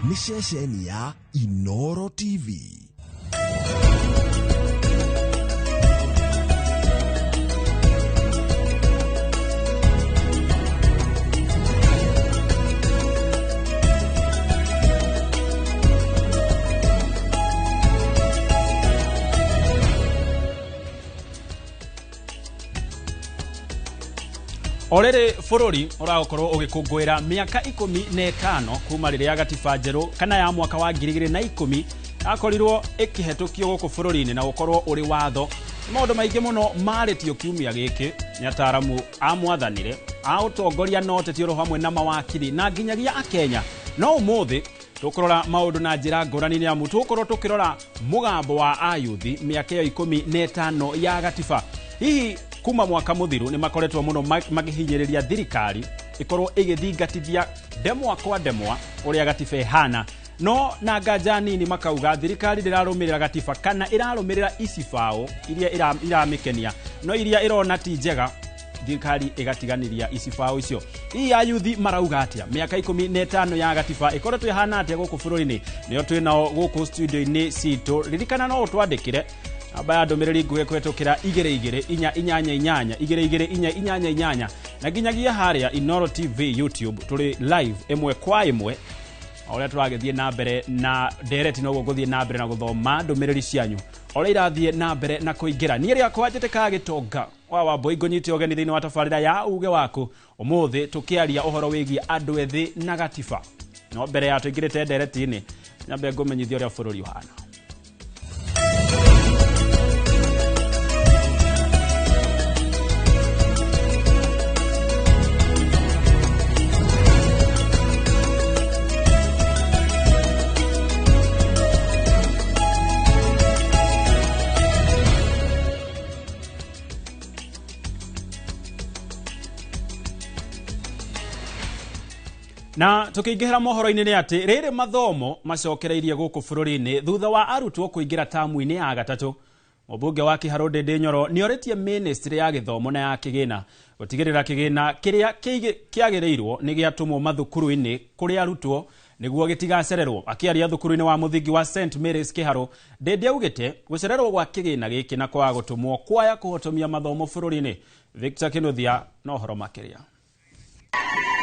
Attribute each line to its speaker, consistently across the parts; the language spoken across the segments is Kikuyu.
Speaker 1: Nĩ ceceni ya Inoro TV.
Speaker 2: O rĩrĩ bũrũri ũragũkorwo ũgĩkũngũĩra mĩaka 15 kuma rĩrĩa gatiba njerũ kana ya mwaka wa 2010 yakorirwo ĩkĩhetũkio gũkũ bũrũri-inĩ na gũkorwo ũrĩ watho. Nĩ maũndũ maingĩ mũno marĩtio kiumia gĩkĩ nĩ ataramu a mwathanire a ũtongoria na ũteti oro hamwe na mawakiri na nginyagia akenya. No ũmũthĩ tũkũrora maũndũ na njĩra ngũrani nĩ amu tũgũkorwo tũkĩrora mũgambo wa ayuthi mĩaka ĩyo 15 ya gatiba. Hihi kuma mwaka mũthiru nĩ makoretwo mũno makĩhinyĩrĩria thirikari ĩkorwo ĩgĩthingatithia ndemwa kwa ndemwa ũrĩa gatiba ĩhana, no na nganja nini makauga thirikari ndĩrarũmĩrĩra gatiba kana ĩrarũmĩrĩra icibaũ iria iramĩkenia, no iria ĩrona ti njega thirikari ĩgatiganĩria icibaũ icio. Hihi ayuthi marauga atĩa? Mĩaka 15 ya gatiba ĩkoretwo ĩhana atĩa gũkũ bũrũri-inĩ? Nĩo twĩ nao gũkũ studio-inĩ citũ. Ririkana no ũtwandĩkĩre namba ya ndũmĩrĩri nguhĩ kũhetũkĩra 22488 22488 na nginyagia harĩa Inoro TV YouTube tũrĩ live ĩmwe kwa ĩmwe. O ũrĩa tũragĩthiĩ na mbere na ndereti noguo ngũthiĩ na mbere na gũthoma ndũmĩrĩri cianyu o ũrĩa irathiĩ na mbere na kũingĩra. Niĩ rĩakwa njĩtĩkaga Gĩtonga wa Wambũi, ngũnyite ũgeni thĩinĩ wa tabarĩra ya uge waku ũmũthĩ tũkĩaria ũhoro wĩgiĩ andũ ethĩ na gatiba. No mbere ya tũingĩrĩte ndereti-inĩ, nyambe ngũmenyithia ũrĩa bũrũri ũhana. Na tukiingĩhĩra mohoro-inĩ nĩ atĩ rĩrĩ mathomo macokereirie gũkũ bũrũri-inĩ thutha wa arutwo kũingĩra tamu-inĩ ya gatatũ. Mũmbunge wa Kĩharũ Ndĩndĩ Nyoro nĩorĩtie ministry ya gĩthomo na ya kĩgĩna gũtigĩrĩra kĩgĩna kĩrĩa kĩagĩrĩirwo nĩ gĩatũmwo mathukuru-inĩ kũrĩ arutwo nĩguo gĩtigacererwo. Akĩaria thukuru-inĩ wa mũthingi wa St Mary's Kĩharũ, Ndĩndĩ augĩte gũcererwo gwa kĩgĩna gĩkĩ na kwaga gũtũmwo kwaya kũhotomia mathomo bũrũri-inĩ. Victor Kĩnuthia na ũhoro makĩria.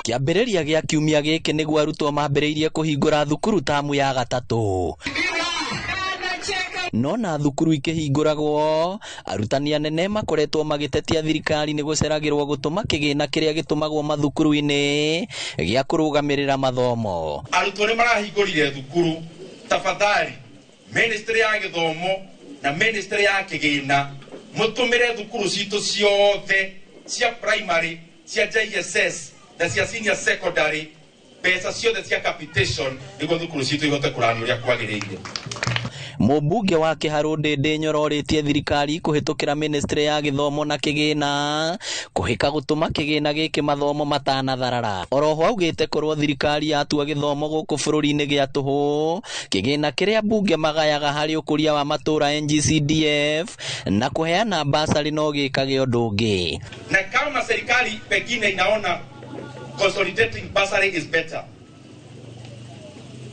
Speaker 3: Kĩambĩrĩria gĩa kiumia gĩkĩ nĩguo arutwo mambĩrĩirie kũhingũra thukuru tamu ya gatatũ. No na thukuru ikĩhingũragwo, arutani anene makoretwo magĩtetia thirikari nĩ gũceragĩrwo gũtũma kĩgĩna kĩrĩa gĩtũmagwo mathukuru-inĩ gĩa kũrũgamĩrĩra mathomo.
Speaker 4: Arutwo nĩ marahingũrire thukuru, tafadhali ministry ya gĩthomo na ministry ya kĩgĩna mũtũmĩre thukuru citũ ciothe cia primary, cia JSS na cia senior secondary mbeca ciothe cia capitation nĩguo thukuru citũ ihote kũrani ũrĩa kwagĩrĩire.
Speaker 3: Mũmbunge wa Kĩharũ Ndĩndĩ Nyoro orĩtie thirikari kũhĩtũkĩra ministry ya gĩthomo na kĩgĩna kũhĩka gũtũma kĩgĩna gĩkĩ mathomo matanatharara. Oroho augĩte korwo thirikari yatua gĩthomo gũkũ bũrũri-inĩ gĩa tũhũ, kĩgĩna kĩrĩa mbunge magayaga harĩ ũkũria wa matũũra NGCDF na kũheana basarĩ no gĩkage ũndũ ũngĩ.
Speaker 4: Na kama serikali pengine inaona consolidating bursary is better,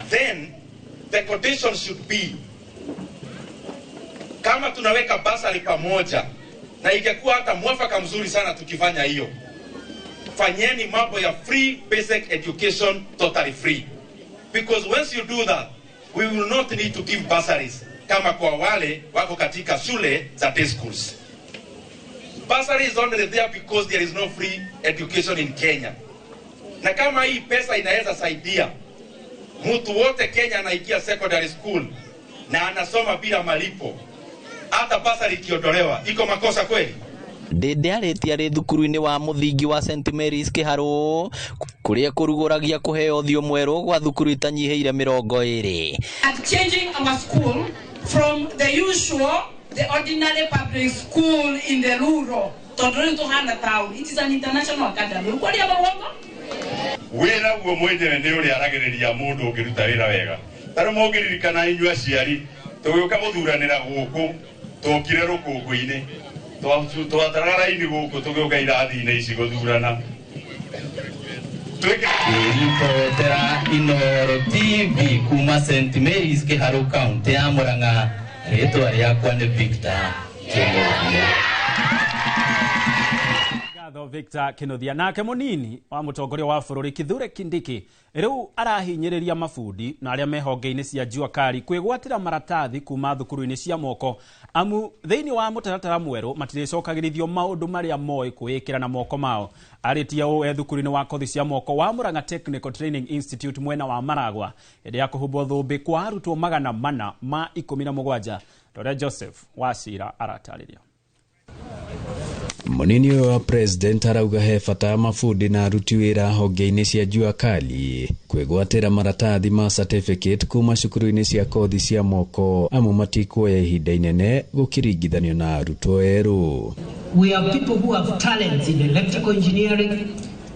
Speaker 4: then the condition should be kama tunaweka bursary pamoja, na ingekuwa hata mwafaka mzuri sana tukifanya hiyo. Fanyeni mambo ya free basic education totally free, because once you do that we will not need to give bursaries kama kwa wale wako katika shule za day schools. Bursary is only there because there is no free education in Kenya. Na kama hii pesa inaweza saidia mtu wote Kenya anaingia secondary school na anasoma bila malipo, hata bursary ikiondolewa, iko makosa kweli?
Speaker 3: Ndĩndĩ arĩtie arĩ thukuru-inĩ wa mũthingi wa St Mary's Kĩharũ kũrĩa kũrugũragia kũheo ũthiũ mwerũ gwa thukuru itanyihĩire 20.
Speaker 5: At changing our school from the usual, the ordinary public school in the rural, tondũ rĩu tũhana town. It is an international academy. Ũkwaria mawongo?
Speaker 4: Wĩra guo mwenyewe nĩ ũrĩa aragĩrĩria mũndũ ũngĩruta wĩra wega. Ta rĩu mũngĩririkana inyuĩ aciari, tũgĩũka gũthuranĩra gũkũ, tũkire rũkũngũ-inĩ, twataraga raini gũkũ tũgĩũka irathi-inĩ ici gũthurana.
Speaker 3: Ngĩribotera Inooro TV kuma St Mary's Kiharu kaunti ya Murang'a, rĩtwa rĩakwa nĩ Victor Kinuthia.
Speaker 2: Ngatho Victor Kinuthia. Nake munini wa mutongoria wa bururi Kithure Kindiki riu arahinyiriria mabundi na aria me honge-ini cia jua kali kwigwatira maratathi kuma thukuru-ini cia moko amu thiini wa mutaratara mweru matiricokagirithio maundu maria moi kwikira na moko mao. Aritie uu e thukuru-ini wa kothi cia moko wa Murang'a Technical Training Institute mwena wa Maragwa hindi ya kuhumbwo thumbi kwa arutwo 417. Dr. Joseph Wacira aratariria.
Speaker 6: Munini wa president arauga he bata mabundi na aruti wira honge-inĩ cia jua kali kwĩgwatĩra maratathi ma certificate kuma cukuru-inĩ cia kothi cia moko amu matikuoya ihinda inene gũkĩringithanio na arutwo erũ.
Speaker 7: We have people who have talents in electrical engineering,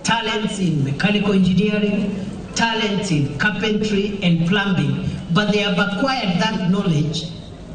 Speaker 7: talents in mechanical engineering, talents in carpentry and plumbing, but they have acquired that knowledge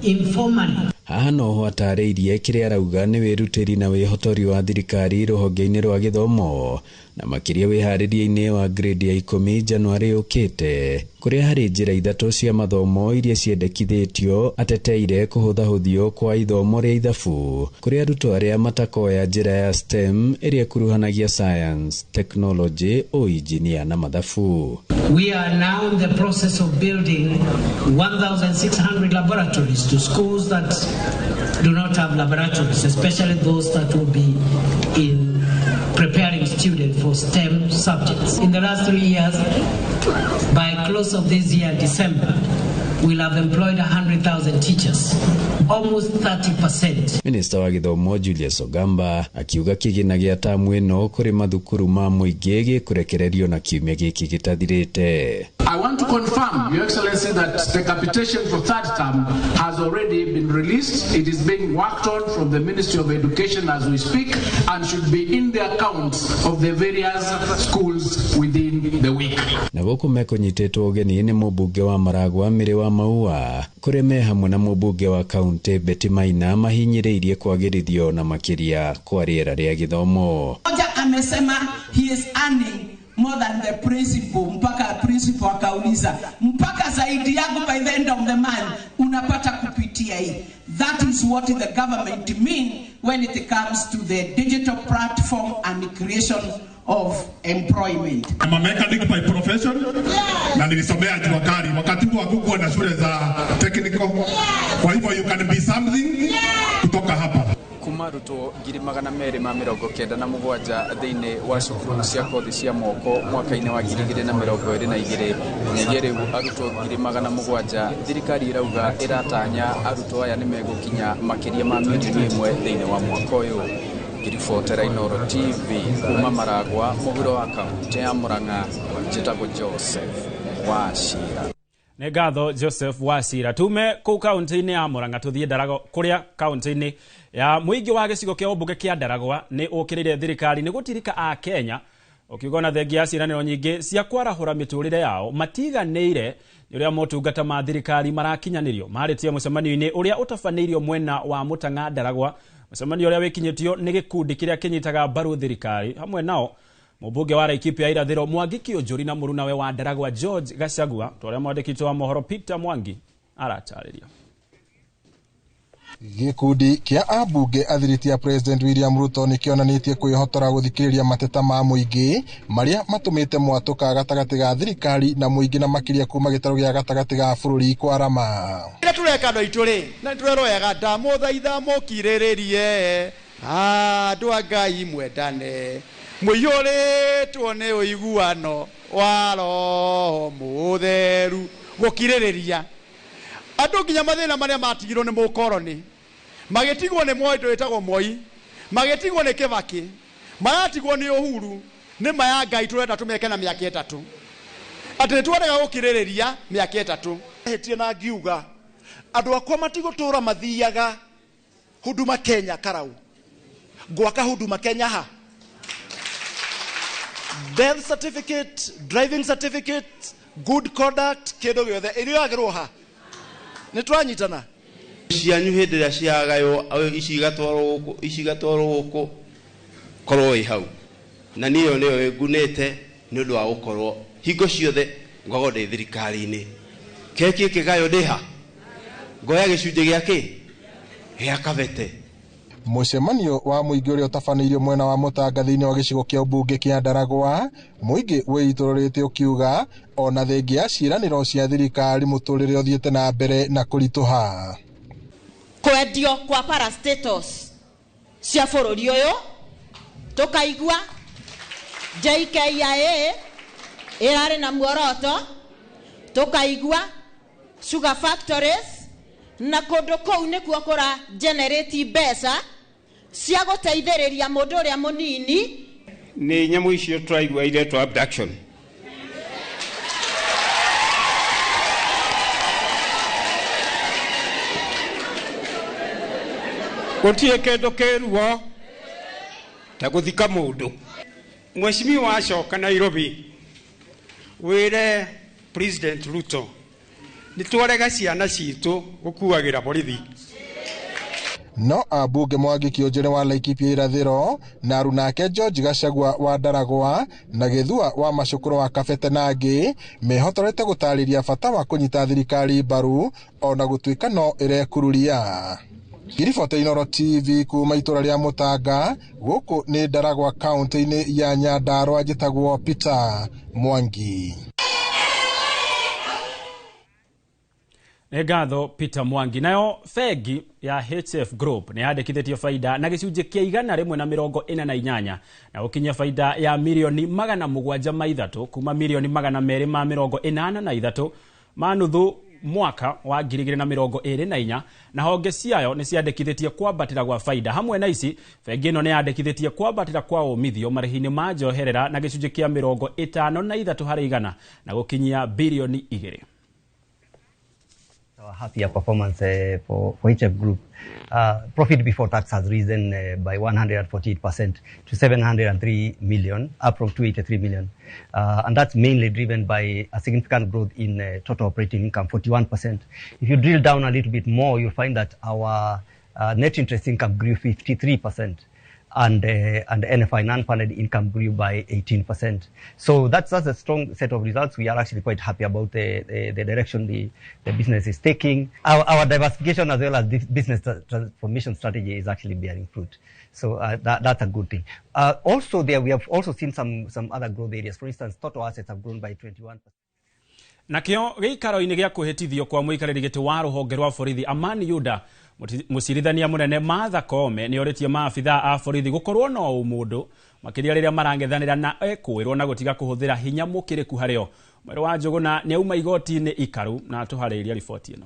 Speaker 7: informally.
Speaker 6: Haha noho atarĩirie kĩrĩa arauga nĩ wĩrutĩri na wĩhotori wa thirikari rũhonge-inĩ rwa gĩthomo na makĩria wĩharĩria-inĩ wa grade ya 10 Januarĩ yũkĩte kũrĩa harĩ njĩra ithatũ cia mathomo iria ciendekithĩtio ateteire kũhũthahũthio kwa ithomo rĩa ithabu kũrĩa arutwo arĩa matakoya njĩra ya STEM ĩrĩa ĩkuruhanagia science, technology, ũinjinia na mathabu.
Speaker 7: We are now in the process of building 1,600 laboratories to schools that do not have laboratories, especially those that will be in preparing students for STEM subjects. In the last 3 years, by close of this year, December, we'll have employed 100,000 teachers, almost 30%.
Speaker 6: Minister wa gĩthomo Julius Ogamba akiuga kĩgĩna gĩa tamu ĩno kũrĩ mathukuru ma mũingĩ gĩkũrekererio na kiumia gĩkĩ gĩtathirĩte.
Speaker 8: I want to confirm, Your Excellency, that the capitation for third term has already been released. It is being worked on from the Ministry of Education as we speak and should be in the accounts of the various schools within the week.
Speaker 6: Na gũkũ mekũnyitĩtwo ũgeni nĩ mũmbunge wa Maragwa Mĩrĩ wa Maua kũrĩa me hamwe na mũmbunge wa kaunti Betty Maina mahinyĩrĩirie kwagĩrithio na makĩria kwa rĩera rĩa gĩthomo.
Speaker 9: Mmoja amesema he is earning more than the principal, mpaka principal akauliza mpaka zaidi yangu by the end of the month unapata kupitia hii. That is what the government mean when it comes to the digital platform and creation of employment.
Speaker 10: I'm a mechanic by profession. Na nilisomea jua kali wakati huo hakukuwa na shule za technical. Kwa hivyo you can be something kutoka hapa.
Speaker 11: Kuma arutwo 297 thĩinĩ wa cukuru cia kothi cia moko mwaka-inĩ wa 2022 nginyagia rĩu arutwo 700 thirikari ĩrauga ĩratanya arutwo aya nĩ megũkinya makĩria ma milioni 1 thĩinĩ wa mwaka ũyũ. Ngĩribotera Inooro TV kuma Maragwa mũhuro wa kaunti ya Murang'a, njĩtagwo Joseph Wacira.
Speaker 2: Nĩ ngatho Joseph Wacira. Tume kũu kaunti-inĩ ya Murang'a tũthiĩ Ndaragwa kũrĩa kaunti-inĩ ya mũingĩ wa gĩcigo kĩa ũmbunge kĩa Ndaragwa nĩ ũkĩrĩire thirikari nĩ gũtirika a Kenya ũkiuga na thengia ya ciĩranĩro nyingĩ cia kwarahũra mĩtũrĩre yao matiganĩire nĩ ũrĩa motungata ma thirikari marakinyanĩrio. Marĩtie mũcemanio-inĩ ũrĩa ũtabanĩirio mwena wa Mũtang'a Ndaragwa, mũcemanio ũrĩa wĩkinyĩtio nĩ gĩkundi kĩrĩa kĩnyitaga mbaru thirikari hamwe nao mũmbunge wa Laikipia ya Irathĩro Mwangi Kĩũnjũri na mũrunawe wa Ndaragwa George Gachagua. Tũrĩa mwandĩki wa mohoro Peter Mwangi aratarĩria.
Speaker 12: Gĩkundi kĩa ambunge athiriti ya President William Ruto nĩkĩonanĩtie kwĩhotora gũthikĩrĩria mateta ma mũingĩ marĩa matũmĩte mwatũka gatagatĩ ga thirikari na mũingĩ na makĩria kuma gĩtarũ gĩa gatagatĩ ga bũrũri kwarama.
Speaker 13: Kĩrĩa tũreka andũ aitũ rĩ, na nĩtũrerwo wega, ndamũthaitha mũkirĩrĩrie andũ a Ngai mwendane mũiyũrĩtwo nĩ ũiguano wa Roho Mũtheru. Gũkirĩrĩria andũ nginya mathĩna marĩa matigirwo nĩ mũkoroni, magĩtigwo nĩ Moi wĩtagwo Moi, magĩtigwo nĩ Kĩbakĩ, maratigwo nĩ Uhuru, nĩ maya Ngai tũrenda tũmeke na mĩaka 3, atĩ nĩ twendaga gũkirĩrĩria mĩaka 3.
Speaker 14: Hĩtie na ngiuga andũ akwa matigũtũra mathiaga Huduma Kenya karau, ngwaka Huduma Kenya ha death certificate, driving certificate, good conduct, kĩndũ gĩothe ĩrĩa yagĩrwo ha nĩ twanyitana.
Speaker 15: Cianyu hĩndĩ ĩrĩa ciagaywo ici igatwarwo gũkũ, ici igatwarwo gũkũ, korwo ĩ hau na niĩ ĩyo nĩyo ĩngunĩte Nĩ ũndũ wa gũkorwo hingo ciothe ngoragwo ndĩ thirikari-inĩ. Keki ĩkĩgaywo ndĩha ngoya gĩcunjĩ gĩa kĩ gĩa Kabete.
Speaker 12: Mũcemanio wa mũingĩ ũrĩa ũtabanĩirio mwena wa Mũtanga thĩinĩ wa gĩcigo kĩa ũmbunge kĩa Ndaragwa, mũingĩ wĩitũrũrĩte ũkiuga ona thengia ya ciĩranĩro cia thirikari mũtũrĩre ũthiĩte na mbere na kũritũha.
Speaker 16: Kwendio kwa parastatals cia bũrũri ũyũ tũkaigua JKIA ĩrarĩ na muoroto, tũkaigua sugar factories na kũndũ kũu nĩkuo kũra generate mbeca cia gũteithĩrĩria mũndũ ũrĩa mũnini.
Speaker 17: Nĩ nyamũ icio tũraigua iretwo abduction. Gũtirĩ kĩndũ kĩruo ta gũthika mũndũ. Mheshimiwa acoka Nairobi wĩre President Ruto nĩ twarega ciana citũ gũkuagĩra borithi.
Speaker 12: No ambunge Mwangi Kĩũnjũre wa Laikipia irathĩro na arunake George Gachagua wa Ndaragwa na Gĩthua wa Macukuru wa Kabete na angĩ mehotorete gũtarĩria bata wa kũnyita thirikari mbaru ona gũtuĩka no ĩrekururia. Ngiribota Inooro TV kuma itũra rĩa Mũtanga gũkũ nĩ Ndaragwa kaunti-inĩ ya Nyandarua, njĩtagwo Peter Mwangi.
Speaker 2: Nĩ ngatho Peter Mwangi. Nayo bengi ya HF Group nĩ yandĩkithĩtie baida na gĩcunjĩ kĩa 148 na gũkinyia baida ya mirioni 703 kuma mirioni 283 ma nuthu mwaka wa 2024 na honge ciayo nĩ ciandĩkithĩtie kwambatĩra gwa baida. Hamwe na ici bengi ĩno nĩ yandĩkithĩtie kwambatĩra kwa umithio marĩhi-inĩ ma njoherera na gĩcunjĩ kĩa 53 harĩ igana na gũkinyia bilioni 2.
Speaker 18: Our half-year performance for HF Group, profit before tax has risen by 148% to 703 million, up from 283 million. And that's mainly driven by a significant growth in total operating income, 41%. If you drill down a little bit more, you'll find that our net interest income grew 53%. And NFI, non-funded income, grew by 18%. So that's a strong set of results. We are actually quite happy about the direction the business is taking. Our diversification as well as this business transformation strategy is actually bearing fruit. So that's a good thing. Also there, we have also seen some other growth areas. For instance, total assets have grown by 21%.
Speaker 2: Nakio gĩikaro-inĩ gĩa kwĩhĩtithio kwa mũikarĩri gĩtĩ wa rũhonge rwa borithi Amani Yuda, mũcirithania mũnene Martha Koome nĩ orĩtie maabithaa a borithi gũkorwo na ũmũndũ makĩria rĩrĩa marangethanĩra na ekũĩrwo na gũtiga kũhũthĩra hinya mũkĩrĩku harĩo. Mwerũ wa Njũgũna nĩ auma igoti-inĩ ikaru na atũharĩirie riboti ĩno.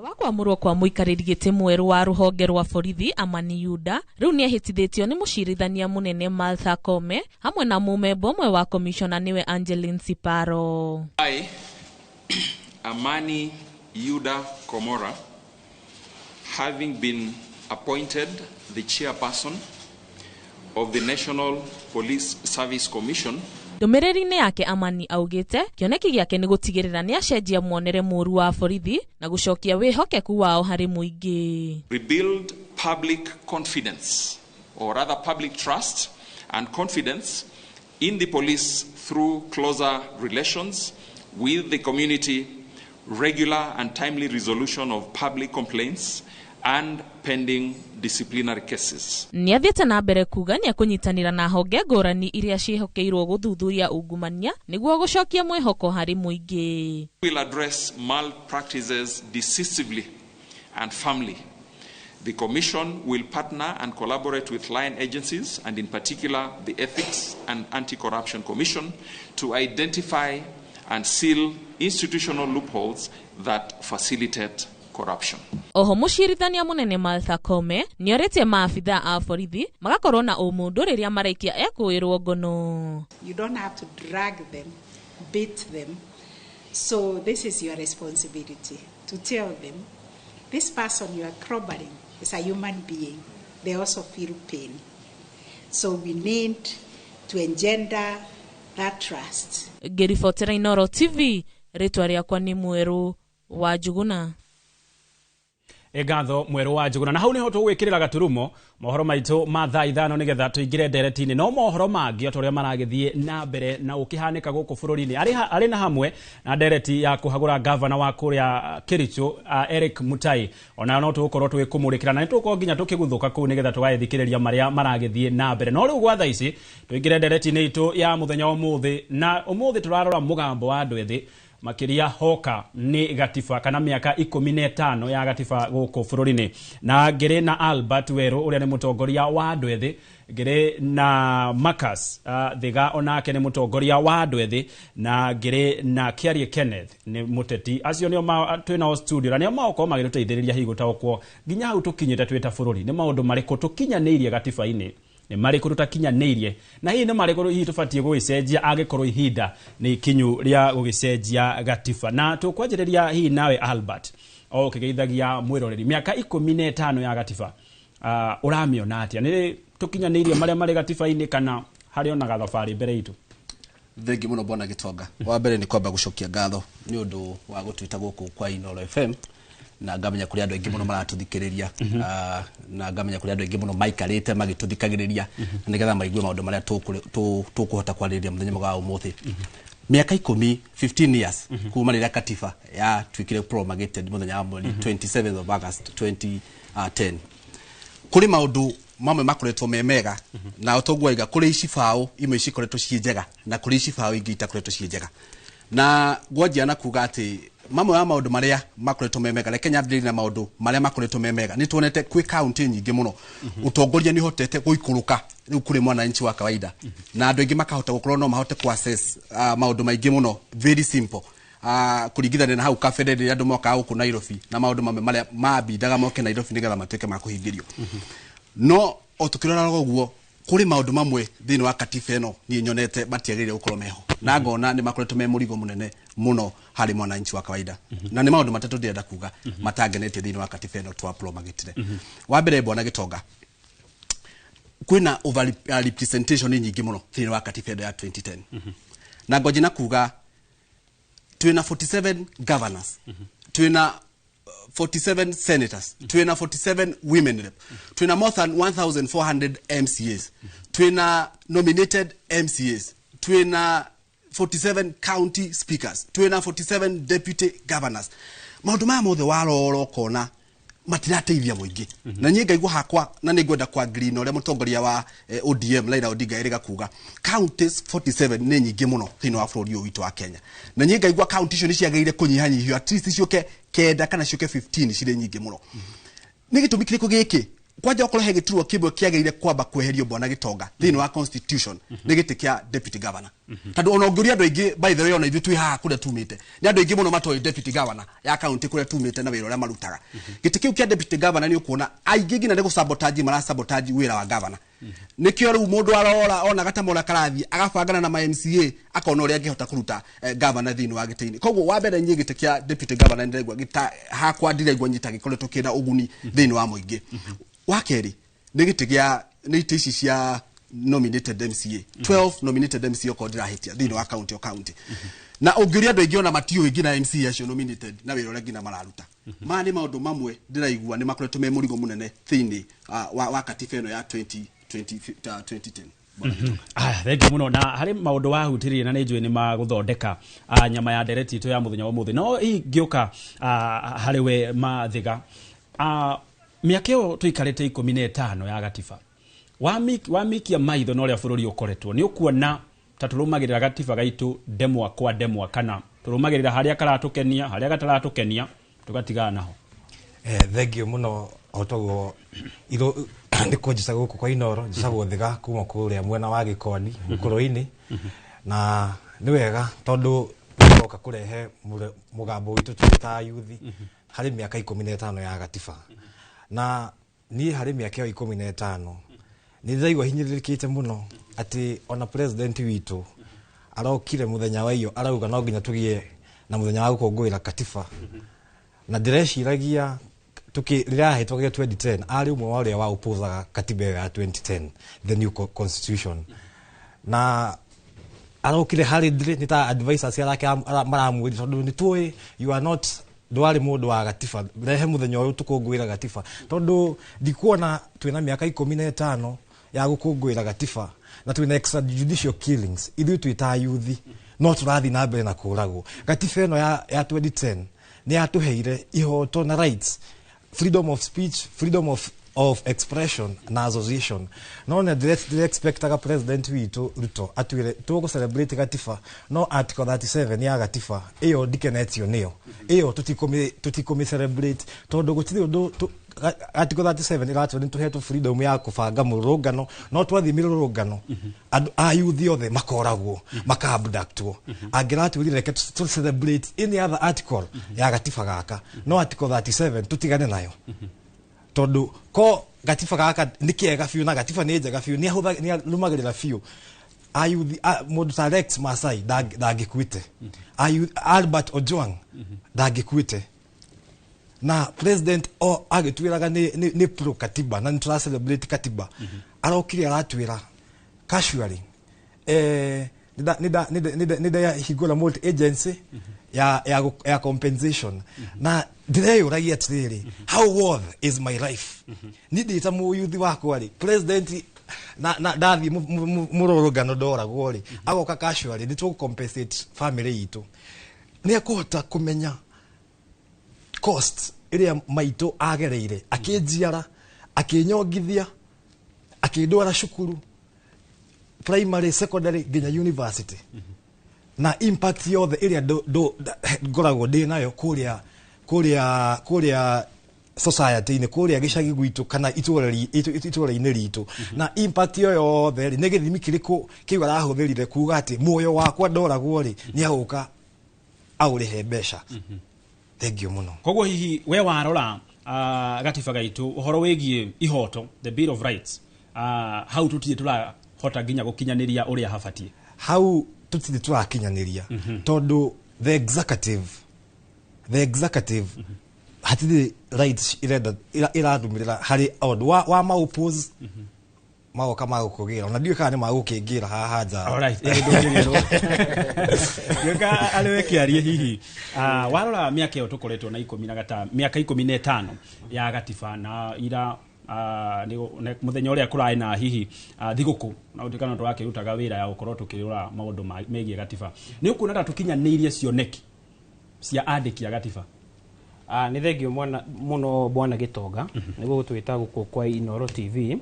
Speaker 19: Wa kwamũrwo kwa mũikarĩri gĩtĩ mwerũ wa rũhonge rwa borithi Amani Yuda rĩu nĩehĩtithĩtio nĩ mũcirithania mũnene Martha Koome hamwe na mũmemba ũmwe wa komishona nĩwe Angeline Siparo.
Speaker 20: I, Amani Yuda Komora, having been appointed the chairperson of the National Police Service Commission,
Speaker 19: Ndũmĩrĩri-inĩ yake Amani augĩte kĩoneki gĩake nĩ gũtigĩrĩra nĩ acenjia muonere mũũru wa borithi na gũcokia wĩhokeku wao harĩ mũingĩ.
Speaker 20: Rebuild public confidence, or rather public trust and confidence in the police through closer relations with the community, regular and timely resolution of public complaints and pending disciplinary cases.
Speaker 19: Nĩ athiĩte na mbere kuga nĩ akũnyitanĩra na honge ngũrani iria ciĩhokeirwo gũthuthuria ungumania nĩguo gũcokia mwĩhoko harĩ mũingĩ.
Speaker 20: Will address malpractices decisively and firmly. The Commission will partner and collaborate with line agencies and in particular the Ethics and Anti-Corruption Commission to identify and seal institutional loopholes that facilitate corruption.
Speaker 19: Oho mũcirithania mũnene Martha Koome nĩorĩtie maabithaa a borithi magakorwo na ũmũndũ rĩrĩa maraikia ekũĩrwo ngono.
Speaker 21: You don't have to drag them, beat them. So this is your responsibility to tell them this person you are clobbering is a human being. They also feel pain. So we need to engender that trust.
Speaker 19: Ngĩribotera Inooro TV, rĩtwa rĩakwa nĩ Mwerũ wa Njũgũna.
Speaker 2: Ngatho mweru wa Njuguna. Na hau niho tugwikirira gaturumo mohoro maitu ma thaa 5 nigetha tuingire ndereti-inĩ. No mohoro mangi o ta ũrĩa maragĩthiĩ na mbere na ũkĩhanĩka gũkũ bũrũri-inĩ, arĩ na hamwe na ndereti ya kũhagũra gavana wa kũrĩa Kericho, Eric Mutai, ona no tũgũkorwo tũgĩkũmũrĩkĩra na nĩtũgũkorwo nginya tũkĩguthũka kũu nĩgetha tũgagĩthikĩrĩria marĩa maragĩthiĩ na mbere. No rĩu gwa thaa ici tũingire ndereti-inĩ itũ ya mũthenya wa ũmũthĩ, na ũmũthĩ tũrarora mũgambo wa andũ ethĩ makiria hoka ni gatiba kana miaka 15 ya gatiba guku bũrũri-inĩ. Na ngĩrĩ na Albert Weru ũrĩa nĩ mũtongoria wa andũ ethĩ, ngĩrĩ na Marcus Thiga onake nĩ mũtongoria wa andũ ethĩ, na ngĩrĩ na Kiarie Kenneth nĩ mũteti. Acio nĩo twĩ nao studio na nĩo magokorwo magĩtũteithĩrĩria hihi gũtaũkwo nginya hau tũkinyĩte twĩ ta bũrũri nĩ maũndũ marĩkũ tũkinyanĩirie gatiba-inĩ, nĩ marĩkũ tũtakinyanĩirie, na hihi nĩ marĩkũ hihi tũbatiĩ gũgĩcenjia angĩkorwo ihinda nĩ ikinyu rĩa gũgĩcenjia gatiba. Na tũkwanjĩrĩria hihi nawe Albert, o ũkĩgeithagia mwĩroreri, mĩaka 15 ya gatiba ũramĩona atĩa? Nĩ tũkinyanĩirie marĩa marĩ gatiba-inĩ kana harĩ ona gathabarĩ mbere itũ?
Speaker 1: Thengi muno bwana Gitonga. Wa mbere nĩ kwamba gũcokia ngatho nĩ ũndũ wa gũtwĩta gũkũ kwa Inooro FM, na ngamenya kũrĩ andũ aingĩ mũno maratũthikĩrĩria, na ngamenya kũrĩ andũ aingĩ mũno maikarĩte magĩtũthikagĩrĩria nĩgetha maigue maũndũ marĩa tũkũhota kwarĩrĩria mũthenya wa ũmũthĩ. Mĩaka 10, 15 years kuma rĩrĩa katiba yatuĩkire promulgated mũthenya wa mweri 27th of August 2010. Kũrĩ maũndũ mamwe makoretwo me mega, na ũtoguo kũrĩ icibaũ imwe cikoretwo ciĩ njega na kũrĩ icibaũ ingĩ itakoretwo ciĩ njega. Na ngwanjia na kuga atĩ mamwe ya maũndũ marĩa makoretwo me mega, reke nyambĩrĩrie na maũndũ marĩa makoretwo me mega. Nĩ tuonete kwĩ kaunti nyingĩ mũno ũtongoria nĩ ũhotete gũikũrũka rĩu kũrĩ mwananchi wa kawaida, na andũ aingĩ makahota gũkorwo no mahote ku access maũndũ maingĩ mũno very simple, kũringithania na hau kabere rĩrĩa andũ mokaga gũkũ Nairobi na maũndũ mamwe marĩa mambindaga moke Nairobi nĩgetha matuĩke ma kũhingĩrio. No o tũkĩroraga ũguo kũrĩ maũndũ mamwe thĩinĩ wa katiba ĩno niĩ nyonete matiagĩrĩire gũkorwo meho, na ngona nĩ makoretwo me mũrigo mũnene mũno harĩ mwananchi wa kawaida. Na nĩ maũndũ matatũ ndĩrenda kuga matangenetie thĩinĩ wa katiba ĩno twa promulgatire. Wa mbere bwana Gitonga, kwĩna over representation nyingĩ mũno thĩinĩ wa katiba ĩno ya 2010. Na ngwanjia na kuga twĩna 47 governors, twĩna 47 senators, twĩna 47 women rep, twĩna more than 1400 MCAs, twĩna nominated MCAs, twĩna 47 county speakers, twĩna 47 deputy governors. Maũndũ maya mothe warora ũkona matirateithia mũingĩ. Na niĩ ngaigua hakwa na nĩ ngwenda kwa green ũrĩa mũtongoria wa ODM Raila Odinga erĩga kuga counties 47 nĩ nyingĩ mũno thĩinĩ wa bũrũri ũyũ witũ wa Kenya. Na niĩ ngaigua county icio nĩ ciagĩrĩire kũnyihanyihio at least ciũke 9 kana ciũke 15 cirĩ nyingĩ mũno. Nĩ gĩtũmi kĩrĩkũ gĩkĩ? Kwanja okorwo he gĩturwa kĩmwe kĩagĩrĩire kwamba kweherio bwana Gitonga thĩinĩ wa constitution nĩ gĩtĩ kĩa deputy governor. Tondũ ona ũngĩũria andũ aingĩ, by the way, ona ithuĩ twĩ haha kũrĩa tumĩte nĩ andũ aingĩ mũno matoĩ deputy governor ya county kũrĩa tumĩte na wĩra ũrĩa marutaga. Gĩtĩ kĩu kĩa deputy governor nĩ ũkuona aingĩ nginya nĩ gũsabotage marasabotage wĩra wa governor. Nĩkĩo rĩu mũndũ arora ona gatamora karathiĩ agabangana na ma MCA akona ũrĩa angĩhota kũruta governor thĩinĩ wa gĩtĩ-inĩ. Koguo wa mbere niĩ gĩtĩ kĩa deputy governor nĩndĩraigua hakwa ndiraigua nyita gĩkoretwo kĩna ũguni thĩinĩ wa mũingĩ. Wa kerĩ nĩ gĩtĩ kĩa nĩ itĩ ici cia nominated MCA, 12 nominated MCA okorwo ndĩrahĩtia thĩinĩ wa county o county. Na ũngĩũria andũ aingĩ ona matiũĩ nginya MCA acio nominated na wĩra ũrĩa nginya mararuta. Maya nĩ maũndũ mamwe ndĩraigua nĩ makoretwo me mũrigo mũnene thĩinĩ wa katiba ĩno ya 2010.
Speaker 2: Thengi muno. Na harĩ maũndũ wahutirie na nĩ njũĩ nĩ magũthondeka nyama ya ndereti itũ ya mũthenya wa ũmũthĩ. No hihi ngĩũka harĩ we Mathiga, mĩaka ĩyo tũikarĩte 15 ya gatiba, wamikia maitho na ũrĩa bũrũri ũkoretwo, nĩ ũkuona ta tũrũmagĩrĩra gatiba gaitũ ndemwa kwa ndemwa, kana tũrũmagĩrĩra harĩa karatũkenia harĩa gataratũkenia tũgatigana naho?
Speaker 22: Thengio mũno. O toguo nĩ kũnjica gũkũ kwa Inooro, njicagwo Thiga kuma kũrĩa mwena wa Gĩkoni mũkũrũ-inĩ. Na nĩ wega tondũ tũroka kũrehe mũgambo witũ twĩ ta yuthi harĩ mĩaka 15 ya gatiba. Na niĩ harĩ mĩaka ĩyo 15 nĩ ndĩraigua hinyĩrĩrĩkĩte mũno atĩ ona president witũ arokire mũthenya wa iyo arauga no nginya tũgĩe na mũthenya wa gũkũngũĩra katiba. Na ndĩreciragia rĩrĩa ahĩtũkagio 2010 arĩ ũmwe wa ũrĩa wa opposaga katiba ĩyo ya 2010, the new constitution. Na arokire hurriedly nĩ ta advisors arake maramwĩrire tondũ nĩ tũĩ you are not Ndwarĩ mũndũ wa gatiba, rehe mũthenya ũyũ tũkũngũĩra gatiba, tondũ ndikuona twĩna mĩaka 15 ya gũkũngũĩra gatiba na twĩna extrajudicial killings. Ithuĩ twĩ ta yuthi no tũrathiĩ na mbere na kũragwo. Gatiba ĩno ya 2010 nĩ yatũheire ihoto na rights, freedom of speech, freedom of expression na association. No nĩ ndĩre expectaga president witũ Ruto atwĩre tũgũ celebrate gatiba, no article 37 ya gatiba ĩyo ndikenetio nĩyo. Ĩyo tũtikũmĩ celebrate tondũ gũtirĩ ũndũ. Article 37 ĩratwĩra nĩ tũhetwo freedom ya kũbanga mũrũrũngano, no twathiĩ mĩrũrũngano andũ a youth othe makoragwo maka abductwo. Angĩratwĩrire reke tũ celebrate any other article ya gatiba gaka, no article 37 tũtigane nayo, tondũ ko gatiba gaka nĩ kĩega biũ na gatiba nĩ njega biũ, nĩ arũmagĩrĩra biũ ayuthi, mũndũ ta Rex Masai ndangĩkuĩte, Albert Ojwang ndangĩkuĩte. Na president o agĩtwĩraga nĩ pro katiba na nĩ tũra celebrate katiba, arokire aratwĩra casually nĩ ndahingũra multi agency ya compensation. Na ndĩreyũragia atĩrĩrĩ, how worth is my life? Niĩ ndĩ ta mũyuthi wakwa rĩ, president na ndathiĩ mũrũrũngano ndoragwo rĩ, agoka casually nĩ tũgũ compensate family itũ. Nĩ ekũhota kũmenya cost ĩrĩa maitũ agereire akĩnjiara, akĩnyongithia, akĩndwara cukuru primary, secondary nginya university, na impact yothe ĩrĩa ngoragwo ndĩ nayo kũrĩa society-inĩ, kũrĩa gĩcagi gwitũ kana itũra-inĩ ritũ, na impact ĩyo yothe rĩ, nĩ gĩthimi kĩrĩkũ kĩu arahũthĩrire kuga atĩ muoyo wakwa ndoragwo rĩ, nĩ agũka aũrĩhe mbeca? Thank you mũno.
Speaker 2: Koguo hihi we warora gatiba gaitũ, ũhoro wĩgiĩ ihoto, the Bill of Rights, hau tũtirĩ tũrahota nginya gũkinyanĩria ũrĩa habatiĩ?
Speaker 22: Hau tũtirĩ tũrakinyanĩria tondũ the executive hatirĩ rights irenda ĩrarũmĩrĩra harĩ ũndũ wa ma-oppose magoka magũkũgĩra, ona ndiũĩ kana nĩ magũkĩngĩra haha nja.
Speaker 2: Alright, gĩka arĩ we kĩarie. Hihi warora mĩaka ĩyo tũkoretwo na ikũmi na gata, mĩaka 15 ya gatiba, na ira mũthenya ũrĩa kũrarĩ na hihi thigũkũ na gũtuĩka no tũrakĩrutaga wĩra ya gũkorwo tũkĩrora maũndũ megiĩ gatiba, nĩ ũkuona ta tũkinyanĩirie cioneki cia andĩki a gatiba?
Speaker 4: Nĩ thengio mwana mũno, bwana Gĩtonga, nĩguo gũtwĩta gũkũ kwa Inoro TV.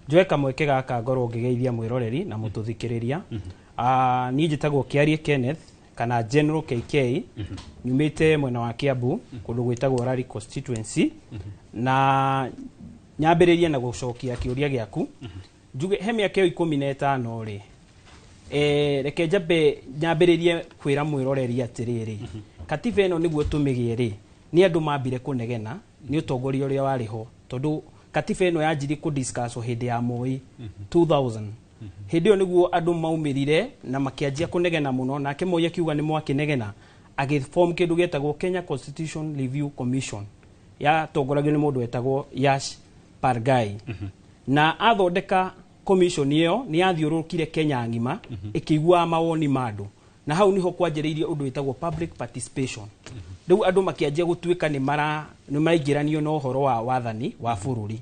Speaker 4: Njoe kamweke gaka ngorwo ngĩgeithia mwĩroreri na mũtũthikĩrĩria. Niĩ njĩtagwo Kĩarie Kenneth kana General KK, nyumĩte mwena wa Kiambu kũndũ gwĩtagwo Rari constituency. Na nyambĩrĩrie na gũcokia kĩũria gĩaku, njuge he mĩaka ĩyo 15 rĩ, reke njambe nyambĩrĩrie kwĩra mwĩroreri atĩrĩrĩ, katiba ĩno nĩguo tũmĩgĩe rĩ, nĩ andũ mambire kũnegena nĩ ũtongoria ũrĩa warĩ ho, tondũ katiba ĩno yanjirie kũdiscusswo hĩndĩ ya Moi 2000. Hĩndĩ ĩyo nĩguo andũ maumĩrire na makĩanjia kũnegena mũno, nake Moi akiuga nĩ mwakĩnegena, agĩform kĩndũ gĩetagwo Kenya Constitution Review Commission yatongoragio nĩ mũndũ wetagwo Yash Pal Ghai. Na athondeka commission ĩyo, nĩ yathiũrũrũkire Kenya ng'ima ĩkĩiguaga mawoni ma andũ, na hau niho kwanjĩrĩirie ũndũ wĩtagwo public participation. Rĩu andũ makĩanjia gũtuĩka nĩ mara nĩ maraingĩranio na ũhoro wa wathani wa bũrũri.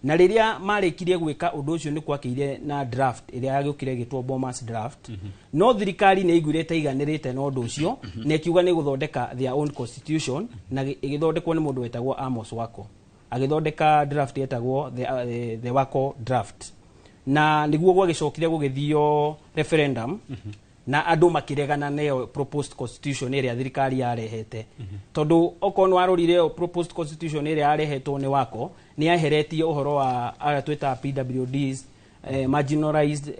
Speaker 4: Na rĩrĩa marĩkirie gwĩka ũndũ ũcio, nĩ kwakĩire na draft ĩrĩa yagĩũkire ĩgĩtwo Bomas draft. No thirikari nĩ ĩiguire ta iganĩrĩte na ũndũ ũcio na ĩkiuga nĩ gũthondeka their own constitution, na ĩgĩthondekwo nĩ mũndũ wetagwo Amos Wako, agĩthondeka draft yetagwo the Wako draft. Na nĩguo gwagĩcokire gũgĩthio referendum na andũ makĩregana nayo proposed constitution ĩrĩa thirikari yarehete, tondũ okorwo nĩ warorire ĩyo proposed constitution ĩrĩa yarehetwo nĩ Wako, nĩ yaheretie ũhoro wa arĩa twĩtaga PWDs, marginalized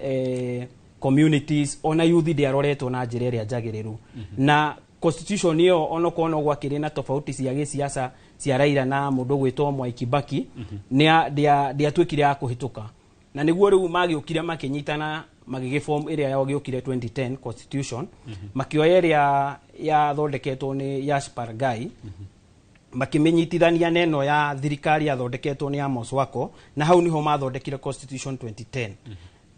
Speaker 4: communities, ona youth ndĩaroretwo na njĩra ĩrĩa njagĩrĩru. Na constitution ĩyo, onokorwo no gwakĩrĩ na tofauti cia gĩsiasa cia Raila na mũndũ gwĩtwo Mwai Kibaki, ndĩatuĩkire ya kũhĩtũka. Na nĩguo rĩu magĩũkire makĩnyitana magĩgĩform ĩrĩa yagĩũkire 2010 constitution, makĩoya ĩrĩa yathondeketwo nĩ Yash Pal Ghai, makĩmĩnyitithania na ĩno ya thirikari yathondeketwo nĩ Amos Wako, na hau niho mathondekire constitution 2010.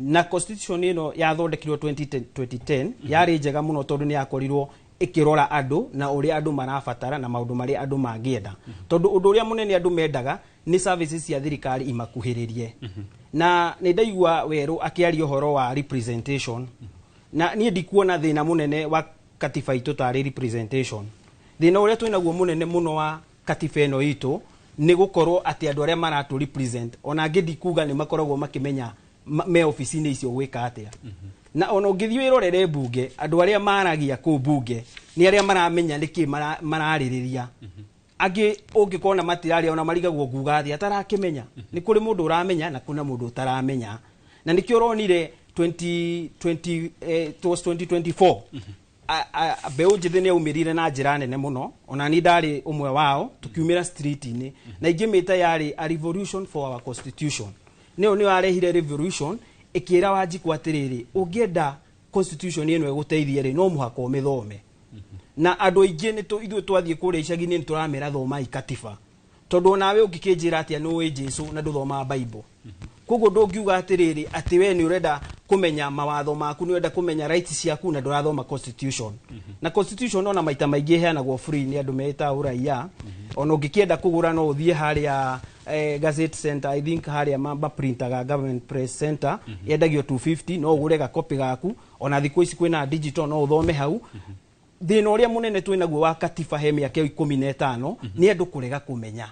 Speaker 4: Na constitution ĩno yathondekirwo 2010 yarĩ njega mũno tondũ nĩ yakorirwo ĩkĩrora andũ na ũrĩa andũ marabatara na maũndũ marĩa andũ mangĩenda, tondũ ũndũ ũrĩa mũnene andũ mendaga nĩ services cia thirikari imakuhĩrĩrie. Na nĩ ndaigua Werũ akĩaria ũhoro wa representation, na niĩ ndikuona thĩna mũnene wa katiba itũ tarĩ representation. Thĩna ũrĩa twĩnaguo mũnene mũno wa katiba ĩno itũ nĩ gũkorwo atĩ andũ arĩa maratũ represent, ona angĩ ndikuga nĩ makoragwo makĩmenya me obici-inĩ icio gwĩka atĩa. Na ona ũngĩthiĩ wĩrorere mbunge, andũ arĩa maragia kũu mbunge nĩ arĩa maramenya nĩkĩ mararĩrĩria. Angĩ ũngĩkona matiraria, ona marigagwo nguga atĩa atarakĩmenya. Nĩ kũrĩ mũndũ ũramenya na kuna mũndũ ũtaramenya. Na nĩkĩo ũronire 2020, it was 2024, mbeũ njĩthĩ nĩ yaumĩrire na njĩra nene mũno. Ona niĩ ndarĩ ũmwe wao, tũkiumĩra street-inĩ, na ingĩmĩta yarĩ a revolution for our constitution. Nĩyo nĩyo yarehire revolution, ĩkĩra Wanjikũ atĩrĩrĩ, ũngĩenda constitution ĩno ĩgũteithie rĩ, no mũhaka ũmĩthome. Na andũ aingĩ ithuĩ twathiĩ kũrĩa icagi-inĩ nĩ tũramera thomai katiba, tondũ onawe ũngĩkĩnjĩra atĩa nĩ ũĩ Jesũ na ndũthomaga Bible. Koguo ndũngiuga atĩrĩrĩ atĩ we nĩ ũrenda kũmenya mawatho maku, nĩ ũrenda kũmenya rights ciaku na ndũrathoma constitution. Na constitution ona maita maingĩ ĩheanagwo free nĩ andũ metaga ũraiya. Ona ũngĩkĩenda kũgũra no ũthiĩ harĩa Gazette Center, I think harĩa maprintaga, Government Press Center, yendagio 250, no ũgũre gakopi gaku. Ona thikũ ici kwĩna digital, no ũthome hau. Thĩna ũrĩa mũnene twĩnaguo wa katiba he mĩaka 15 nĩ andũ kũrega kũmenya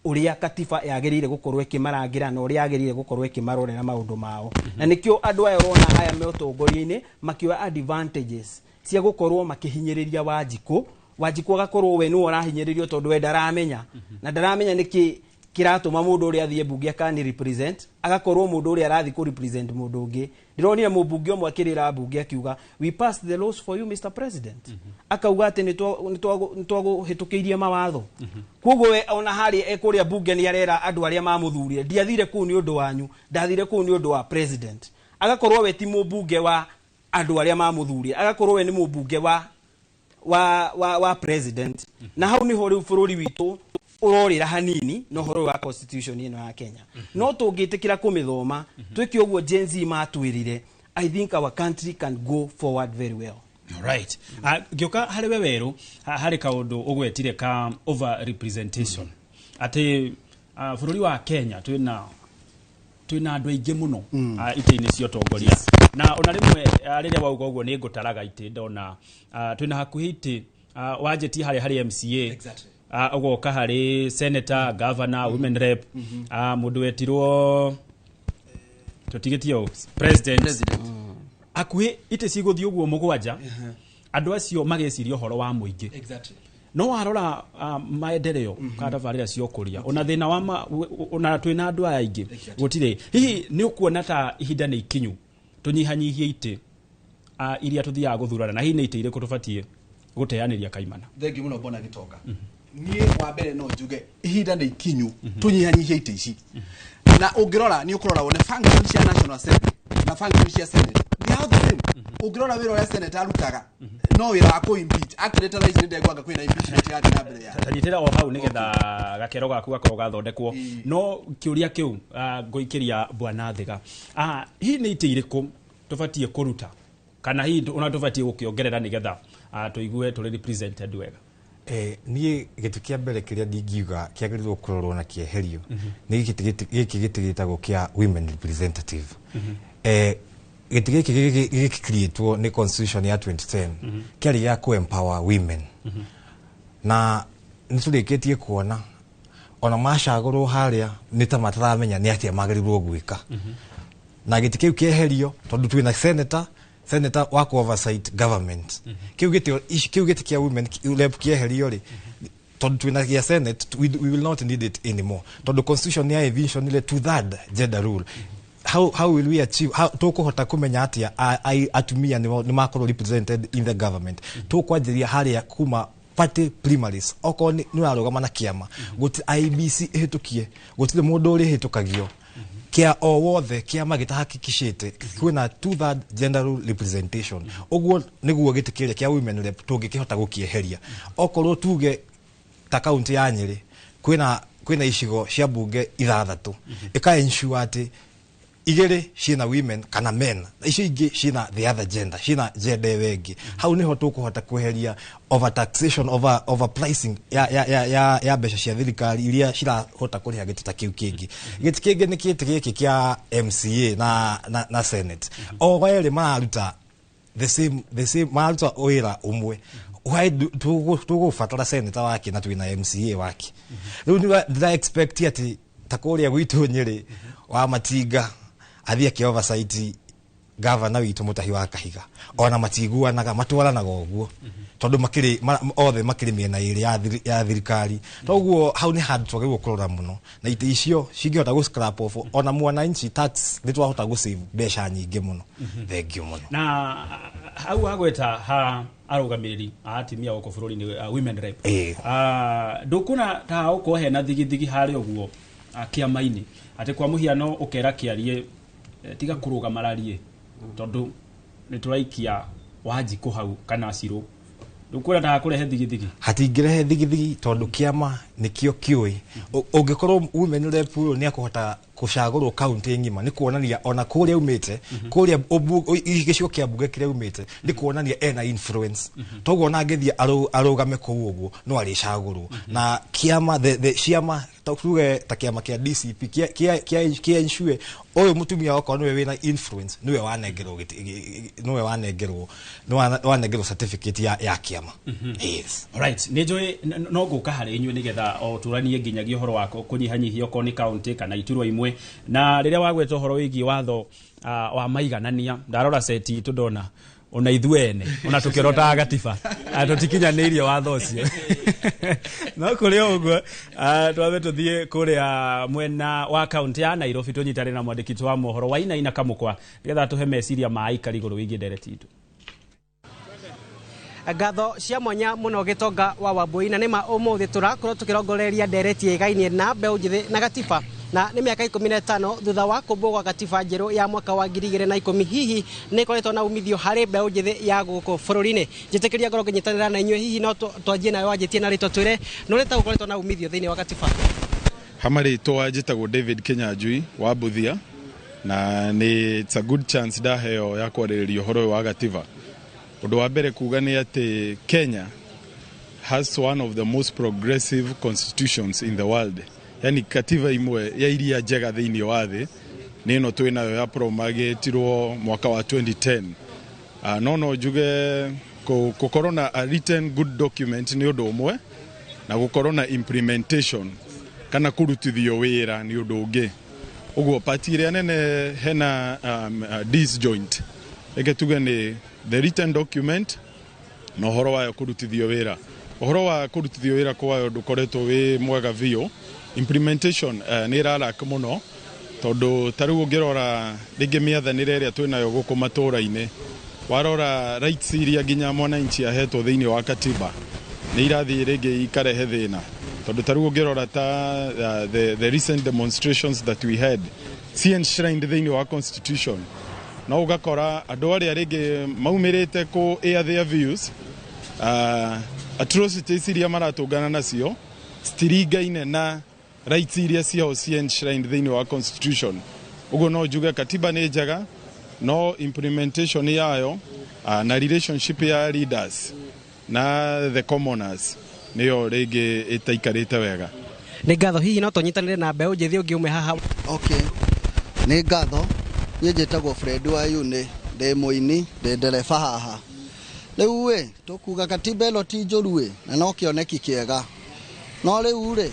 Speaker 4: ũrĩa katiba yagĩrĩire gũkorwo ĩkĩmarangĩra na ũrĩa yagĩrĩire gũkorwo ĩkĩmarorera maũndũ mao. Na nĩkĩo andũ aya ũrona aya me ũtongoria-inĩ makĩoya advantages cia gũkorwo makĩhinyĩrĩria Wanjikũ. Wanjikũ agakorwo we nĩwe ũrahinyĩrĩrio, tondũ we ndaramenya, na ndaramenya nĩkĩ kĩratũma mũndũ ũrĩa athiĩ mbunge akani represent, agakorwo mũndũ ũrĩa arathiĩ kũ represent mũndũ ũngĩ. Ndĩronire mũmbunge ũmwe akĩrĩra mbunge akiuga, "We passed the laws for you, Mr President." Akauga atĩ nĩ twagũhĩtũkĩirie mawatho. Koguo we ona harĩa ekũrĩa mbunge nĩ arera andũ arĩa mamũthurire, "Ndiathire kũu nĩ ũndũ wanyu, ndathire kũu nĩ ũndũ wa president." Agakorwo we ti mũmbunge wa andũ arĩa mamũthurire, agakorwo we nĩ mũmbunge wa president. Na hau niho rĩu bũrũri witũ ũrorĩra hanini na ũhoro ũyũ wa constitution ĩno ya Kenya. No tũngĩtĩkĩra kũmĩthoma, twĩke ũguo Gen Z matwĩrire, I think our country can go forward very well.
Speaker 2: Right. Ngĩũka harĩ we Werũ, harĩ kaũndũ ũgwetire ka over representation, atĩ bũrũri wa Kenya twĩna andũ aingĩ mũno itĩ-inĩ cia ũtongoria. Na ona rĩmwe rĩrĩa wauga ũguo nĩ ngũtaraga itĩ ndona twĩna hakuhĩ itĩ wanjĩtie harĩa harĩ MCA, ũgoka harĩ senator, governor, women rep, mũndũ wetirwo tũtigĩtie ũ president, hakuhĩ itĩ cigũthiĩ ũguo 7. Andũ acio mageciria ũhoro wa mũingĩ. No warora maendeleo kana tabarĩra cia ũkũria, ona thĩna wa ona twĩna andũ aya aingĩ gũtirĩ. Hihi nĩ ũkuona ta ihinda nĩ ikinyu tũnyihanyihie itĩ iria tũthiaga gũthurana, na hihi nĩ itĩ irĩkũ tũbatiĩ gũteanĩria kaimana?
Speaker 1: Thengiũ mũno, mbona Gĩtonga. Niĩ wa mbere no njuge ihinda nĩ ikinyu tũnyihanyihie itĩ ici. Na ũngĩrora nĩ ũkũrora wone function cia National Assembly na function cia Senate, they are the same. Ũngĩrora wĩra ũrĩa Senate arutaga no wĩra wa kũ impeach. Actually, ta thaa ici nĩ ndegwanga kwĩna impeachment ĩrathiĩ na mbere ya
Speaker 2: Tanyitĩra o hau nĩgetha gakero gaku gakorwo gathondekwo. No kĩũria kĩu ngũikĩria bwana Thiga, hihi nĩ itĩ irĩkũ tũbatiĩ kũruta, kana hihi ona tũbatiĩ gũkĩongerera nĩgetha tũigue tũrĩ represented wega?
Speaker 22: Niĩ gĩtĩ kĩa mbere kĩrĩa ndingiuga kĩagĩrĩirwo kũrorwo na kĩeherio nĩ gĩkĩ gĩtĩ gĩtagwo kĩa women representative. Gĩtĩ gĩkĩ gĩgĩcreatwo nĩ constitution ya 2010 kĩarĩ gĩa kũ empower women, na nĩ tũrĩkĩtie kuona ona macagũrwo harĩa nĩ ta mataramenya nĩ atĩa magĩrĩirwo gwĩka. Na gĩtĩ kĩu kĩeherio, tondũ twĩna senator wa ku oversight government. Kĩu gĩtĩ kĩa women rep kĩeherio rĩ, tondũ twĩna gĩa senate, we will not need it anymore, tondũ constitution ya envisionire two third gender rule. How will we achieve, how tũkũhota kũmenya atĩa atumia nĩ makorwo represented in the government? Tũkwanjĩria harĩa kuma party primaries. Okorwo nĩ ũrarũgama na kĩama, gũtirĩ IEBC ĩhĩtũkie, gũtirĩ mũndũ ũrĩhĩtũkagio kia o wothe kĩama gĩtahakikicĩte kwĩna two third gender rule representation. Ũguo nĩguo gĩtĩ kĩrĩa kĩa women rep tũngĩkĩhota gũkĩeheria. Okorwo tuge ta kaunti ya Nyĩrĩ kwĩna icigo cia mbunge 6, ĩka ensure atĩ Igĩrĩ ciĩna women kana men, icio ingĩ ciĩna the other gender, ciĩna gender ĩyo ĩngĩ. Hau nĩho tũkũhota kweheria overtaxation, overpricing ya mbeca cia thirikari iria cirahota kũrĩha gĩtĩ ta kĩu kĩngĩ. Gĩtĩ kĩngĩ nĩ gĩtĩ gĩkĩ kĩa MCA na Senate. O erĩ mararuta the same, mararuta wĩra ũmwe. Why tũgũbatara senator wake na twĩna MCA wake? Rĩu ndĩra expect atĩ ta kũrĩa gwitũ Nyĩrĩ wa Matinga athiĩ akĩ oversight gavana witũ Mũtahi wa Kahiga, ona matiguanaga, matwaranaga ũguo tondũ makĩrĩ othe makĩrĩ mĩena ĩrĩ ya thirikari. Toguo hau nĩ handũ twagĩrĩirwo kũrora mũno, na itĩ icio cingĩhota gũ scrap off, ona mwananchi tax nĩ twahota gũ save mbeca nyingĩ mũno. Thank you mũno.
Speaker 2: Na hau wagweta ha arũgamĩrĩri a atumia gũkũ bũrũri-inĩ, women rep, ndũkuona ta gũkorwo hena thigithigi harĩa ũguo kĩama-inĩ, atĩ kwa mũhiano ũkera kĩarie, tiga kũrũgama rarie tondũ nĩ tũraikia Wanjikũ hau kana Cirũ? Ndũkuona ta kũrehe thigithigi?
Speaker 22: Hatingĩrehe thigithigi tondũ kĩama nĩkĩo kĩũĩ. Ũngĩkorwo women rep ũyũ nĩ akũhota kũcagũrwo kaunti ng'ima, nĩ kuonania ona kũrĩa umĩte, kũrĩa gĩcigo kĩa mbunge kĩrĩa umĩte, nĩ kuonania ena influence. Toguo ona angĩthiĩ arũgame kũu ũguo no arĩcagũrwo na kĩama the ciama, ta tuge ta kĩama kĩa DCP kĩa ensure ũyũ mũtumia okorwo nĩwe wĩna influence, nĩwe wanengerwo nĩwe wanengerwo nĩwe wanengerwo certificate ya kĩama, yes.
Speaker 2: Alright, nĩ njũĩ no ngũka harĩ inyuĩ nĩgetha o tũranie nginyagia ũhoro wa kũnyihanyihia okorwo nĩ kaunti kana iturwa imwe. Na rĩrĩa wagweta ũhoro wĩgiĩ watho wa maiganania, ndarora seti itũ ndona ona ithuĩ ene ona tũkĩrotaga gatiba tũtikinyanĩirie watho ũcio. No kũrĩ o ũguo, twambe tũthiĩ kũrĩa mwena wa kaunti ya Nairobi tũnyitane na mwandĩki witũ wa mohoro Wainaina Kamũkwa nĩgetha tũhe meciria ma aikari igũrũ wĩgiĩ ndereti itũ.
Speaker 3: Ngatho cia mwanya muno, Gitonga wa Wambui. Na nĩma ũmũthĩ tũrakorwo tũkĩrongoreria ndereti ĩgainie na mbeũ njĩthĩ na gatiba, na nĩ mĩaka 15 thutha wa kũmbwo gwa gatiba njerũ ya mwaka wa 2010. Hihi nĩ ĩkoretwo na umithio harĩ mbeũ njĩthĩ ya gũkũ bũrũri-inĩ? Njĩtĩkĩria ngorwo ngĩnyitanĩra na inyuĩ. Hihi no twanjie nawe, wanjĩtie na rĩtwa, twĩre nĩ ũrĩ ta ũkoretwo na umithio thĩinĩ wa gatiba.
Speaker 5: Hamarĩtwa njĩtagwo David Kinyanjui wa Buthia, na nĩ it's a good chance ndaheo ya kwarĩrĩria ũhoro ũyũ wa gatiba. Ũndũ wa mbere kuga nĩ atĩ Kenya has one of the most progressive constitutions in the world, yani katiba imwe ya iria njega thĩinĩ wa thĩ nĩ ĩno twĩ nayo ya promulgatirwo mwaka wa 2010. No njuge gũkorwo na a written good document nĩ ũndũ ũmwe, na gũkorwo na implementation kana kũrutithio wĩra nĩ ũndũ ũngĩ. Ũguo part ĩrĩa nene hena disjoint, reke tuge nĩ the written document na ũhoro wayo kũrutithio wĩra. Ũhoro wa kũrutithio wĩra kwayo ndũkoretwo wĩ mwega biũ. Implementation nĩ ĩrarak mũno, tondũ ta rĩu ũngĩrora rĩngĩ mĩathanĩre ĩrĩa twĩnayo gũkũ matũũra-inĩ, warora rights iria nginya mwananchi ahetwo thĩinĩ wa katiba nĩ irathiĩ rĩngĩ ikarehe thĩna, tondũ ta rĩu ũngĩrora ta the recent demonstrations that we had ci enshrined thĩinĩ wa constitution, no ũgakora andũ arĩa rĩngĩ maumĩrĩte kũ air their views, atrocities iria maratũngana nacio citiringaine na rights iria ciao ci enshrined thĩinĩ wa constitution. Ũguo no njuge katiba nĩ njega, no implementation yayo na relationship ya leaders na the commoners nĩyo rĩngĩ ĩtaikarĩte wega.
Speaker 3: Nĩ ngatho. Hihi no tũnyitanĩre na mbeũ njĩthĩ ũngĩ ũmwe haha?
Speaker 23: Okay, nĩ ngatho. Niĩ njĩtagwo Fred wa Yune, ndĩ mũini, ndĩ ndereba haha. Rĩu ĩ tũkuga katiba ĩno ti njũru ĩ, na no kĩoneki kĩega, no rĩu rĩ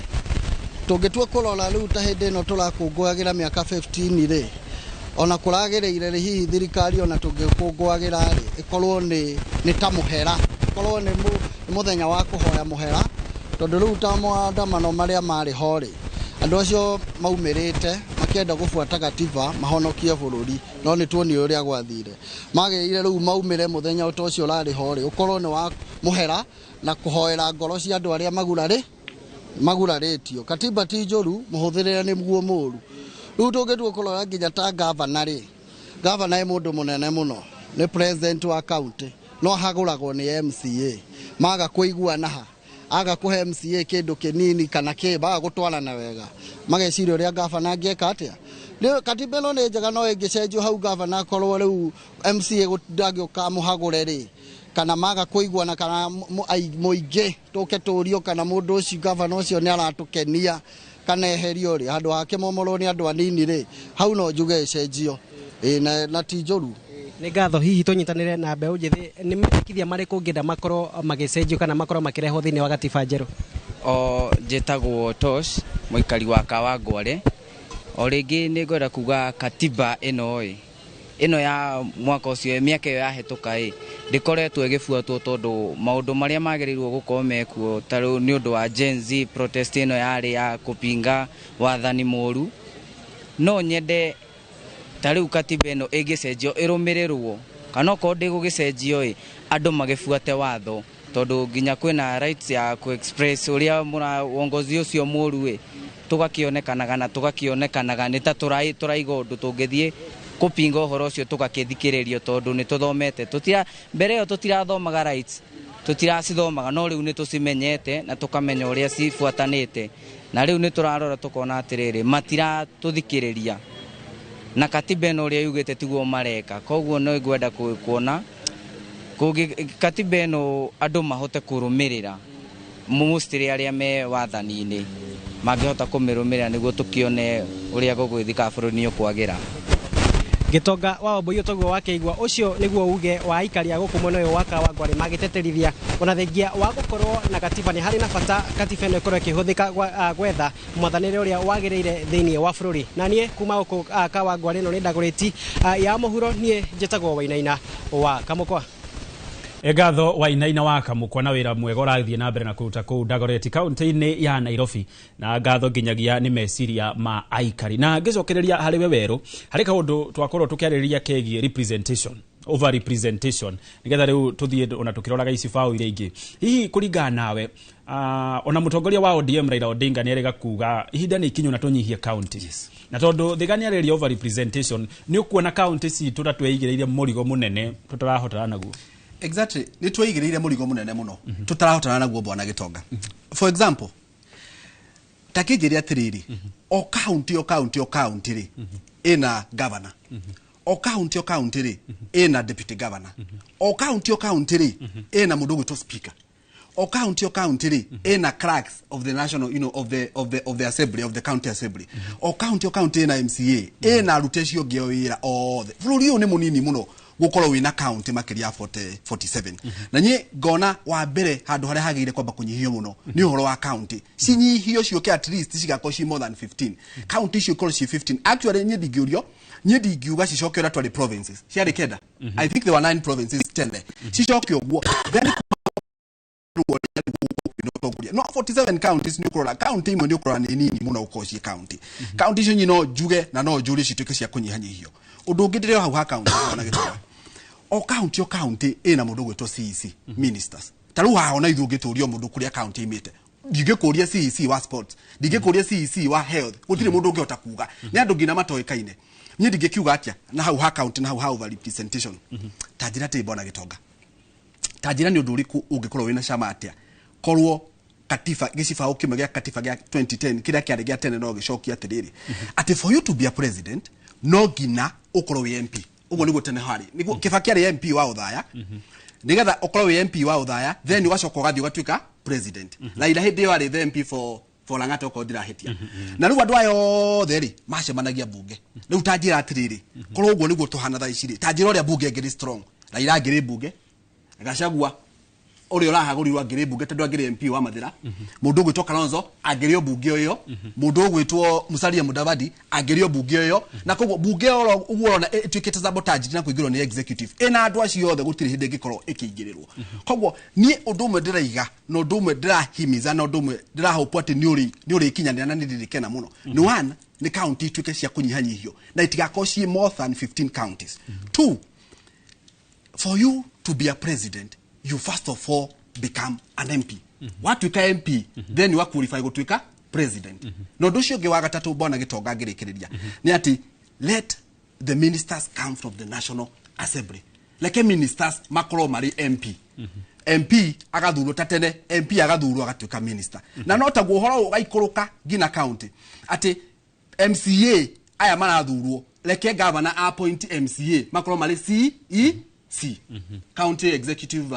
Speaker 23: tũngĩtua kũrora rĩu ta hĩndĩ ĩno tũrakũngũagĩra mĩaka 15 rĩ, ona kũragĩrĩire rĩ, hihi thirikari ona tũngĩkũngũagĩra rĩ, ĩkorwo nĩ ta mũhera, ĩkorwo nĩ mũthenya wa kũhoya mũhera, tondũ rĩu ta maandamano marĩa marĩ ho rĩ, andũ acio maumĩrĩte makĩenda gũbuata gatiba mahonokie bũrũri, no nĩ tuonire ũrĩa gwathire. Magĩrĩire rĩu maumĩre mũthenya ta ũcio ũrarĩ ho rĩ, ũkorwo nĩ wa mũhera na kũhoera ngoro cia andũ arĩa magurarĩ magurarĩtio. Katiba ti njũru, mũhũthĩrĩre nĩguo mũru. Rĩu tũngĩtua kũrora nginya ta gavana rĩ, gavana ĩ mũndũ mũnene mũno, nĩ president wa county, no ahagũragwo nĩ MCA. Maga kũiguana ha aga kũhe MCA kĩndũ kĩnini kana kĩ baga gũtwarana wega, mageciria ũrĩa gavana angĩeka atĩa. Rĩu katiba ĩno nĩ njega no ĩngĩcenjio hau gavana akorwo rĩu MCA ndangĩũka amũhagũre rĩ, kana maga kũiguana kana mũingĩ tũke tũrio kana mũndũ ũcio gavana ũcio nĩ aratũkenia kana eherio rĩ, handũ hake momorwo nĩ andũ anini rĩ, hau no njuge ĩcenjio. Ĩĩ na ti njũru.
Speaker 3: Nĩ ngatho. Hihi tũnyitanĩre na mbeũ njĩthĩ, nĩ mendekithia marĩkũ ũngĩenda makorwo magĩcenjio kana makorwo makĩrehwo thĩinĩ wa gatiba njerũ?
Speaker 6: O njĩtagwo Tosh, mũikari wa Kawangware. O rĩngĩ nĩ ngwenda kuga katiba ĩno ĩ ĩno ya mwaka ũcio, mĩaka ĩyo yahĩtũka ĩ, ndĩkoretwo ĩgĩbuatwo tondũ maũndũ marĩa magĩrĩirwo gũkorwo mekuo ta rĩu nĩ ũndũ wa Gen Z protest ĩno yarĩ ya kũpinga wathani mũru. No nyende ta rĩu katiba ĩno ĩngĩcenjio ĩrũmĩrĩrwo, kana okorwo ndĩgũgĩcenjio ĩ, andũ magĩbuate watho, tondũ nginya kwĩna rights ya ku-express ũrĩa mũra uongozi ũcio mũru ĩ, tũgakĩonekanaga na tũgakĩonekanaga nĩ ta tũraiga ũndũ tũngĩthiĩ kũpinga ũhoro ũcio tũgakĩthikĩrĩrio, tondũ nĩ tũthomete. Tũtira mbere ĩyo tũtirathomaga rights, tũtiracithomaga, no rĩu nĩ tũcimenyete na tũkamenya ũrĩa cibuatanĩte, na rĩu nĩ tũrarora tũkona atĩrĩrĩ, matiratũthikĩrĩria na katiba ĩno ũrĩa yugĩte tiguo mareka. Koguo no ngwenda kuona katiba ĩno andũ mahote kũrũmĩrĩra, mostly arĩa me wathani-inĩ mangĩhota kũmĩrũmĩrĩra nĩguo tũkĩone ũrĩa gũgũgĩthiĩ bũrũri nĩ ũkwagĩra.
Speaker 3: Gĩtonga wa Wambui, ũtoguo wakĩigua ũcio nĩguo uge wa aikari a gũkũ mwena ũyũ wa Kawangware magĩteterithia ona thengia wa gũkorwo na gatiba nĩ harĩ na bata katiba ĩno ĩkorwo ĩkĩhũthĩka gwetha mwathanĩre ũrĩa wagĩrĩire thĩinĩ wa bũrũri. Na niĩ kuma gũkũ Kawangware ĩno nĩ Ndagũrĩti ya mũhuro, niĩ njĩtagwo Wainaina wa Kamũkwa.
Speaker 2: Ngatho Wainaina wa Kamũkwa na wĩra mwega ũrathiĩ na mbere na kũruta kũu Dagoretti kaunti-inĩ ya Nairobi, na ngatho nginyagia nĩ meciria ma aikari. Na ngĩcokereria harĩ we werũ, harĩ kaũndũ twakorwo tũkĩarĩrĩria kegiĩ representation, over representation, nĩgetha rĩu tũthiĩ ona tũkĩroraga icibaũ iria ingĩ. Hihi kũringana nawe, ona mũtongoria wa ODM Raila Odinga nĩ erĩga kuga ihinda nĩ ikinyu na tũnyihie county, yes. Na tondũ Thiga nĩ arĩrĩria over representation, nĩ ũkuona county citũ ta tweigĩrĩire mũrigo mũnene tũtarahotana naguo?
Speaker 1: Exactly, nĩ tweigĩrĩire mũrigo mũnene mũno tũtarahotana naguo, bwana Gĩtonga. For example, ta kĩnjĩre atĩrĩrĩ, o county o county o county rĩ ĩna governor, o county o county rĩ ĩna deputy governor, o county o county rĩ ĩna mũndũ ũgwĩtwo speaker, o county o county rĩ ĩna clerks of the national, you know, of the assembly, of the county assembly, o county o county ĩna MCA, ĩna aruti acio angĩ a wĩra othe. Bũrũri ũyũ nĩ mũnini mũno gũkorwo wĩna county makĩria ya 40, 47. Na niĩ ngona wa mbere handũ harĩa hagĩrĩire kwamba kũnyihio mũno nĩ ũhoro wa county. Cinyihio ciũke at least cigakorwo ci more than 15. County icio ikorwo ci 15. Actually, niĩ ndingĩũrio, niĩ ndingiuga cicoke ũrĩa twarĩ provinces ciarĩ kenda. I think there were nine provinces tene. Cicoke ũguo, then no 47 counties nĩ ũkũrora county imwe nĩ ũkũrora nĩ nini mũno gũkorwo ciĩ county. County icio no njuge na no njũrie cituĩke cia kũnyihanyihio. Ũndũ ũngĩ ndĩrĩ hau ha county na gĩtũma o county o county ĩna mũndũ ũgwĩtwo CEC, ministers. Ta rĩu haha ona ithuĩ ũngĩtũrio mũndũ kũrĩa county imĩte, ndingĩkũria CEC wa sports, ndingĩkũria CEC wa health, gũtirĩ mũndũ ũngĩhota kuga. Nĩ andũ nginya matoĩkaine. Niĩ ndingĩkiuga atĩa na hau ha county na hau ha over representation. Ta njĩra atĩ bwana Gĩtonga, ta njĩra nĩ ũndũ ũrĩkũ ũngĩkorwo wĩna cama atĩa korwo katiba gĩcibaũ kĩmwe gĩa katiba gĩa 2010 kĩrĩa kĩarĩ gĩa tene no gĩcokia atĩrĩrĩ, atĩ for you to be a president no nginya ũkorwo wĩ MP? Ũguo nĩguo tene harĩ, nĩguo Kibaki arĩ MP wa Othaya. Nĩgetha ũkorwo wĩ MP wa Othaya, then ũgacoka ũgathiĩ ũgatuĩka president. Raila hĩndĩ ĩyo arĩ the MP for Lang'ata, okorwo ndirahĩtia. Na rĩu andũ aya othe rĩ macemanagia bunge. Rĩu ta njĩra atĩrĩrĩ, korwo ũguo nĩguo tũhana thaa ici rĩ, ta njĩra ũrĩa bunge ĩngĩrĩ strong. Raila angĩrĩ bunge, Gachagua ũrĩa ũrahagũrirwo angĩrĩ bunge tondũ angĩrĩ MP wa Mathĩra, mũndũ ũgwĩtwo Kalonzo angĩrĩ o bunge ĩyo, mũndũ ũgwĩtwo Musalia Mudavadi angĩrĩ o bunge ĩyo. Na koguo bunge ĩyo ũguo ũrona ĩtuĩkĩte sabotage na kũingĩrwo nĩ executive ĩna andũ acio othe, gũtirĩ hĩndĩ ĩngĩkorwo ĩkĩingĩrĩrwo. Koguo niĩ ũndũ ũmwe ndĩraiga na ũndũ ũmwe ndĩrahimiza na ũndũ ũmwe ndĩrahope atĩ nĩ ũrĩkinyanĩra na nĩ ndĩrĩkena mũno nĩ one, nĩ county ituĩke cia kũnyihanyihio na itigakorwo ciĩ more than 15 counties. Two, for you to be a president, you first of all become an MP. Watuĩka MP, then you are qualify gũtuĩka president. Na ũndũ ũcio ũngĩ wa gatatũ, bwana Gĩtonga, ngĩrĩkĩrĩria, nĩ atĩ let the ministers come from the National Assembly. Reke ministers makorwo marĩ MP. MP agathurwo ta tene, MP agathurwo agatuĩka minister. Na no taguo ũhoro ũyũ ũgaikũrũka nginya county, atĩ MCA Aya marathurwo, reke governor appoint MCA makorwo marĩ CEC, county executive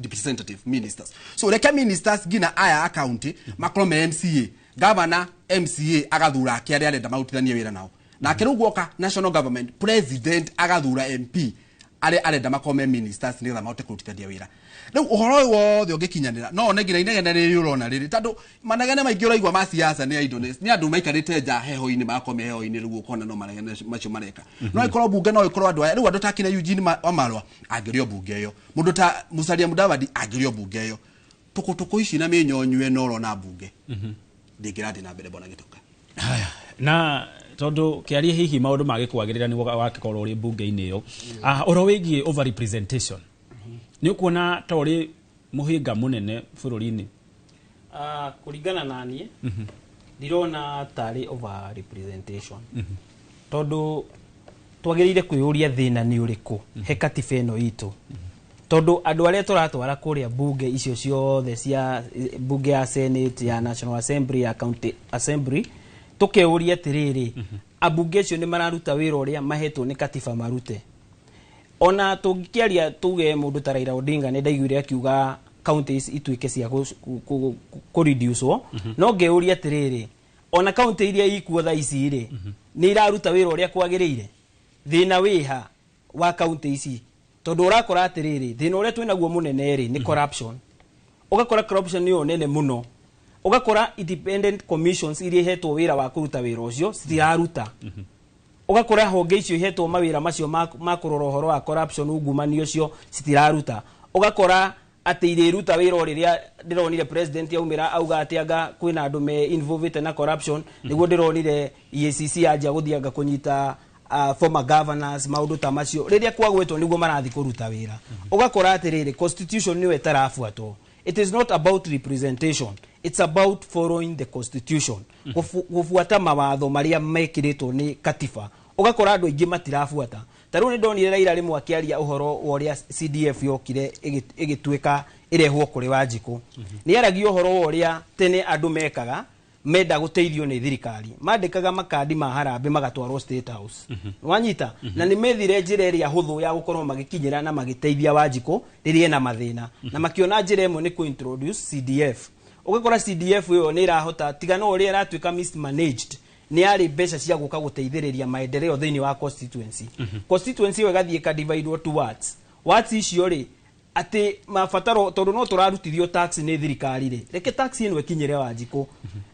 Speaker 1: representative ministers. So reke ministers nginya aya a county makorwo me MCA, governor MCA agathura ake arĩa arenda marutithanie wĩra nao. Nake rĩu guoka national government, president agathura MP arĩa arenda makorwo me ministers nĩgetha mahote kũrutithania wĩra. Rĩu ũhoro ũyũ wothe ũngĩkinyanĩra, no one nginya inegene rĩrĩ ũrona rĩrĩ, tondũ manegene maingĩ ũraigua ma siasa nĩ idleness, nĩ andũ maikarĩte nja heho-inĩ, magakorwo me heho-inĩ, rĩu ũkona no manegene macio mareka. No ĩkorwo bunge, no ĩkorwo andũ aya rĩu, andũ ta akina Eugene Wamalwa angĩrĩo bunge ĩyo, mũndũ ta Musalia Mudavadi angĩrĩo bunge ĩyo, tũkũtũkũ ici na mĩnyonyo ĩno ũrona bunge ndĩngĩrathiĩ na mbere, bwana Gĩtoka.
Speaker 2: Haya, na tondu kiarie hihi maundu magĩkwagĩrĩra nĩguo wakĩkorwo ũrĩ mbunge-inĩ ĩyo, ũhoro wĩgiĩ overrepresentation nĩ ũkuona ta ũrĩ mũhĩnga mũnene bũrũri-inĩ?
Speaker 4: Kũringana na niĩ, ndirona tarĩ over representation, tondũ twagĩrĩire kwĩyũria thĩna nĩ ũrĩkũ he katiba ĩno itũ, tondũ andũ arĩa tũratwara kũrĩa bunge icio ciothe cia bunge ya Senate, ya National Assembly, ya County Assembly, tũkeyũria atĩrĩrĩ, ambunge acio nĩ mararuta wĩra ũrĩa mahetwo nĩ katiba marute? Ona tũngĩkĩaria tuge mũndũ ta Raila Odinga, nĩ ndaiguire akiuga counties ituĩke cia kũreducwo, no ngeyũria atĩrĩrĩ, ona county iria ikuo thaa ici rĩ, nĩ iraruta wĩra ũrĩa kwagĩrĩire? Thĩna wĩha wa county ici? Tondũ ũrakora atĩrĩrĩ, thĩna ũrĩa twĩnaguo mũnene rĩ, nĩ corruption. Ũgakora corruption nĩyo nene mũno, ũgakora independent commissions iria ihetwo wĩra wa kũruta wĩra ũcio citiraruta. Ũgakora honge icio ihetwo mawĩra macio ma kũrora ũhoro wa corruption, ungumania ũcio, citiraruta. Ũgakora atĩ irĩruta wĩra o rĩrĩa ndĩronire president aumĩra auga atĩ anga kwĩna andũ me involved na corruption, nĩguo ndĩronire EACC yanjia gũthiĩ anga kũnyita former governors, maũndũ ta macio. Rĩrĩa kwagwetwo nĩguo marathiĩ kũruta wĩra. Ũgakora atĩrĩrĩ, constitution nĩyo ĩtarabuatwo. It is not about representation, it's about following the constitution, gũbuata mawatho marĩa mekĩrĩtwo nĩ katiba. Ũgakora andũ aingĩ matirabuata. Ta rĩu nĩ ndonire Raila rĩmwe akĩaria ũhoro wa ũrĩa CDF yokire ĩgĩtuĩka ĩrehwo kũrĩ Wanjikũ. Nĩ aragia ũhoro wa ũrĩa tene andũ mekaga menda gũteithio nĩ thirikari, mandĩkaga makandi ma harambĩ magatwarwo State House, wanyita? Na nĩ methire njĩra ĩrĩa hũthũ ya gũkorwo magĩkinyĩra na magĩteithia Wanjikũ rĩrĩa ena mathĩna, na makĩona njĩra ĩmwe nĩ kũ-introduce CDF. Ũgakora CDF ĩyo nĩ ĩrahota, tiga no ũrĩa ĩratuĩka mismanaged, nĩ yarĩ mbeca cia gũka gũteithĩrĩria maendeleo thĩinĩ wa constituency. Constituency ĩyo ĩgathiĩ ĩkadividwo to wards. Wards icio rĩ, atĩ mabataro, tondũ no tũrarutithio tax nĩ thirikari rĩ, reke tax ĩno ĩkinyĩre Wanjikũ.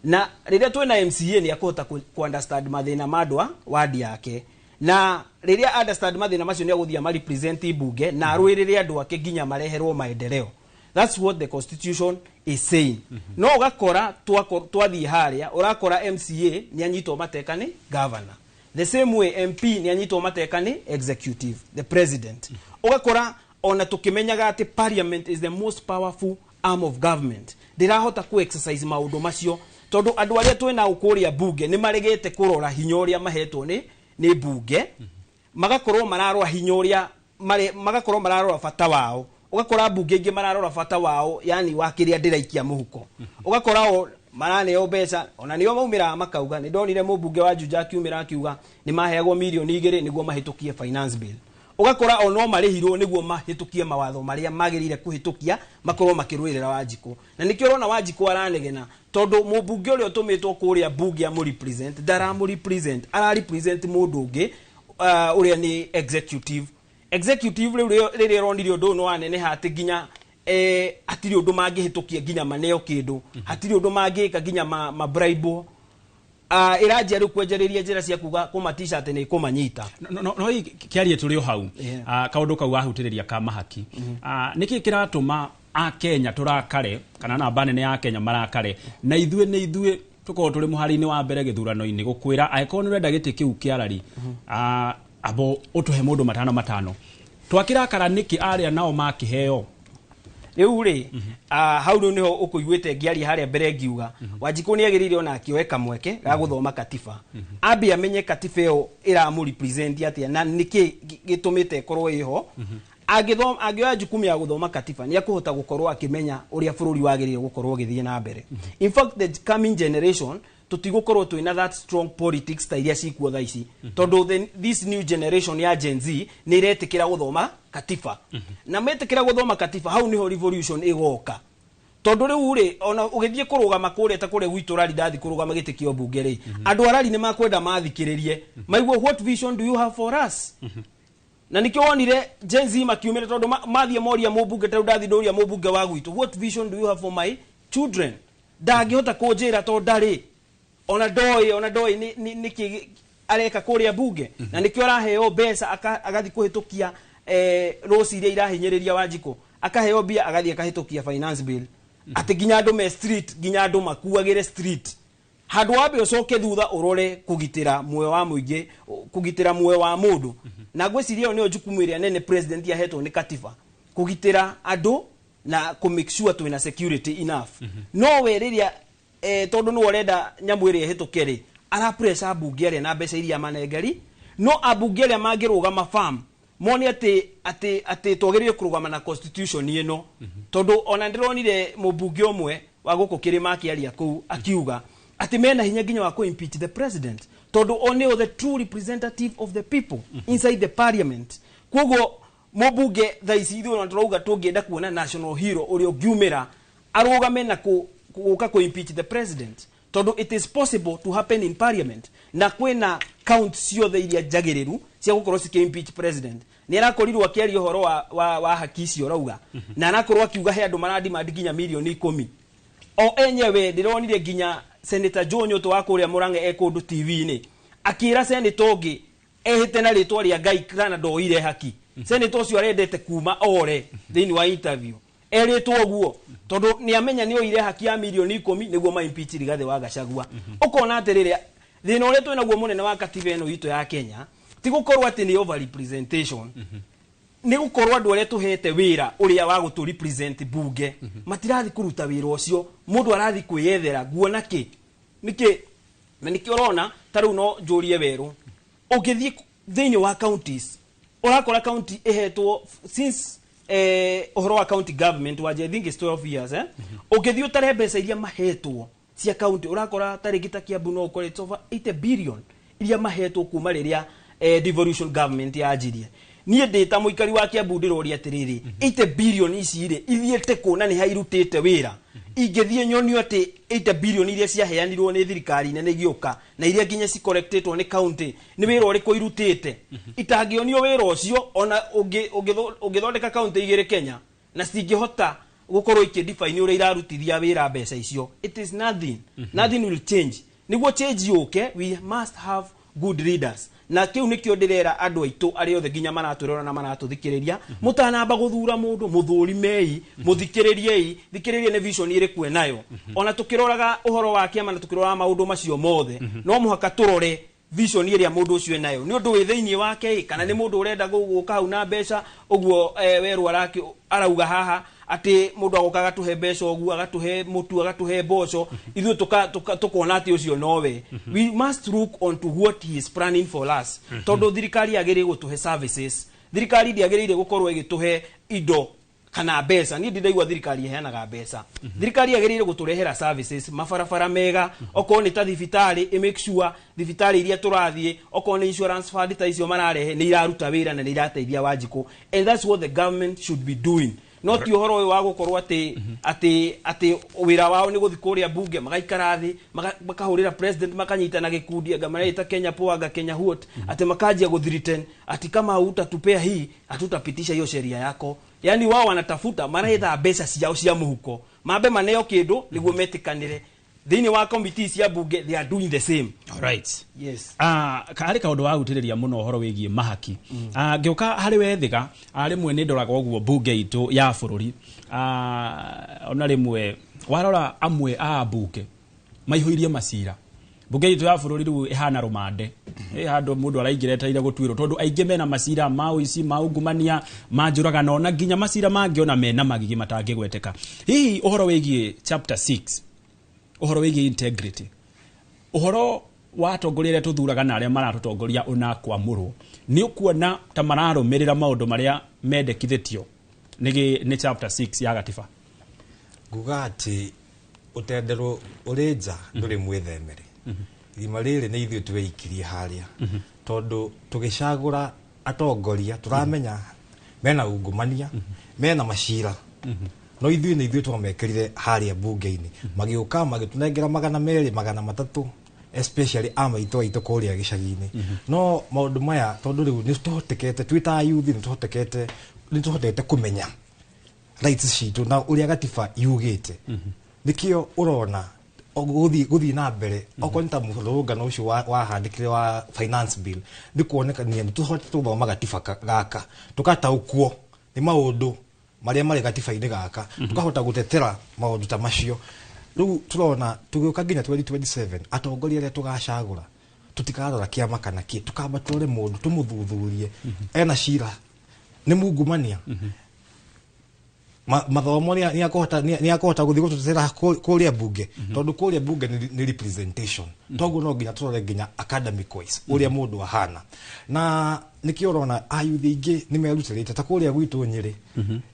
Speaker 4: Na rĩrĩa twĩna MCA, nĩ akũhota ku understand mathĩna ma andũ a wadi yake, na rĩrĩa understand mathĩna macio, nĩ agũthiĩ amarepresent bunge na arũĩrĩre andũ ake nginya mareherwo maendeleo. That's what the constitution is saying. No ũgakora twathiĩ harĩa, ũrakora MCA nĩ anyitwo mateka nĩ governor, the same way MP nĩ anyitwo mateka nĩ executive, the president. Ũgakora ona tũkĩmenyaga atĩ parliament is the most powerful arm of government, ndĩrahota ku exercise maũndũ macio, tondũ andũ arĩa twĩnao kũrĩa bunge nĩ maregete kũrora hinya ũrĩa mahetwo nĩ bunge, magakorwo mararora hinya ũrĩa magakorwo mararora bata wao. Ũgakora mbunge ingĩ mararora bata wao, yani wa kĩrĩa ndĩraikia mũhuko. Ũgakora o maraneo mbeca, ona nĩo maumĩraga makauga. Nĩ ndonire mũmbunge wa Juja akiumĩra akiuga nĩ maheagwo mirioni 2 nĩguo mahĩtũkie finance bill. Ũgakora o no marĩhirwo nĩguo mahĩtũkie mawatho marĩa magĩrĩire kũhĩtũkia, makorwo makĩrũĩrĩra Wanjikũ. Na nĩkĩo ũrona Wanjikũ aranegena, tondũ mũmbunge ũrĩa ũtũmĩtwo kũrĩa bunge amũrepresent ndaramũrepresent, ararepresent mũndũ ũngĩ, ũrĩa nĩ executive. Executive rĩu rĩrĩa ĩronire ũndũ ũyũ nĩ waneneha, atĩ nginya hatirĩ ũndũ mangĩhĩtũkia nginya maneo kĩndũ, hatirĩ ũndũ mangĩka nginya ma bribe, ĩranjia rĩu kwenjereria njĩra cia kuga kũmatisha atĩ nĩ ĩkũmanyita.
Speaker 2: No kĩarie tũrĩ o hau. Kaũndũ kau wahutĩrĩria ka mahaki, nĩkĩ kĩratũma akenya tũrakare, kana namba nene ya Kenya marakare, na ithuĩ nĩ ithuĩ tũkorwo tũrĩ mũhari-inĩ wa mbere gĩthurano-inĩ gũkwĩra angĩkorwo nĩ ũrenda gĩtĩ kĩu kĩa rari, abo ũtũhe mũndũ matano matano, twakĩrakara nĩkĩ arĩa nao makĩheo?
Speaker 4: Rĩu rĩ, hau rĩu nĩho ũkũiguĩte ngĩaria harĩa mbere ngiuga Wanjikũ nĩ agĩrĩire ona akĩoe kamweke ga gũthoma katiba, ambe amenye katiba ĩyo ĩramũrepresent atĩa na nĩkĩ gĩtũmĩte ĩkorwo ĩho. Angĩthoma, angĩoya jukumu ya gũthoma katiba, nĩ akũhota gũkorwo akĩmenya ũrĩa bũrũri wagĩrĩire gũkorwo ũgĩthiĩ na mbere. In fact, the coming generation Tũtigũkorwo twĩna that strong politics ta iria cikuo thaa ici, tondũ this new generation ya Gen Z nĩ iretĩkĩra gũthoma katiba, na metĩkĩra gũthoma katiba, hau nĩho revolution ĩgoka. Tondũ rĩu rĩ, ona ũgĩthiĩ kũrũgama kũrĩa ta kũrĩa gwitũ rari, ndathi kũrũgama gĩtĩ kĩa ũmbunge rĩ, andũ arari nĩ makwenda mathikĩrĩrie, maigue, "What vision do you have for us?" Na nikĩo wonire Gen Z makiumĩra, tondũ mathiĩ moria mũmbunge, ta rĩu ndathi ndũria mũmbunge wa gwitũ, "What vision do you have for my children?" Ndangĩhota kũnjĩra, tondũ ndarĩ ona ndoĩ nĩkĩ areka kũrĩa bunge. Na nĩkĩo araheo mbeca agathiĩ kũhĩtũkia laws iria irahinyĩrĩria Wanjikũ, akaheo mbia agathiĩ akahĩtũkia finance bill, atĩ nginya andũ me street, nginya andũ makuagĩre street. Handũ wambe ũcoke thutha ũrore kũgitĩra muoyo wa mũingĩ, kũgitĩra muoyo wa mũndũ. Na ngwĩciria ĩyo nĩyo jukumu ĩrĩa nene president ahetwo nĩ katiba, kũgitĩra andũ na kũ make sure twĩna security enough. No we rĩrĩa tondũ nĩwe ũrenda nyamũ ĩrĩa ĩhĩtũke rĩ, arapressure ambunge arĩa na mbeca iria manengeri. No ambunge arĩa mangĩrũgama farm mone atĩ twagĩrĩire kũrũgama na constitution ĩno, tondũ ona ndĩronire mũmbunge ũmwe wa gũkũ kĩrĩma akĩaria kũu, akiuga atĩ mena hinya nginya wa kũ impeach the president, tondũ o nĩo the true representative of the people inside the parliament. Koguo mũmbunge thaa ici ithuĩ ona tũrauga tũngĩenda kuona national hero ũrĩa ũngiumĩra arũgame na gũka kũ impeach the president, tondũ it is possible to happen in parliament, na kwĩna count ciothe iria njagĩrĩru cia gũkorwo cikĩ impeach president. Nĩ arakorirwo akĩaria ũhoro wa haki icio rauga, na arakorwo akiuga he andũ maradimandi nginya mirioni 10 o enyewe. Ndĩronire nginya Senator Joe Nyoto wa kũrĩa Mũrang'a e kũndũ TV-inĩ akĩra senator ũngĩ ehĩte na rĩtwa rĩa Ngai kana ndoire haki. Senator ũcio arendete kuma ore thĩinĩ wa interview erĩtwo ũguo, tondũ nĩ amenya nĩ oire haki ya mirioni 10 nĩguo ma impeach Rigathĩ wa Gachagua. Ũkona atĩrĩrĩ, thĩna ũrĩa twĩnaguo mũnene wa katiba ĩno itũ ya Kenya ti gũkorwo atĩ nĩ over representation, nĩ gũkorwo andũ arĩa tũhete wĩra ũrĩa wa gũtũ represent bunge matirathi kũruta wĩra ũcio. Mũndũ arathi kwĩyethera nguona kĩ nĩkĩ, na nĩkĩo ũrona ta rĩu no njũrie werũ, ũngĩthiĩ thĩinĩ wa counties, ũrakora county ĩhetwo since ũhoro wa county government wa, I think it's 12 years, eh? Ũngĩthiĩ ũtare mbeca iria mahetwo cia county, ũrakora ta rĩngĩ ta Kiambu no ũkore it's over 80 billion iria mahetwo kuma rĩrĩa devolution government yanjirie. Niĩ ndĩ ta mũikari wa Kiambu ndĩroria atĩrĩrĩ, 80 billion ici rĩ ithiĩte kũ, na nĩ hairutĩte wĩra? Ingĩthiĩ nyonio atĩ 80 billion iria ciaheanirwo nĩ thirikari nene igĩũka na iria nginya cicollectĩtwo nĩ county, nĩ wĩra ũrĩkũ irutĩte? Itangĩonio wĩra ũcio, ona ũngĩthondeka county igĩrĩ Kenya na citingĩhota gũkorwo ikĩdefine ũrĩa irarutithia wĩra mbeca icio, it is nothing. Nothing will change. Nĩguo change yũke, we must have good leaders. Na kĩu nĩkĩo ndĩrera andũ aitũ arĩa othe nginya maratwĩrora na maratũthikĩrĩria, mũtanamba gũthura mũndũ, mũthũrimei, mũthikĩrĩriei, thikĩrĩrie nĩ vision ĩrĩkũ enayo. Ona tũkĩroraga ũhoro wa kĩama na tũkĩroraga maũndũ macio mothe, no mũhaka tũrore vision ĩrĩa mũndũ ũcio enayo, nĩ ũndũ wĩ thĩinĩ wake ĩ, kana nĩ mũndũ ũrenda gũka hau na mbeca ũguo. Werũ arauga haha atĩ mũndũ agoka agatũhe mbeca ũguo, agatũhe mũtu, agatũhe mboco, ithuĩ tũkona atĩ ũcio nowe. We must look onto what he is planning for us, tondũ thirikari yagĩrĩire gũtũhe services. Thirikari ndĩagĩrĩire gũkorwo ĩgĩtũhe indo kana mbeca. Niĩ ndindaigua thirikari ĩheanaga mbeca. Thirikari yagĩrĩire gũtũrehera services, mabarabara mega, okorwo nĩ ta thibitarĩ, ĩ make sure thibitarĩ iria tũrathiĩ, okorwo nĩ insurance fund ta icio mararehe, nĩ iraruta wĩra na nĩ irateithia Wanjikũ. And that's what the government should be doing, no ti ũhoro ũyũ wa gũkorwo atĩ wĩra wao nĩ gũthiĩ kũrĩa bunge, magaikara thĩ, makahũrĩra president, makanyitana gĩkundi, anga mareita Kenya Poa, anga Kenya what, atĩ makanjia gũthreaten ati kama hutatupea hii, hatutapitisha hiyo sheria yako. Yani wao wanatafuta, maretha mbeca ciao cia mũhuko, mambe maneo kĩndũ nĩguo metĩkanĩre thĩinĩ wa committee cia bunge. They are doing the same.
Speaker 2: Alright.
Speaker 4: Yes.
Speaker 2: Harĩ kaũndũ wa gutĩrĩria mũno ũhoro wĩgiĩ mahaki. Ngĩũka harĩ wethiga, rĩmwe nĩ ndoraga ũguo mbunge itũ ya bũrũri, ona rĩmwe warora amwe a ambunge maihũirie macira. Mbunge itũ ya bũrũri rĩu ĩhana rũmande, ĩ handũ mũndũ araingĩra etereire gũtuĩrwo, tondũ aingĩ mena macira ma ũici, ma ungumania, ma njũragano, na nginya macira mangĩ ona mena magigi matangĩgweteka. Hihi ũhoro wĩgiĩ chapter 6, ũhoro wĩgiĩ integrity, ũhoro wa atongoria arĩa tũthuraga na arĩa maratũtongoria ona kwamũrwo, nĩ ũkuona ta mararũmĩrĩra maũndũ marĩa mendekithĩtio nĩ chapter 6 ya gatiba?
Speaker 22: Nguga atĩ ũtenderwo ũrĩ nja ndũrĩ mwĩthemere. Irima rĩrĩ nĩ ithuĩ tweikirie harĩa, tondũ tũgĩcagũra atongoria tũramenya mena ungumania, mena macira, no ithuĩ nĩ ithuĩ twamekĩrire harĩa bunge-inĩ, magĩũka magĩtũnengera 200, 300, especially a maitũ aitũ kũrĩa gĩcagi-inĩ. No maũndũ maya, tondũ rĩu nĩ tũhotekete twĩ ta youth, nĩ tũhotete kũmenya rights citũ na ũrĩa gatiba yugĩte, nĩkĩo ũrona gũthiĩ na mbere. Okorwo nĩ ta mũrũrũngano ũcio wahandĩkire wa finance bill, nĩ kuonekania nĩ tũhotete gũthoma gatiba gaka, tũkataũkwo nĩ maũndũ marĩa marĩ gatiba-inĩ gaka, tũkahota gũtetera maũndũ ta macio. Rĩu tũrona tũgĩũka nginya 2027, atongoria arĩa tũgacagũra tũtikarora kĩama kana kĩ, tũkamba tũrore mũndũ, tũmũthuthurie, ena cira, nĩ mungumania, mathomo nĩ akũhota gũthiĩ gũtũtetera kũrĩa bunge, tondũ kũrĩa bunge nĩ representation. Toguo no nginya tũrore nginya academic wise ũrĩa mũndũ ahana, na nĩkĩo ũrona ayuthi aingĩ nĩ merutĩrĩte. Ta kũrĩa gwitũ Nyĩrĩ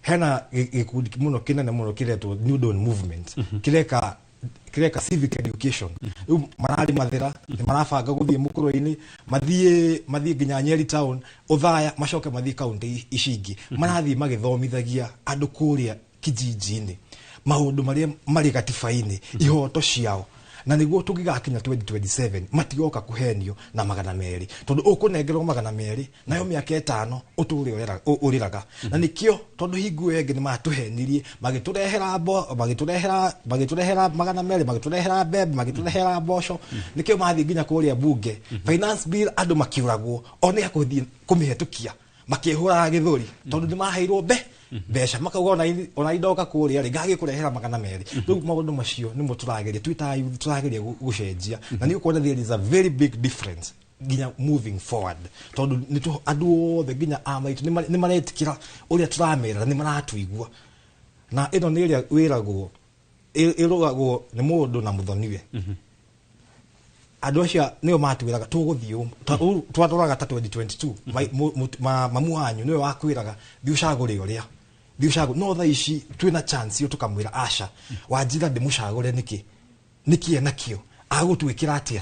Speaker 22: hena gĩkundi mũno kĩnene mũno kĩretwo New Dawn Movement, kĩreka civic education. Rĩu mararĩ mathĩra, nĩ marabanga gũthiĩ mũkũrũ-inĩ, mathiĩ nginya Nyeri town, Ũthaya, macoke mathiĩ kaunti ici ingĩ. Marathiĩ magĩthomithagia andũ kũrĩa kijiji-inĩ maũndũ marĩa marĩ gatiba-inĩ, ihoto ciao, na nĩguo tũngĩgakinya 2027 matigoka kũhenio na 200, tondũ ũkũnengerwo 200 nayo mĩaka 5 ũtũre ũrĩraga. Na nĩkĩo, tondũ hingo ĩyo ĩngĩ nĩ matũhenirie, magĩtũrehera mbo magĩtũrehera 200, magĩtũrehera mbembe, magĩtũrehera mboco. Nĩkĩo mathiĩ nginya kũrĩa bunge, finance bill, andũ makĩũragwo o nĩ akũthiĩ kũmĩhetũkia, makĩhũraga gĩthũri, tondũ nĩ maheirwo mbeca, makauga ona indoka kũrĩa rĩ ngagĩkũrehera 200. Rĩu maũndũ macio nĩmo tũrageria twĩ ta youth, tũrageria gũcenjia, na nĩ ũkuona there is a very big difference nginya moving forward, tondũ andũ othe nginya a maitũ nĩ maretĩkĩra ũrĩa tũramera na nĩ maratũigua. Na ĩno nĩ ĩrĩa wĩragwo ĩrũgagwo nĩ mũndũ na mũthoniwe. Andũ acio nĩo matwĩraga tũgũthiĩ ũũ. Twatũraga ta 2022, mamu wanyu nĩwe wakwĩraga thiĩ ũcagũre ũrĩa, thiĩ ũcagũre. No thaa ici twĩna chance ĩyo, tũkamwĩra aca, wanjira ndĩmũcagũre nĩkĩ, nĩkĩ enakĩo, agũtwĩkĩra atĩa,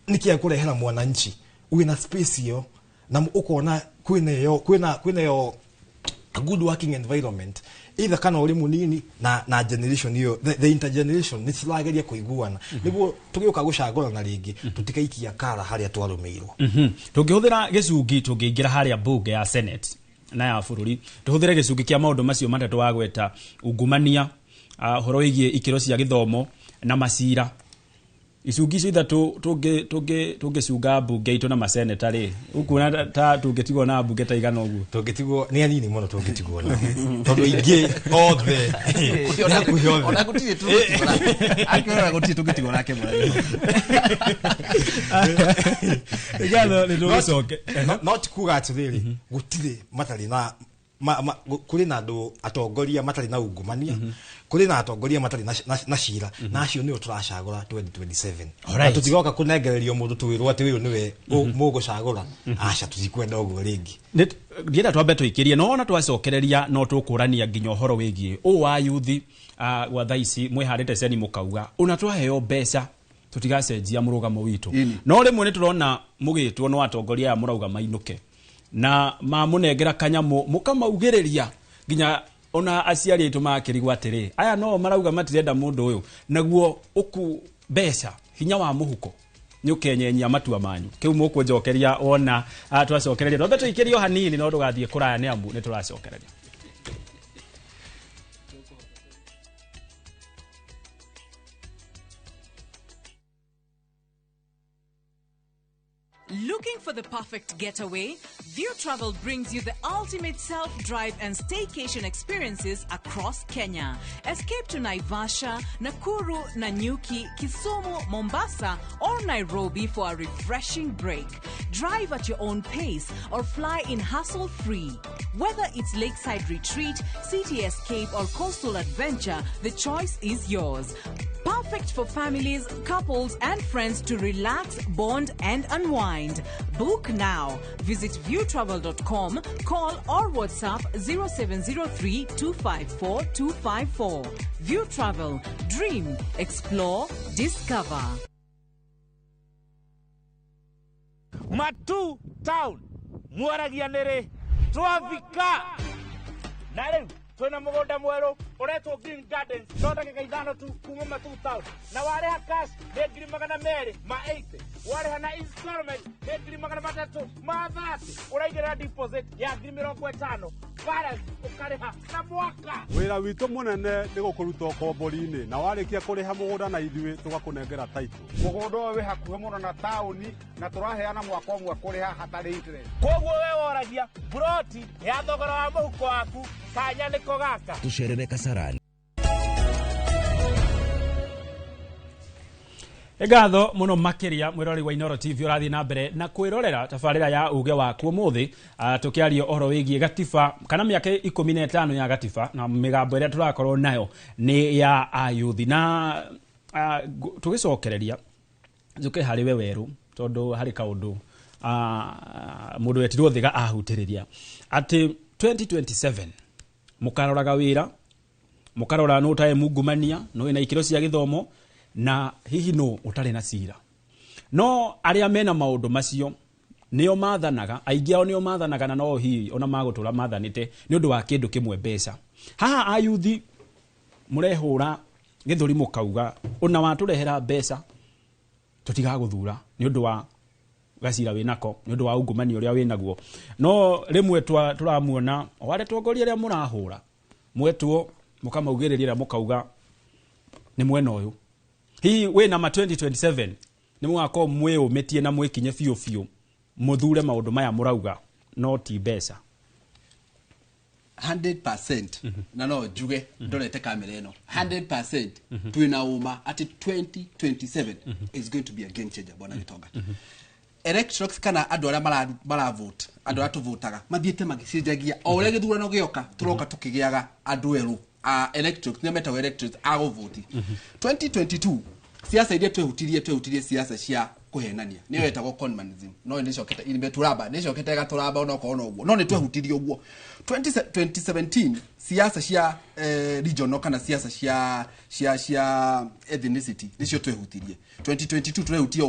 Speaker 22: nĩkĩ ekũrehera mwananchi. Wĩna space ĩyo na ũkona kwĩna ĩyo a good working environment, either kana ũrĩ mũnini na generation ĩyo, the intergeneration nĩ cirageria kũiguana, nĩguo tũgĩũka gũcagũrana rĩngĩ tũtikaikia kara harĩa twarũmĩirwo.
Speaker 2: Tũngĩhũthĩra gĩcungi, tũngĩingĩra harĩa bunge ya Senate na ya bũrũri, tũhũthĩre gĩcungi kĩa maũndũ macio matatũ wagweta, ungumania, ũhoro wĩgiĩ ikĩro cia gĩthomo na macira, icungi icio ithatũ, tũngĩcunga mbunge itũ na maseneta rĩ, ũkuona ta tũngĩtigwo na mbunge ta igana ũguo?
Speaker 22: Tũngĩtigwo nĩ anini mũno tũngĩtigwo nao, tondũ ingĩ othe nĩ hakuhĩ othe.
Speaker 1: Ona gũtirĩ tũngĩtigwo nake. Akĩrora gũtirĩ tũngĩtigwo nake mũraihu.
Speaker 2: Ngatho nĩ tũgĩcoke.
Speaker 22: Not kuga atĩrĩrĩ gũtirĩ matarĩ na kũrĩ na andũ atongoria matarĩ na ungumania, kũrĩ na atongoria matarĩ na cira, na acio nĩo tũracagũra 2027. Na tũtigoka kũnengererio mũndũ twĩrwo atĩ ũyũ nĩwe mũgũcagũra. Aca, tũtikwenda ũguo rĩngĩ.
Speaker 2: Ndienda twambe tũikĩrie, no ona twacokereria no tũkũrania nginya ũhoro wĩgiĩ ũũ wa yuthi. Gwa thaa ici mwĩhandĩte ceni, mũkauga ona twaheo mbeca tũtigacenjia mũrũgamo witũ, no rĩmwe nĩ tũrona mũgĩtwo no atongoria aya mũrauga mainũke na mamũnengera kanyamũ mũkamaugĩrĩria, nginya ona aciari aitũ makĩrigwo atĩrĩ, aya no marauga matirenda mũndũ ũyũ. Naguo ũku mbeca, hinya wa mũhuko nĩ ũkenyenyia matua manyu. Kĩu mũkũnjokeria ona twacokereria. Twambe tũikĩrio hanini, no ndũgathiĩ kũraya nĩ amu nĩ tũracokereria.
Speaker 7: Looking for the perfect getaway? View Travel brings you the ultimate self-drive and staycation experiences across Kenya. Escape to Naivasha, Nakuru, Nanyuki, Kisumu, Mombasa, or Nairobi for a refreshing break. Drive at your own pace or fly in hassle-free. Whether it's lakeside retreat, city escape, or coastal adventure, the choice is yours. Perfect for families, couples, and friends to relax, bond, and unwind. Book now. Visit viewtravel.com, call or WhatsApp 0703 254 254. View Travel. Dream, explore, discover.
Speaker 8: Matu Town mwaragia nĩrĩ twafika na rĩu twĩna mũgũnda mwerũ ũretwo Green Gardens no ndagĩka 5 tu kuma Matu Town na warĩha cash nĩ 280,000, warĩha na installment nĩ 330,000, ũraigĩrĩra deposit ya 50,000, balance ũkarĩha na mwaka.
Speaker 9: Wĩra witũ mũnene nĩ gũkũruta ũkombori-inĩ na warĩkia kũrĩha mũgũnda na ithuĩ tũgakũnengera title.
Speaker 10: Mũgũnda ũyũ wĩ hakuhĩ mũno na taũni na tũraheana mwaka ũmwe kũrĩha hatarĩ interest.
Speaker 8: Koguo we woragia buroti ya thogora wa mũhuko waku kanya nĩko gaka.
Speaker 24: Tũcerere Kasarani.
Speaker 2: Ngatho muno makiria mwirori wa Inooro TV urathie na mbere na kwirorera tabarira ya uge waku umuthi, tukiaria uhoro wigie gatiba kana miaka 15 ya gatiba na migambo iria turakorwo nayo ni ya ayuthi na tugicokereria njuke hari we weru tondu hari kaundu mundu wetirwo thiga ahutiriria ati 2027 mukaroraga wira mukarora no utae mungumania no ina ikiro cia githomo na hihi no utari na cira no aria mena maundu macio nio mathanaga aingi ao nio mathanaga na no hihi ona magutura mathanite ni undu wa kindu kimwe mbeca haha ayuthi murehura githuri mukauga ona waturehera mbeca tutigaguthura ni undu wa gacira winako ni undu wa ungumania uria winaguo no rimwe turamuona o aria tongoria aria murahura mwetwo mukamaugiriria mukauga ni mwena uyu hihi wina ma 2027 ni mwako mwiyumitie na mwikinye biũ biũ muthure maundu maya murauga no ti mbeca
Speaker 1: 100% na no njuge ndorete kamera ino 100% twina uma ati 2027 is going to be a game changer bwana Gitonga. Electronics kana andu aria mara vote andu aria tuvotaga mathiete magicenjagia o uria githurano gioka turoka tukigiaga andu eru a electronics ni metagwo electronics a guvoti. 2022 siasa iria twehutirie siasa cia kuhenania niyo yetagwo conmanism no nicokete imeturaba nicokete gaturaba ono ko no no ni twehutirie uguo. 2017 siasa cia regional kana siasa cia cia cia ethnicity nicio twehutirie. 2022 twehutie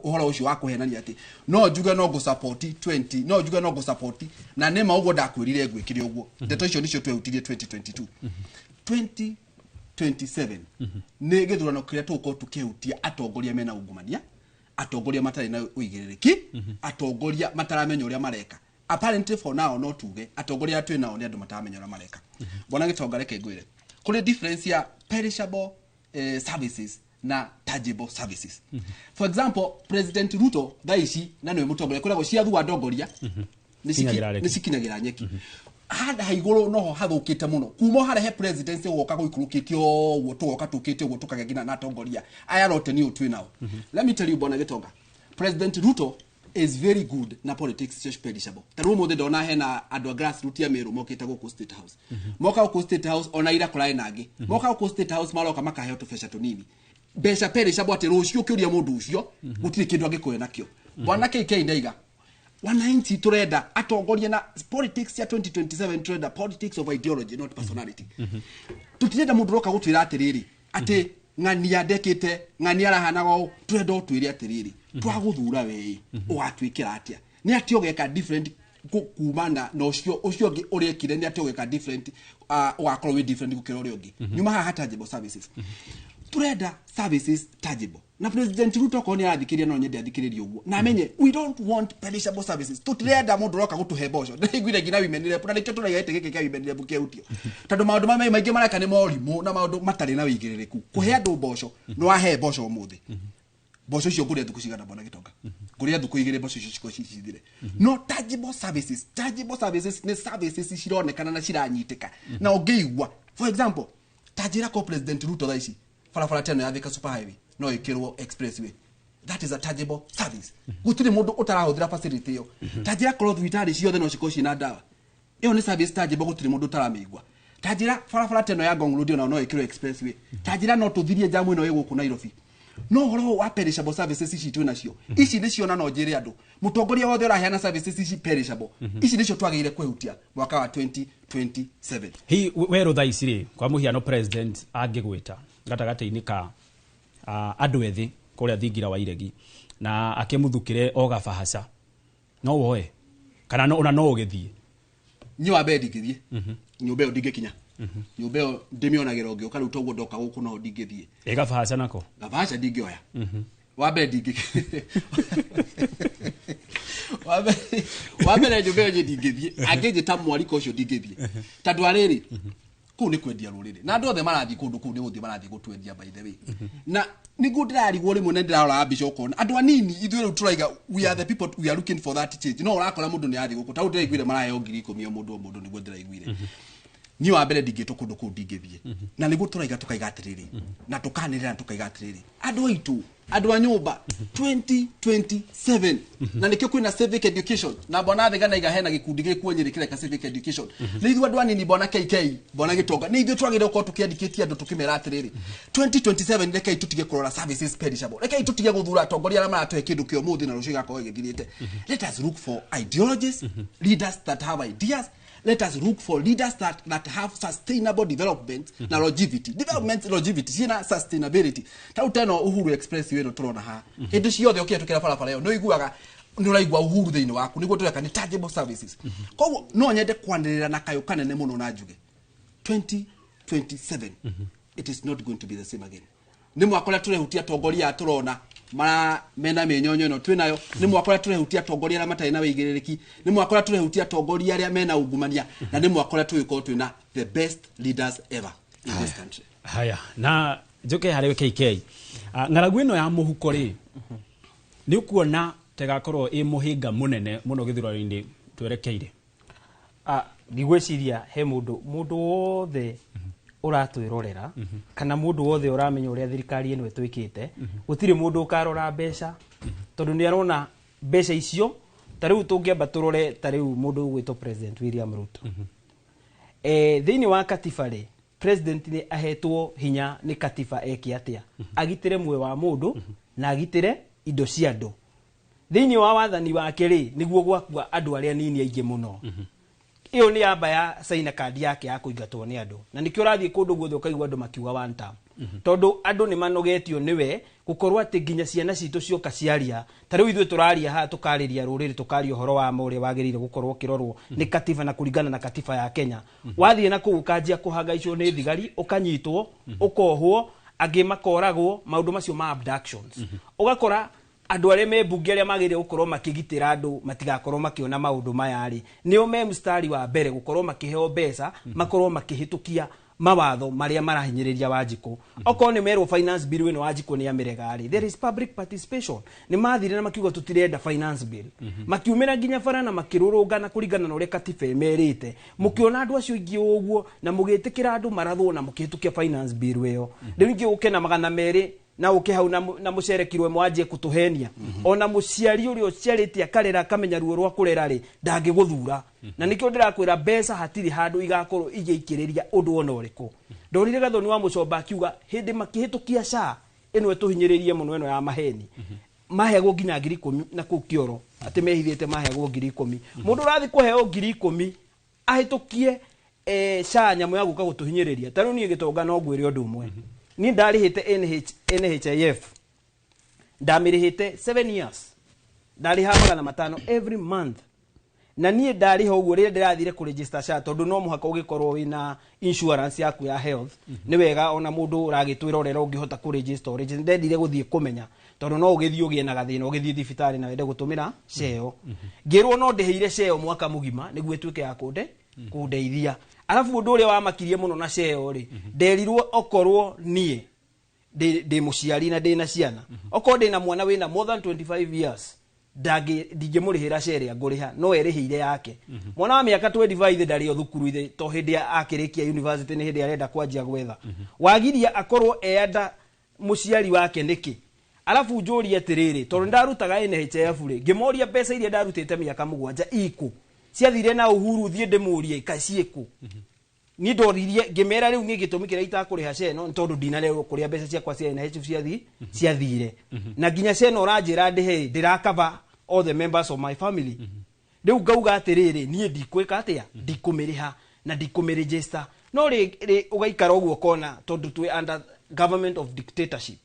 Speaker 1: uhoro ucio wa kuhenania ati no njuge no ngu support 20 no njuge no ngu support na nima uguo ndakwirire ngwikire uguo. Ndeto icio nicio twehutirie 2022. 2027 nä gä thurano kä rä a tå gå tå kä hutia atongoria mena ungumania, atongoria matarä na ũigĩrĩrĩki, atongoria mataramenya ũrĩa mareka. Apparently for now no tuge atongoria twĩ nao nĩ andũ mataramenya ũrĩa mareka. Bwana Gitonga reke ngwĩre kũrĩ difference ya perishable services na tangible services. For example, President Ruto thaa ici na nĩwe mũtongoria kwĩragwo ciathua ndongoria nĩ cikinyagĩra nyeki hada haiguru noho hathukite muno kuma harehe presidency woka guikurukite uguo tugoka tukite uguo tukagĩa nginya na atongoria aya rote ni utwi nao. Let me tell you bwana Gitonga, President Ruto is very good na politics cio perishable. Ta riu muthe ndona hena andu a grassroots ya Meru mokite guku State House, moka guku State House ona ira kurai nangi moka guku State House maroka makaheo tubeca tunini mbeca perishable ati rucio kiuria mundu ucio gutiri kindu angikuhe nakio. Bwana KK ndaiga wananchi turenda atongoria na politics ya 2027 turenda politics of ideology not personality. Tutirenda mundu roka gutwira atiriri ati ng'ania ndekite ng'ania arahanaga ũũ turenda ũtwĩre atiriri twaguthura we ũgatwĩkĩra atia ni ati ũgeka different kumana na ũcio ũcio ũngĩ ũrekire ni ati ũgeka different ũgakorwo wĩ different gũkĩra ũrĩa ũngĩ. Nyuma haha tangible services turenda services tangible na President Ruto ko ni arathikĩria no nyende athikĩrĩrie ũguo na amenye we don't want perishable services. Tutirenda mundu roka gutuhe mboco ndiguire nginya women rep na nikio tũraigĩte gĩkĩ kĩa women rep kĩhutio tondu maũndũ maya maingĩ mareka nĩ morimũ na maũndũ matarĩ na wĩigĩrĩrĩku. Kũhe andũ mboco nĩ wahe mboco ũmũthĩ mboco icio ngũrĩa thukũ cigana bwana Gitonga ngũrĩa thukũ igĩrĩ mboco icio cikorwo cithire. No tangible services, tangible services nĩ services cironekana na ciranyitĩka na ũngĩigua. For example, ta njĩra ko President Ruto thaa ici barabara teno ya Thika super highway no ikirwo expressway, that is a tangible service. Gutiri mundu utarahuthira facility iyo ta njira korwo thibitari ciothe no cikorwo ciina ndawa iyo ni service tangible gutiri mundu utaramĩigua. Ta njira barabara teno ya Ngong Road ona no ikirwo expressway, ta njira no tuthirie jamu ino ĩ gũkũ Nairobi. No horo wa perishable services ici twĩ nacio ici nĩcio na no njĩre andũ mũtongoria wothe ũraheana services ici perishable ici nĩcio twagĩrĩire kwĩhutia mwaka wa 2027.
Speaker 2: Hi werũ thaa ici rĩ kwa mũhiano president angĩgwĩta gatagatĩ-inĩ ka andũ ethĩ kũrĩa thingira wa iregi Na akĩmũthukĩre o gabahaca no woe kana no ona no ũgĩthiĩ?
Speaker 1: Niĩ wa mbere ndingĩthiĩ nyũmba ĩyo, ndingĩkinya nyũmba ĩyo, ndĩmĩonagĩra ũngĩũka rĩu toguo ndoka gũkũ, no ndingĩthiĩ.
Speaker 2: Ĩ gabahaca nako?
Speaker 1: Gabahaca ndingĩoya. Wa mbere ndingĩ wa mbere nyũmba ĩyo niĩ ndingĩthiĩ, angĩnjĩta mwariko ũcio ndingĩthiĩ, tondũ arĩrĩ kũu nĩ kwendia rũrĩrĩ na andũ othe marathiĩ kũndũ kũu nĩ gũthiĩ marathiĩ gũtwendia, by the way. Na nĩguo ndĩrarigwo rĩmwe na ndĩrarora mbica ũkona andũ anini ithuĩ rĩu tũraiga we are the people, we are looking for that change, no ũrakora mũndũ nĩ athiĩ gũkũ ta rĩu ndĩraiguire maraheo 10,000 o mũndũ o mũndũ. Nĩguo ndĩraiguire niĩ wa mbere ndingĩtwo kũndũ kũu, ndingĩthiĩ. Na nĩguo tũraiga tũkaiga atĩrĩrĩ na tũkanĩrĩra na tũkaiga atĩrĩrĩ, andũ aitũ, andũ a nyũmba, 2027, na nĩkĩo kwĩna civic education na bwana Thigana hena gĩkundi gĩkuo Nyĩrĩ kĩreka civic education. Nĩ ithuĩ andũ anini, bwana KK, bwana Gĩtonga, nĩ ithuĩ twagĩrĩire gũkorwo tũkĩandĩkĩtie andũ tũkĩmera atĩrĩrĩ, 2027 rekei tũtige kũrora services perishable, rekei tũtige gũthura atongoria arĩa maratũhe kĩndũ kĩa ũmũthĩ na rũciũ gĩgakorwo gĩthirĩte. Let us look for ideologies, leaders that have ideas. Let us look for leaders that have sustainable development na longevity, development, longevity ciĩna sustainability. Ta rĩu teno Uhuru Express ĩno tũrona haha, hĩndĩ ciothe ũkĩhetũkĩra barabara ĩyo nĩ ũiguaga nĩ ũraigua uhuru thĩinĩ waku. Nĩguo tũreka nĩ tangible services. Koguo no nyende kwanĩrĩra na kayũ kanene mũno na njuge 2027 it is not going to be the same again. Nĩ mwaka ũrĩa tũrehutia atongoria aya tũrona mara mena mĩnyonyo ĩno twĩnayo, nĩ mwaka ũrĩa tũrehutia atongoria arĩa matarĩ na wĩigĩrĩrĩki, nĩ mwaka ũrĩa tũrehutia atongoria arĩa mena ungumania, na nĩ mwaka ũrĩa tũgĩkorwo twĩna the best leaders ever in this country.
Speaker 2: Haya, na njoke harĩ KK. Ah, ng'aragu ĩno ya mũhuko rĩ, nĩ ũkuona tegakorwo ĩ mũhĩnga mũnene mũno gĩthurano-inĩ twerekeire?
Speaker 4: Ah, ndigwĩciria he mũndũ wothe ũratwĩrorera kana mũndũ wothe ũramenya ũrĩa thirikari ĩno ĩtwĩkĩte, gũtirĩ mũndũ ũkarora mbeca, tondũ nĩ arona mbeca icio. Ta rĩu tũngĩamba tũrore ta rĩu mũndũ ũgwĩtwo President William Ruto, thĩinĩ wa katiba rĩ, president nĩ ahetwo hinya nĩ katiba eke atĩa? Agitĩre muoyo wa mũndũ na agitĩre indo cia andũ. Thĩinĩ wa wathani wake rĩ, nĩguo gwakua andũ arĩa nini aingĩ mũno. Ĩyo nĩ yamba ya caina kandi yake ya kũingatwo nĩ andũ, na nĩkĩo ũrathiĩ kũndũ guothe ũkaigua andũ makiuga one term, tondũ andũ nĩ manogetio nĩwe gũkorwo atĩ nginya ciana citũ cioka ciaria. Ta rĩu ithuĩ tũraria haha, tũkarĩria rũrĩrĩ, tũkaria ũhoro wa ma ũrĩa wagĩrĩire gũkorwo ũkĩrorwo nĩ katiba na kũringana na katiba ya Kenya. Wathiĩ na kũu ũkanjia kũhangaicwo nĩ thigari, ũkanyitwo, ũkohwo, angĩ makoragwo maũndũ macio ma abductions. Ũgakora andũ arĩa me mbunge, arĩa magĩrĩire gũkorwo makĩgitĩra andũ matigakorwo makĩona maũndũ maya rĩ, nĩo me mstari wa mbere gũkorwo makĩheo mbeca makorwo makĩhĩtũkia mawatho marĩa marahinyĩrĩria Wanjikũ. Okorwo nĩ merwo finance bill ĩno Wanjikũ nĩ amĩrega rĩ, there is public participation. Nĩ mathire na makiuga tũtirenda finance bill, makiumĩra nginya bara na makĩrũrũngana kũringana na ũrĩa katiba ĩmerĩte. Mũkĩona andũ acio aingĩ ũguo na mũgĩtĩkĩra andũ marathwo na mũkĩhĩtũkia finance bill ĩyo. Rĩu ingĩ ũke na 200 na ũke hau na mũcere kiro ĩmwe wanjie kũtũhenia, ona mũciari ũrĩa ũciarĩte akarera akamenya ruo rwa kũrera rĩ, ndangĩgũthura. Na nĩkĩo ndĩrakwĩra mbeca hatirĩ handũ igakorwo igĩikĩrĩria ũndũ ona ũrĩkũ. Ndorire Gathoni wa Mũcomba akiuga hĩndĩ makĩhĩtũkia SHA ĩno ĩtũhinyĩrĩrie mũno, ĩno ya maheni, maheagwo nginya 10,000 na kũu kĩoro atĩ mehithĩte maheagwo 10,000. Mũndũ ũrathiĩ kũheo 10,000 ahĩtũkie SHA, nyamũ ya gũka gũtũhinyĩrĩria. Ta rĩu niĩ Gĩtonga no ngwĩre ũndũ ũmwe, niĩ ndarĩhĩte NHIF, ndamĩrĩhĩte 7 years, ndarĩhaga 500 every month. Na niĩ ndarĩha ũguo, rĩrĩa ndĩrathire kũregister SHA, tondũ no mũhaka ũgĩkorwo wĩna insurance yaku ya health, nĩ wega ona mũndũ ũragĩtwĩrorera ũngĩhota kũregister ũregister. Ndendire gũthiĩ kũmenya tondũ no ũgĩthiĩ ũgĩe na gathĩna ũgĩthiĩ thibitarĩ na wende gũtũmĩra SHA ĩyo. Ngĩrwo no ndĩhĩire SHA ĩyo mwaka mũgima nĩguo ĩtuĩke ya kũndeithia. Arabu ũndũ ũrĩa wamakirie mũno na SHA ĩyo rĩ, nderirwo okorwo niĩ ndĩ mũciari na ndĩna ciana, okorwo ndĩna mwana wĩna more than 25 years, ndingĩmũrĩhĩra SHA ĩrĩa ngũrĩha, no erĩhĩire yake. Mwana wa mĩaka 25 ndarĩ o thukuru ithe, to hĩndĩ akĩrĩkia university nĩ hĩndĩ arenda kwanjia gwetha. Wagiria akorwo eanda mũciari wake nĩkĩ? Arabu njũrie atĩrĩrĩ, tondũ ndarutaga NHIF rĩ, ngĩmoria mbeca iria ndarutĩte mĩaka 7 ikũ ciathire na Uhuru, thiĩ ndĩmũrie kaĩ ciĩkũ. Niĩ ndoririe ngĩmera rĩu niĩ gĩtũmi kĩrĩa itakũrĩha SHA ĩno nĩ tondũ ndinarerwo kũrĩa mbeca ciakwa cia NHIF ciathire, na nginya SHA ĩno ũranjĩra ndĩhe ndĩrakava all the members of my family. Rĩu ngauga atĩrĩrĩ, niĩ ndikwĩka atĩa, ndikũmĩrĩha na ndikũmĩregister. No rĩ ũgaikara ũguo ũkona tondũ twĩ under government of dictatorship.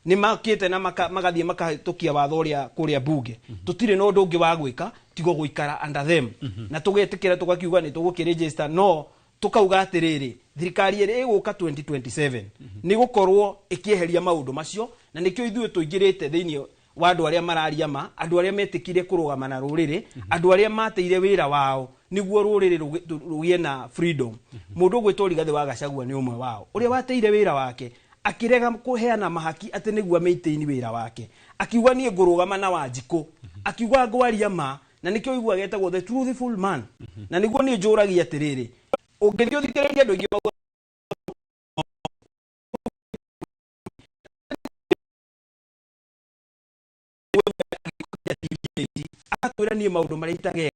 Speaker 4: Nĩ makĩte na magathiĩ makahĩtũkia watho ũrĩa kũrĩa bunge. Tũtirĩ na ũndũ ũngĩ wa gwĩka tigo gũikara under them, na tũgetĩkĩra, tũgakiuga nĩ tũgũkĩregister, no tukauga atĩrĩrĩ, thirikari ĩrĩa ĩgũka 2027 nĩ gũkorwo ĩkĩeheria maũndũ macio. Na nĩkĩo ithuĩ tũingĩrĩte thĩinĩ wa andũ arĩa mararia ma, andũ arĩa metĩkire kũrũgama na rũrĩrĩ, andũ arĩa mateire wĩra wao nĩguo rũrĩrĩ rũgĩe na freedom. Mũndũ ũgwĩtwo Rigathĩ wa Gachagua nĩ ũmwe wao ũrĩa wateire wĩra wake, akĩrega kũheana mahaki atĩ nĩguo maintain wĩra wake, akiuga niĩ ngũrũgama na Wanjikũ, akiuga ngwaria ma, na nĩkĩo ũiguaga etagwo the truthful man. Na nĩguo niĩ njũragia atĩrĩrĩ, ũngĩthiĩ ũthikĩrĩrie andũ aingĩ mauga agatwĩra niĩ maũndũ marĩa itageka.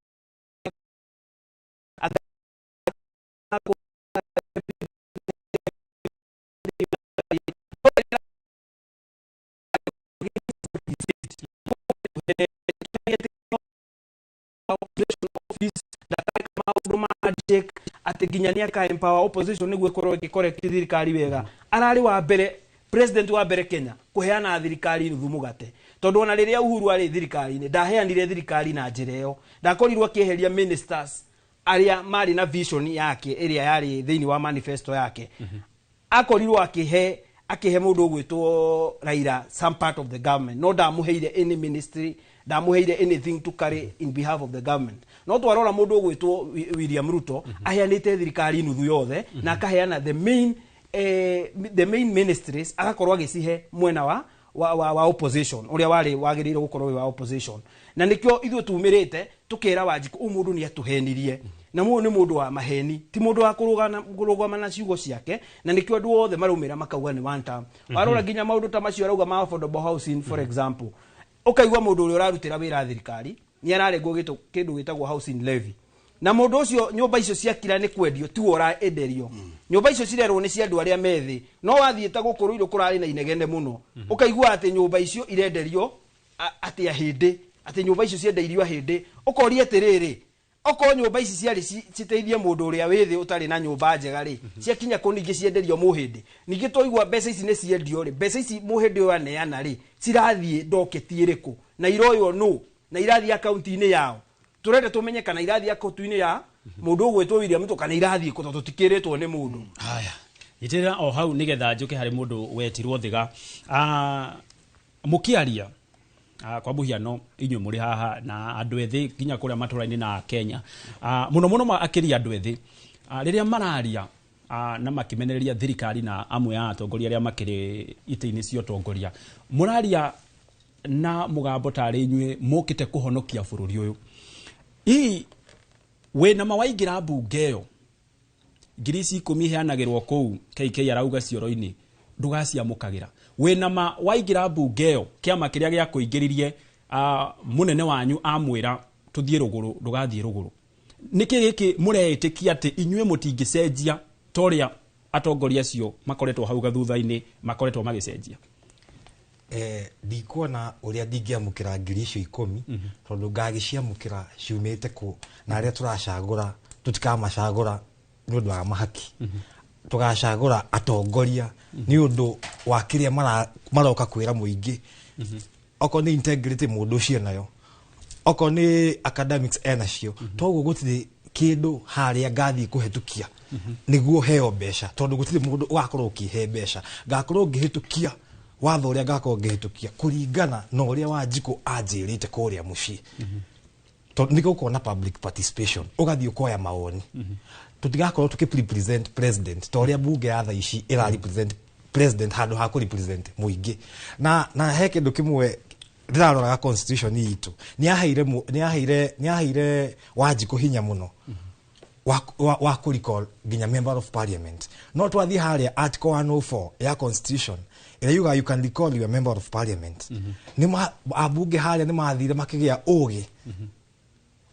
Speaker 4: Maũndũ ma handshake, atĩ nginya nĩ aka empower opposition nĩguo ĩkorwo ĩgĩcorrect thirikari wega. Ararĩ wa mbere, president wa mbere Kenya kũheana thirikari nuthu mũgate, tondũ ona rĩrĩa Uhuru arĩ thirikari-inĩ ndaheanire thirikari na njĩra ĩyo. Ndakorirwo akĩeheria ministers arĩa marĩ na vision yake ĩrĩa yarĩ thĩinĩ wa manifesto yake. Akorirwo akĩhe mũndũ ũgwĩtwo Raila some part of the government, no ndamũheire any ministry, ndamũheire anything to carry in behalf of the government. No twarora mũndũ ũgwĩtwo William Ruto aheanĩte thirikari nuthu yothe na akaheana the main ministries, agakorwo agĩcihe mwena wa opposition ũrĩa warĩ wagĩrĩirwo gũkorwo wĩ wa opposition. Na nĩkĩo ithuĩ tumĩrĩte tũkera Wanjikũ ũyũ mũndũ nĩ atũhenirie, na mũndũ nĩ mũndũ wa maheni, ti mũndũ wa kũrũgama na ciugo ciake. Na nĩkĩo andũ othe maraumĩra makauga nĩ one term. Warora nginya maũndũ ta macio arauga ma affordable housing, for example, ũkaigua mũndũ ũrĩa ũrarutĩra wĩra thirikari nĩ ararengwo kĩndũ gĩtagwo housing levy, na mũndũ ũcio nyũmba icio ciakira nĩ kwendio tiwe ũraenderio. Nyũmba icio cirerwo nĩ cia andũ arĩa methĩ, no wathiĩ ta gũkũ Rũirũ kũrarĩ na inegene mũno, ũkaigua atĩ nyũmba icio irenderio atĩ ahĩndĩ, atĩ nyũmba icio ciendeirio ahĩndĩ. Ũkoria atĩrĩrĩ, okorwo nyũmba ici ciarĩ citeithie mũndũ ũrĩa wĩ thĩ ũtarĩ na nyũmba njega rĩ, ciakinya kũ ningĩ cienderio mũhĩndĩ? Ningĩ twaigua mbeca ici nĩ ciendio rĩ, mbeca ici mũhĩndĩ ũyũ aneana rĩ, cirathiĩ ndoketi ĩrĩkũ na iroywo nũ na irathiĩ akaunti-inĩ yao? Tũrenda tũmenye kana irathiĩ akaunti-inĩ ya mũndũ ũgwĩtwo William Ruto kana irathiĩ kũ, tondũ tũtikĩrĩtwo nĩ mũndũ.
Speaker 2: Haya, nyitĩrĩra o hau nĩgetha njũke harĩ mũndũ wetirwo Thiga. Mũkĩaria, kwa mũhiano inyuĩ mũrĩ haha na andũ ethĩ nginya kũrĩa matũra-inĩ na Kenya, mũno mũno akĩria andũ ethĩ, rĩrĩa mararia na makĩmenereria thirikari na amwe a atongoria arĩa makĩrĩ itĩ-inĩ cia ũtongoria, mũraria na mũgambo tarĩ inyuĩ mũkĩte kũhonokia bũrũri ũyũ. Hihi wĩna ma waingĩra mbunge ĩyo, ngiri ici 10 iheanagĩrwo kũu KK arauga cioro-inĩ ndũgaciamũkagĩra? Wĩna ma waingĩra mbunge ĩyo, kĩama kĩrĩa gĩakũingĩririe, mũnene wanyu amwĩra tũthiĩ rũgũrũ ndũgathiĩ rũgũrũ? Nĩkĩ gĩkĩ mũreĩtĩkia atĩ inyuĩ mũtingĩcenjia ta ũrĩa atongoria acio makoretwo hau gathutha-inĩ makoretwo magĩcenjia?
Speaker 22: Ndikuona ũrĩa ndingĩamũkĩra ngiri icio 10, tondũ ngagĩciamũkĩra ciumĩte kũ? Na arĩa tũracagũra tũtikamacagũra nĩ ũndũ wa mahaki, tũgacagũra atongoria nĩ ũndũ wa kĩrĩa maroka kwĩra mũingĩ. Okorwo nĩ integrity mũndũ ũcio nayo, okorwo nĩ academics enacio, toguo gũtirĩ kĩndũ harĩa ngathiĩ kũhetũkia nĩguo heo mbeca, tondũ gũtirĩ mũndũ ũgakorwo ũkĩhe mbeca. Ngakorwo ngĩhĩtũkia watho ũrĩa ngakorwo ngĩhĩtũkia kũringana na ũrĩa Wanjikũ anjĩrĩte kũrĩa mũciĩ, tondũ nĩ gũkorwo na public participation, ũgathiĩ ũkoya mawoni. Tũtigakorwo tũkĩ represent president ta ũrĩa bunge ya thaa ici ĩra represent president handũ ha kũ represent mũingĩ. Na he kĩndũ kĩmwe ndĩraroraga, constitution itũ nĩ yaheire Wanjikũ hinya mũno wa kũ recall nginya member of parliament. No twathiĩ harĩa article 104 ya constitution ĩrĩa yugaga you can recall your member of parliament, nĩ ambunge harĩa nĩ mathire makĩgĩa ũgĩ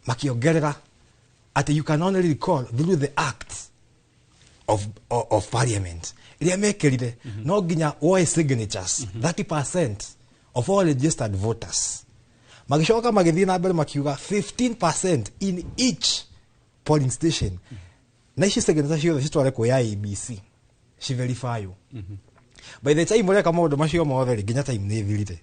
Speaker 22: makĩongerera atĩ you can only recall through the act of parliament ĩrĩa mekĩrire no nginya woe signatures 30% of all registered voters. Magĩcoka magĩthiĩ na mbere makiuga 15% in each polling station, na ici signatures ciothe citware kwĩ IEBC civerifywo. By the time ũreka maũndũ macio mothe rĩ, nginya time nĩ ĩthirire.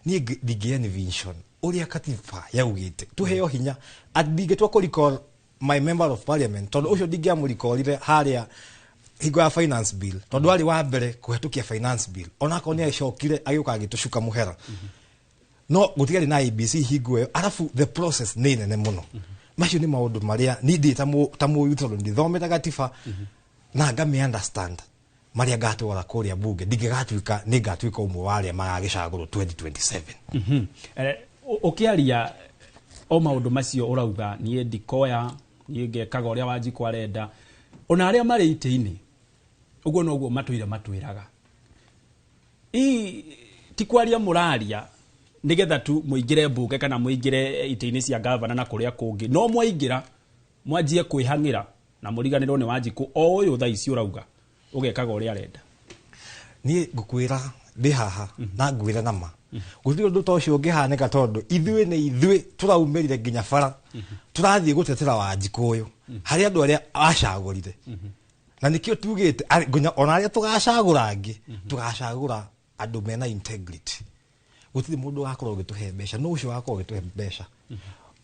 Speaker 22: Niĩ ndingĩ envision ũrĩa katiba yaugĩte tũheo hinya atĩ ndingĩtua kũ recall my member of parliament, tondũ ũcio ndingĩamũrikorire harĩa hingo ya finance bill, tondũ arĩ wa mbere kũhetũkia finance bill, onakorwo nĩ acokire agĩũka agĩtũcuka mũhera, no gũtiarĩ na IEBC hingo ĩyo. Arabu the process nĩ nene mũno. Macio nĩ maũndũ marĩa niĩ ndĩ ta mũyuthi, tondũ ndithomete gatiba na ngami understand marĩa ngatwara kũrĩa bunge, ndingĩgatuĩka nĩ ngatuĩka ũmwe wa arĩa magagĩcagũrwo 2027.
Speaker 2: Ũkĩaria o maũndũ macio ũrauga niĩ ndikoya, niĩ ngekaga ũrĩa Wanjikũ arenda, ona arĩa marĩ itĩ-inĩ ũguo noguo matũire matwĩraga. Ii ti kwaria mũraria nĩgetha tu mũingĩre mbunge kana mũingĩre itĩ-inĩ cia gavana na kũrĩa kũngĩ, no mwaingĩra mwanjie kwĩhang'ĩra na mũriganĩrwo nĩ Wanjikũ o ũyũ thaa ici ũrauga ũgekaga ũrĩa arenda.
Speaker 22: Niĩ ngũkwĩra ndĩ haha na ngwĩre nama, gũtirĩ ũndũ ta ũcio ũngĩhanĩka, tondũ ithuĩ nĩ ithuĩ tũraumĩrire nginya bara, tũrathiĩ gũtetera Wanjikũ ũyũ harĩ andũ arĩa acagũrire, na nĩkĩo tugĩte nginya ona arĩa tũgacagũra angĩ, tũgacagũra andũ mena integrity. Gũtirĩ mũndũ ũgakorwo ũgĩtũhe mbeca, no ũcio ũgakorwo ũgĩtũhe mbeca,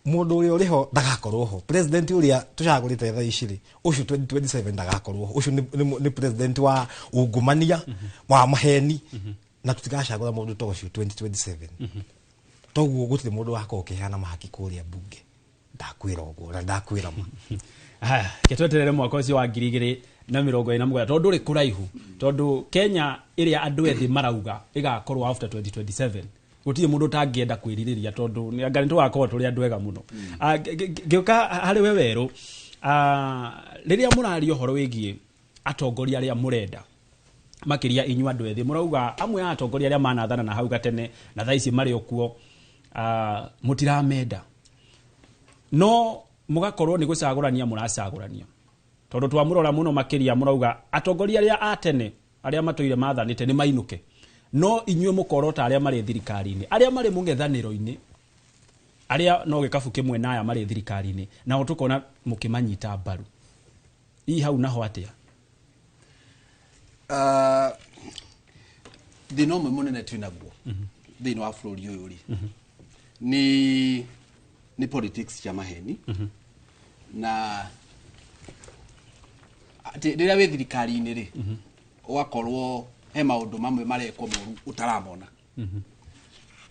Speaker 22: mũndũ ũrĩa ũrĩho ndagakorwo ho. President ũrĩa tũcagũrĩte thaa ici rĩ, ũcio 2027 ndagakorwo ho. Ũcio nĩ president wa ungumania, wa maheni, na tũtigacagũra mũndũ ta ũcio 2027. Toguo gũtirĩ mũndũ ũgakorwo ũkĩheana mahaki kũrĩa mbunge, ndakwĩra ũguo na ndakwĩra ma.
Speaker 2: Haya, ke tweterere mwaka ũcio wa 2027, tondũ ndũrĩ kũraihu, tondũ Kenya ĩrĩa andũ ethĩ marauga ĩgakorwo after 2027, gũtirĩ mũndũ ũtangĩenda kwĩrirĩria, tondũ anga nĩ tũgakorwo tũrĩ andũ ega mũno. Ngĩũka harĩ we werũ, rĩrĩa mũraria ũhoro wĩgiĩ atongoria arĩa mũrenda, makĩria inyuĩ andũ ethĩ, mũrauga amwe a atongoria arĩa manathana na hau gatene na thaa ici marĩ o kuo, mũtiramenda, no mũgakorwo nĩ gũcagũrania mũracagũrania, tondũ twamũrora mũno makĩria mũrauga atongoria arĩa a tene arĩa matũire mathanĩte nĩ mainũke, no inyuĩ mũkorwo ta arĩa marĩ thirikari-inĩ, arĩa marĩ mũng'ethanĩro-inĩ, arĩa no gĩkabu kĩmwe na aya marĩ thirikari-inĩ, nao tũkona mũkĩmanyita mbaru. Ii hau naho atĩa?
Speaker 1: Thĩna ũmwe mũnene twĩ naguo thĩinĩ wa bũrũri ũyũ rĩ, nĩ politics cia maheni, na atĩ rĩrĩa wĩ thirikari-inĩ rĩ, ũgakorwo he maũndũ mamwe marekwo moru ũtaramona.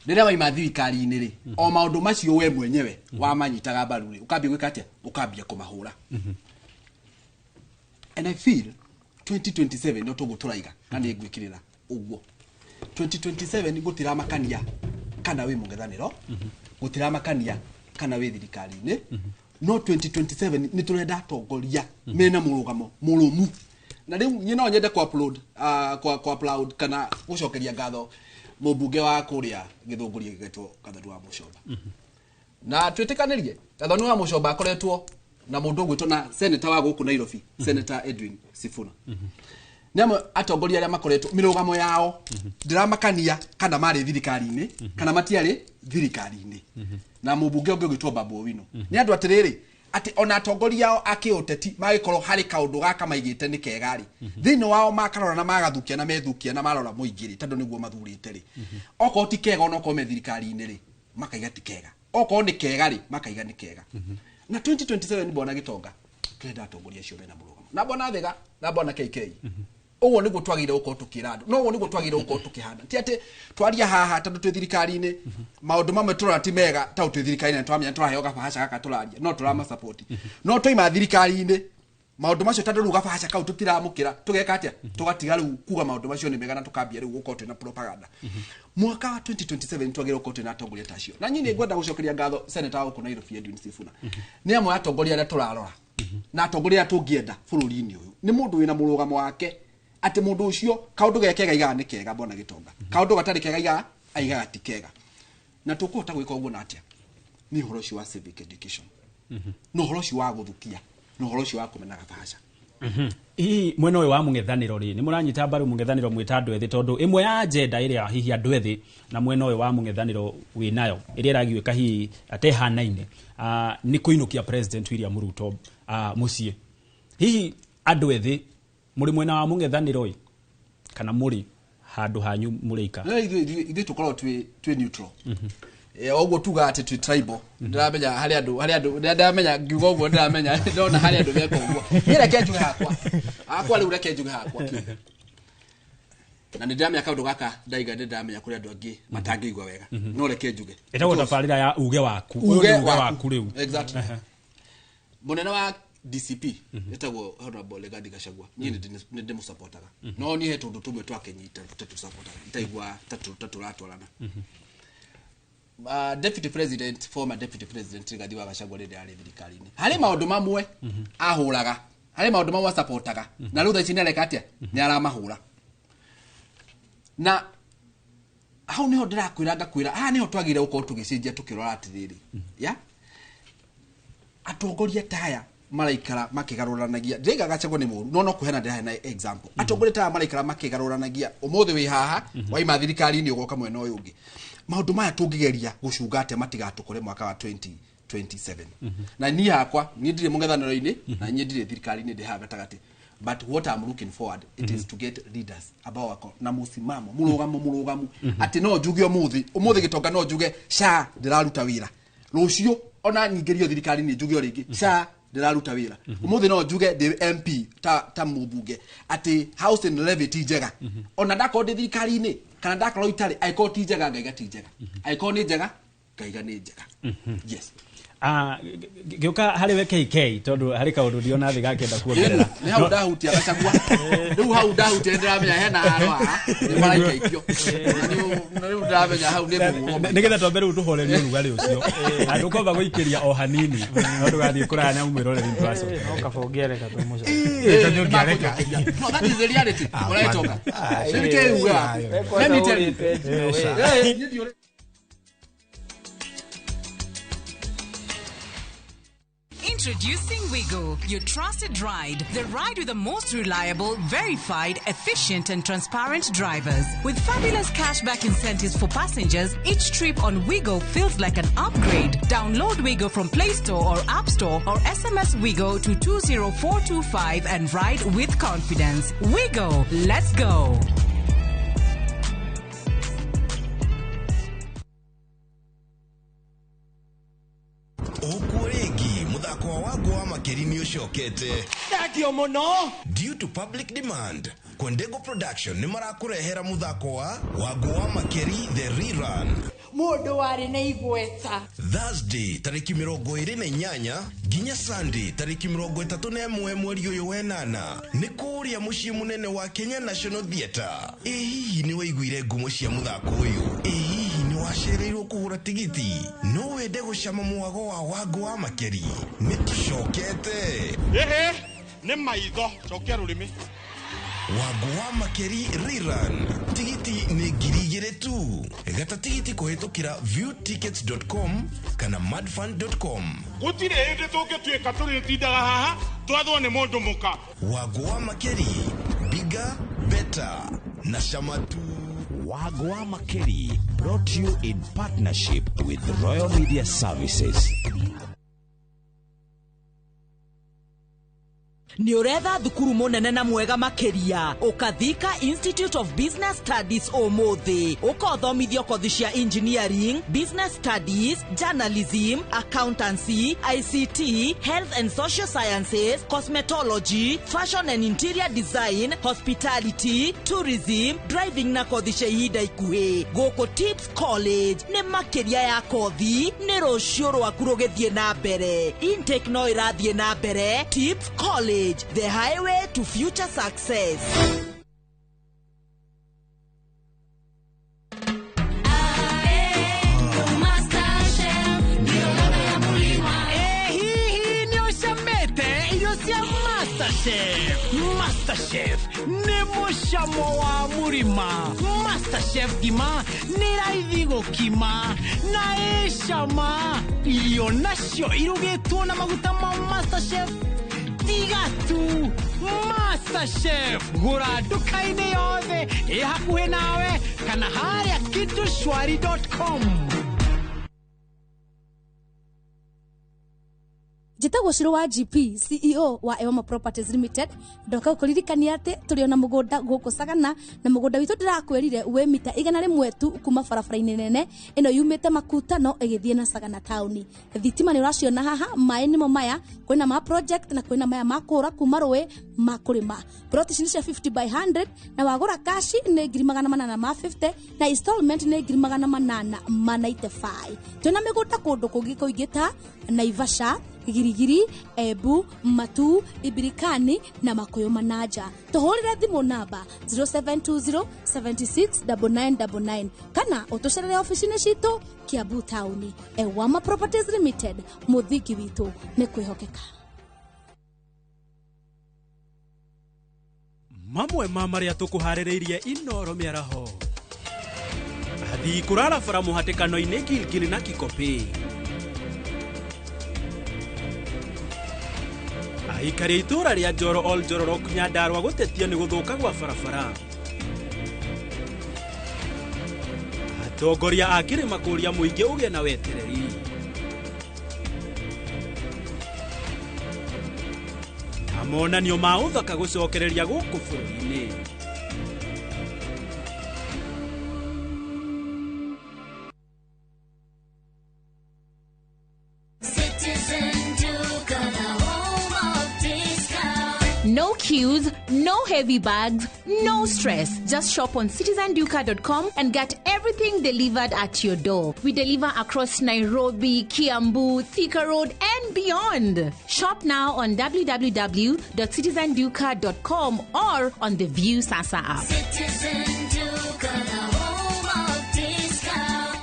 Speaker 1: Rĩrĩa waima thirikari-inĩ rĩ, o maũndũ macio we mwenyewe wamanyitaga mbaru rĩ, ũkambia gwĩka atĩa? Ũkambia kũmahũra. And I feel 2027 no tũguo tũraiga, na nĩ ngwĩkĩrĩra ũguo 2027 gũtiramakania kana wĩ mũng'ethanĩro, gũtiramakania kana wĩ thirikari-inĩ, no 2027 nĩ tũrenda atongoria mena mũrũgamo mũrũmu. Na rĩu niĩ no nyende ku upload ku upload kana gũcokeria ngatho mũmbunge wa kũrĩa Gĩthũngũri gĩgetwo Gathoni wa Mũcomba, na twĩtĩkanĩrie Gathoni wa Mũcomba akoretwo na mũndũ ũgwĩtwo na senator wa gũkũ Nairobi, Senator Edwin Sifuna, nĩ amwe atongoria arĩa makoretwo mĩrũgamo yao ndĩramakania kana marĩ thirikari-inĩ kana matiarĩ thirikari-inĩ, na mũmbunge ũngĩ ũgwĩtwo Babu Owino. Nĩ andũ atĩrĩrĩ, atĩ ona atongoria ao a kĩũteti magĩkorwo harĩ kaũndũ gaka maigĩte nĩ kega rĩ, thĩinĩ wao makarora na magathukia na methukia na marora mũingĩ rĩ, tondũ nĩguo mathurĩte rĩ, okorwo ti kega, onokorwo me thirikari-inĩ rĩ, makaiga ti kega, okorwo nĩ kega rĩ, makaiga nĩ kega. Na 2027, mbona gĩtonga, tũrenda atongoria acio mena mũrũgamo, na mbona Thĩga na mbona KK. Ũguo nĩguo twagĩrĩire gũkorwo tũkĩra andũ, no ũguo nĩguo twagĩrĩire gũkorwo tũkĩhana, ti atĩ twaria haha tondũ twĩ thirikari-inĩ maũndũ mamwe tũrona ti mega, tondũ twĩ thirikari-inĩ na twamenya tũraheo gabahaca gaka tũraria, no tũramasupport, no twaima thirikari-inĩ maũndũ macio, tondũ rĩu gabahaca kau tũtiramũkĩra, tũgeka atĩa? Tũgatiga rĩu kuga maũndũ macio nĩ mega na tũkambia rĩu gũkorwo twĩna propaganda. Mwaka wa 2027 twagĩrĩirwo gũkorwo twĩna atongoria ta acio, na niĩ nĩ ngwenda gũcokeria ngatho senator wa gũkũ Nairobi Edwin Sifuna. Nĩ amwe a atongoria arĩa tũrarora na atongoria arĩa tũngĩenda bũrũri-inĩ ũyũ, nĩ mũndũ wĩna mũrũgamo wake, atĩ mũndũ ũcio kaũndũ ge kega aigaga nĩ kega, mbona gĩtonga, kaũndũ gatarĩ kega aigaga ti kega. Na tũkũhota gwĩka ũguo na atĩa? Nĩ ũhoro ũcio wa civic education, na ũhoro ũcio wa gũthukia, na ũhoro ũcio wa kũmena gabahaca.
Speaker 2: Hihi mwena ũyũ wa mũng'ethanĩro rĩ, nĩ mũranyita mbaru mũng'ethanĩro mwĩta andũ ethĩ? Tondũ ĩmwe ya agenda ĩrĩa hihi andũ ethĩ na mwena ũyũ wa mũng'ethanĩro wĩnayo, ĩrĩa ĩragiũĩka hihi atehanaine, nĩ kũinũkia President William Ruto mũciĩ. Hihi andũ ethĩ mũrĩ mwena wa mũng'ethanĩro ĩ, kana mũrĩ Handũ hanyu mũrĩika.
Speaker 1: No ithuĩ tũkoragwo twĩ neutral. Ũguo tugaga atĩ twĩ tribal. Ndĩramenya harĩ andũ ndĩramenya ngiuga ũguo, ndĩramenya ndona harĩ andũ meka ũguo. Niĩ reke njuge hakwa rĩu, reke njuge hakwa kĩũmbe, na nĩ ndĩramenya kaũndũ gaka ndaiga, nĩ ndĩramenya kũrĩ andũ angĩ matangĩigua wega, no reke njuge.
Speaker 2: Ĩtagwo tabarĩra ya uge waku. Ũyũ
Speaker 1: Uge
Speaker 2: nĩ uge
Speaker 1: waku.
Speaker 2: Waku rĩu.
Speaker 1: Exactly. Mũnene wa DCP etagwo Honorable Rigathi Gachagua. Niĩ nĩ ndĩmũsupportaga, no niĩ he tũndũ tũmwe twakĩnyita tũtatũsupportaga, itaigua tatũratwarana. Deputy President, former Deputy President Rigathi wa Gachagua, rĩrĩa arĩ thirikari-inĩ, harĩ maũndũ mamwe ahũraga, harĩ maũndũ mamwe asupportaga, na rĩu thaa ici nĩ areka atĩa? Nĩ aramahũra. Na hau niho ndĩrakwĩra, ngakwĩra haha niho twagĩrĩire gũkorwo tũgĩcenjia, tũkĩrora atĩrĩrĩ, ya atongoria ta aya maraikara makĩgarũranagia. Ndĩraiga Gachagua nĩ mũru, no kũheana ndĩraheana example. Atongoria ta aya maraikara makĩgarũranagia, ũmũthĩ wĩ haha, waima thirikari-inĩ ũgoka mwena ũyũ ũngĩ. Maũndũ maya tũngĩgeria gũcunga atĩa matigatũkore mwaka wa 2027? Na niĩ hakwa, niĩ ndirĩ mũng'ethanĩro-inĩ na niĩ ndirĩ thirikari-inĩ, ndĩ haha gatagatĩ, but what I'm looking forward, it is to get leaders ambao wako na mũsimamo, mũrũgamo mũrũgamu, atĩ no njuge ũmũthĩ, ũmũthĩ gĩtonga, no njuge SHA ndĩraruta wĩra, rũciũ ona nyingĩrio thirikari-inĩ njuge o rĩngĩ SHA ndĩraruta wĩra. Ũmũthĩ no njuge ndĩ MP ta mũmbunge atĩ housing levy ti njega, ona ndakorwo ndĩ thirikari-inĩ kana ndakorwo itarĩ, angĩkorwo ti njega ngaiga ti njega, angĩkorwo nĩ njega ngaiga nĩ njega. Yes.
Speaker 2: Ah, gĩũka harĩ we KK, tondũ harĩ kaũndũ ndiona thĩ gakĩenda kuongerera.
Speaker 1: Nĩ hau ndahutia Gachagua, rĩu hau ndahutia, ndĩramenya hena haro haha nĩ maraikaikio, na rĩu ndĩramenya hau nĩ ngũhũrwo.
Speaker 2: Nĩgetha twambe rĩu tũhorerie ũrugarĩ ũcio na ndũkwamba gũikĩria o hanini, no ndũgathiĩ kũraya na mwĩroreri, nĩtwacoka.
Speaker 4: No kaba ũngĩareka tũmũcoke.
Speaker 1: No, that is the reality. Ũretoka. Rĩu kĩ uge waku. Let me tell you. Niĩ ndiũrĩ-
Speaker 7: Introducing Wigo, your trusted ride. The ride with the most reliable, verified, efficient, and transparent drivers. With fabulous cashback incentives for passengers, each trip on Wigo feels like an upgrade. Download Wigo from Play Store or App Store or SMS Wigo to 20425 and ride with confidence. Wigo, let's go.
Speaker 11: Ũkuo rĩngĩ mũthako wa Wangũ wa Makĩri nĩ ũcokete.
Speaker 13: Thengio mũno.
Speaker 11: Due to public demand, Kwendego Production nĩ marakũrehera mũthako wa Wangũ wa Makĩri The Rerun.
Speaker 13: Mũndũ warĩ na igweta.
Speaker 11: Thursday tarĩki 28 nginya Sunday tarĩki 31 mweri ũyũ wenana, nĩ kũrĩa mũciĩ mũnene wa Kenya National Theatre. Ĩ hihi nĩ waiguire ngumo cia mũthako ũyũ? Ĩ hihi nĩ wacereirwo kũgũra tigiti? No wende gũcama mwago wa Wangũ wa Makĩri? Nĩ tũcokete.
Speaker 8: Ĩhĩ, nĩ maitho, cokia rũrĩmĩ.
Speaker 11: Wangũ wa Makĩri Rerun, tigiti nĩ 2,000 tu. Gata tigiti kũhĩtũkĩra viewtickets.com kana madfun.com.
Speaker 8: Gũtirĩ hĩndĩ tũngĩtuĩka tũrĩtindaga haha twathwo nĩ mũndũ mũka.
Speaker 11: Wangũ wa Makĩri, bigger, better na cama tu.
Speaker 14: Wagwa Makeri brought you in partnership with Royal Media Services.
Speaker 24: Nĩ ũretha thukuru mũnene na mwega makĩria? Ũkathika Institute of Business Studies ũmũthĩ, ũkothomithio kothi cia engineering, business studies, journalism, accountancy, ICT, health and social sciences, cosmetology, fashion and interior design, hospitality, tourism, driving na kothi cia ihinda ikuhĩ. Gũkũ Tips College nĩ makĩria ya kothi, nĩ rũciũ rwaku rũgĩthiĩ na mbere. Intake no ĩrathiĩ na mbere. Tips College, the highway to future success.
Speaker 13: Hihi nĩ ũcamĩte irio cia MasterChef? MasterChef nĩ mũcamo wa mũrima. MasterChef ngima nĩ raithi gũkima na ĩcama. Irio nacio irugĩtwo na maguta ma MasterChef. Tiga tu MasterChef, gũra nduka-inĩ yothe ĩ hakuhĩ nawe kana harĩa kitushwari.com.
Speaker 12: Njĩtagwo Shiro wa GP, CEO wa Ewama Properties Limited. Ndoka gũkũririkania atĩ tũrĩ ona mũgũnda gũkũ Sagana, na mũgũnda witũ ndĩrakwĩrire wĩ mita 100 tu kuma barabara-inĩ nene ĩno yumĩte Makutano ĩgĩthiĩ na Sagana taũni. Thitima nĩ ũraciona haha, maĩ nĩmo maya, kwĩna ma project na kwĩna maya ma kũra kuma rũĩ ma kũrĩma. Plot ici nĩ cia 50 by 100 na wagũra kashi nĩ 850,000 na installment nĩ 895. Twĩna mĩgũnda kũndũ kũngĩ kũingĩ ta Naivasha, Girigiri, Embu, Matu, Ibirikani na Makuyu Manaja. Tũhũrĩre thimũ namba 0720 76 9999 kana ũtũcerere ofici-inĩ citũ Kiambu taũni. Ewama Properties Limited, mũthingi witũ nĩ kwĩhokeka.
Speaker 2: Mamwe ma marĩa tũkũharĩrĩirie Inoro mĩaraho. Athii kũrara bara mũhatĩkano-inĩ Gilgil na Kikopey. Aikari a itũũra rĩa Njoro Ol Njororok Nyandarua gũtetia nĩ gũthũka gwa barabara. Atongoria a kĩrĩma kũũria mũingĩ ũgĩe na wetereri. Na monanio ma ũthaka gũcokereria gũkũ bũrũri-inĩ.
Speaker 15: No queues, no heavy bags, no stress. Just shop on citizenduka.com and get everything delivered at your door. We deliver across Nairobi, Kiambu, Thika Road, and beyond. Shop now on www.citizenduka.com or on the View Sasa app.
Speaker 16: Citizen Duka, the home of discount.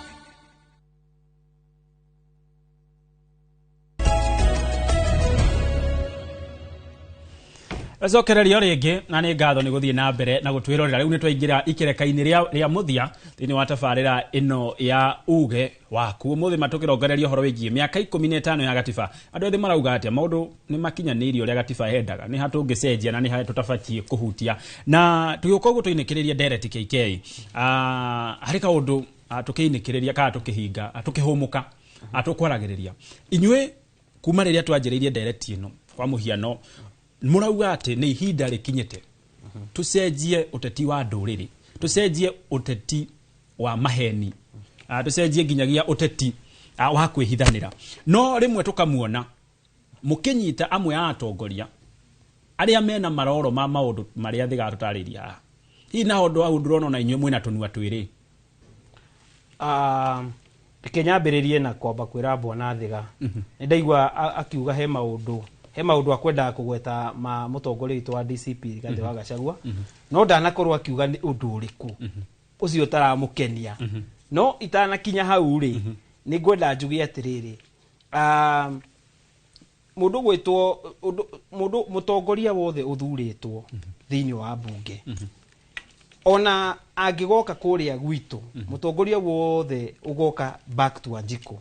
Speaker 2: Acokererio rĩngĩ na nĩ ngatho nĩ gũthiĩ na mbere na gũtwĩrorera. Rĩu nĩ twaingĩra ikereka-inĩ rĩa mũthia thĩinĩ wa tabarĩra ĩno ya uge waku. Ũmũthĩ matũkĩrongoreria ũhoro wĩgiĩ mĩaka 15 ya gatiba. Andũ ethĩ marauga atĩa maũndũ nĩ makinyanĩirie ũrĩa gatiba yendaga, nĩ ha tũngĩcenjia na nĩ ha tũtabatiĩ kũhutia. Na tũgĩũka ũguo tũinĩkĩrĩria ndereti KK, harĩ kaũndũ tũkĩinĩkĩrĩria kana tũkĩhinga tũkĩhũmũka tũkwaragĩrĩria inyuĩ kuma rĩrĩa twanjĩrĩirie ndereti ĩno. Kwa mũhiano mũrauga atĩ nĩ ihinda rĩkinyĩte tũcenjie ũteti wa ndũrĩrĩ, tũcenjie ũteti wa maheni, tũcenjie nginyagia ũteti wa kwĩhithanĩra. No rĩmwe tũkamuona mũkĩnyita amwe a atongoria arĩa mena maroro ma maũndũ marĩa thĩ gatũtarĩria haha. Hihi na ũndũ hau ndũrona ona inyuĩ mwĩna tũnua twĩrĩ?
Speaker 4: Reke nyambĩrĩrie na kwamba kwĩra bwana Thiga. Nĩ ndaigua akiuga he maũndũ akwendaga kũgweta ma mũtongoria witũ wa DCP Rigathĩ wa Gachagua, no ndanakorwo akiuga nĩ ũndũ ũrĩkũ ũcio ũtaramũkenia. No itanakinya hau rĩ, nĩ ngwenda njuge atĩrĩrĩ, mũndũ gwĩtwo mũndũ mũtongoria wothe ũthurĩtwo thĩinĩ wa mbunge, ona angĩgoka kũrĩa gwitũ, mũtongoria wothe ũgoka back to Wanjikũ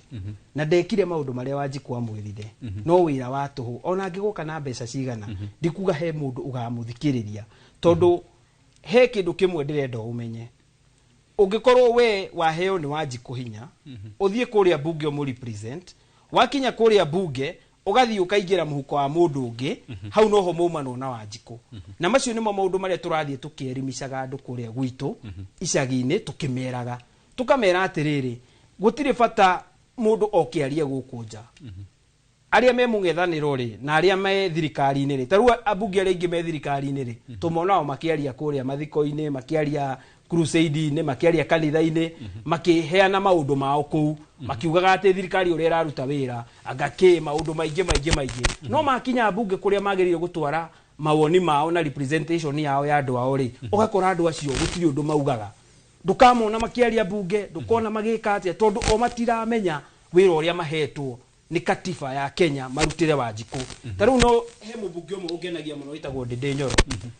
Speaker 4: na ndekire maũndũ marĩa Wanjikũ amwĩrire, no wĩra wa tũhũ. Ona angĩgoka na mbeca cigana, ndikuga he mũndũ ũgamũthikĩrĩria, tondũ he kĩndũ kĩmwe ndĩrenda ũmenye. Ũngĩkorwo we waheo nĩ Wanjikũ hinya, ũthiĩ kũrĩa mbunge ũmũ-represent, wakinya kũrĩa mbunge ũgathiĩ ũkaingĩra mũhuko wa mũndũ ũngĩ, hau noho maumanwo na Wanjikũ. Na macio nĩmo maũndũ marĩa tũrathiĩ tũkĩerimicaga andũ kũrĩa gwitũ icagi-inĩ, tũkĩmeraga tũkamera atĩrĩrĩ, gũtirĩ bata mũndũ oke arie gũkũ nja. Arĩa me mũng'ethanĩro rĩ na arĩa me thirikari-inĩ rĩ, ta rĩu ambunge arĩa aingĩ me thirikari-inĩ rĩ, tũmonao makĩaria kũrĩa mathiko-inĩ, makĩaria crusade-inĩ, makĩaria kanitha-inĩ, makĩheana maũndũ mao kũu, makiugaga atĩ thirikari ũrĩa ĩraruta wĩra, anga kĩ maũndũ maingĩ maingĩ maingĩ. No makinya mbunge kũrĩa magĩrĩire gũtwara mawoni mao na representation yao ya andũ ao rĩ, ũgakora andũ acio gũtirĩ ũndũ maugaga. Ndũkamona makĩaria mbunge, ndũkona magĩka atĩa, tondũ o matiramenya wĩra ũrĩa mahetwo nĩ katiba ya Kenya marutĩre Wanjikũ. Ta rĩu no he mũmbunge ũmwe ũngenagia mũno wĩtagwo Ndĩndĩ Nyoro.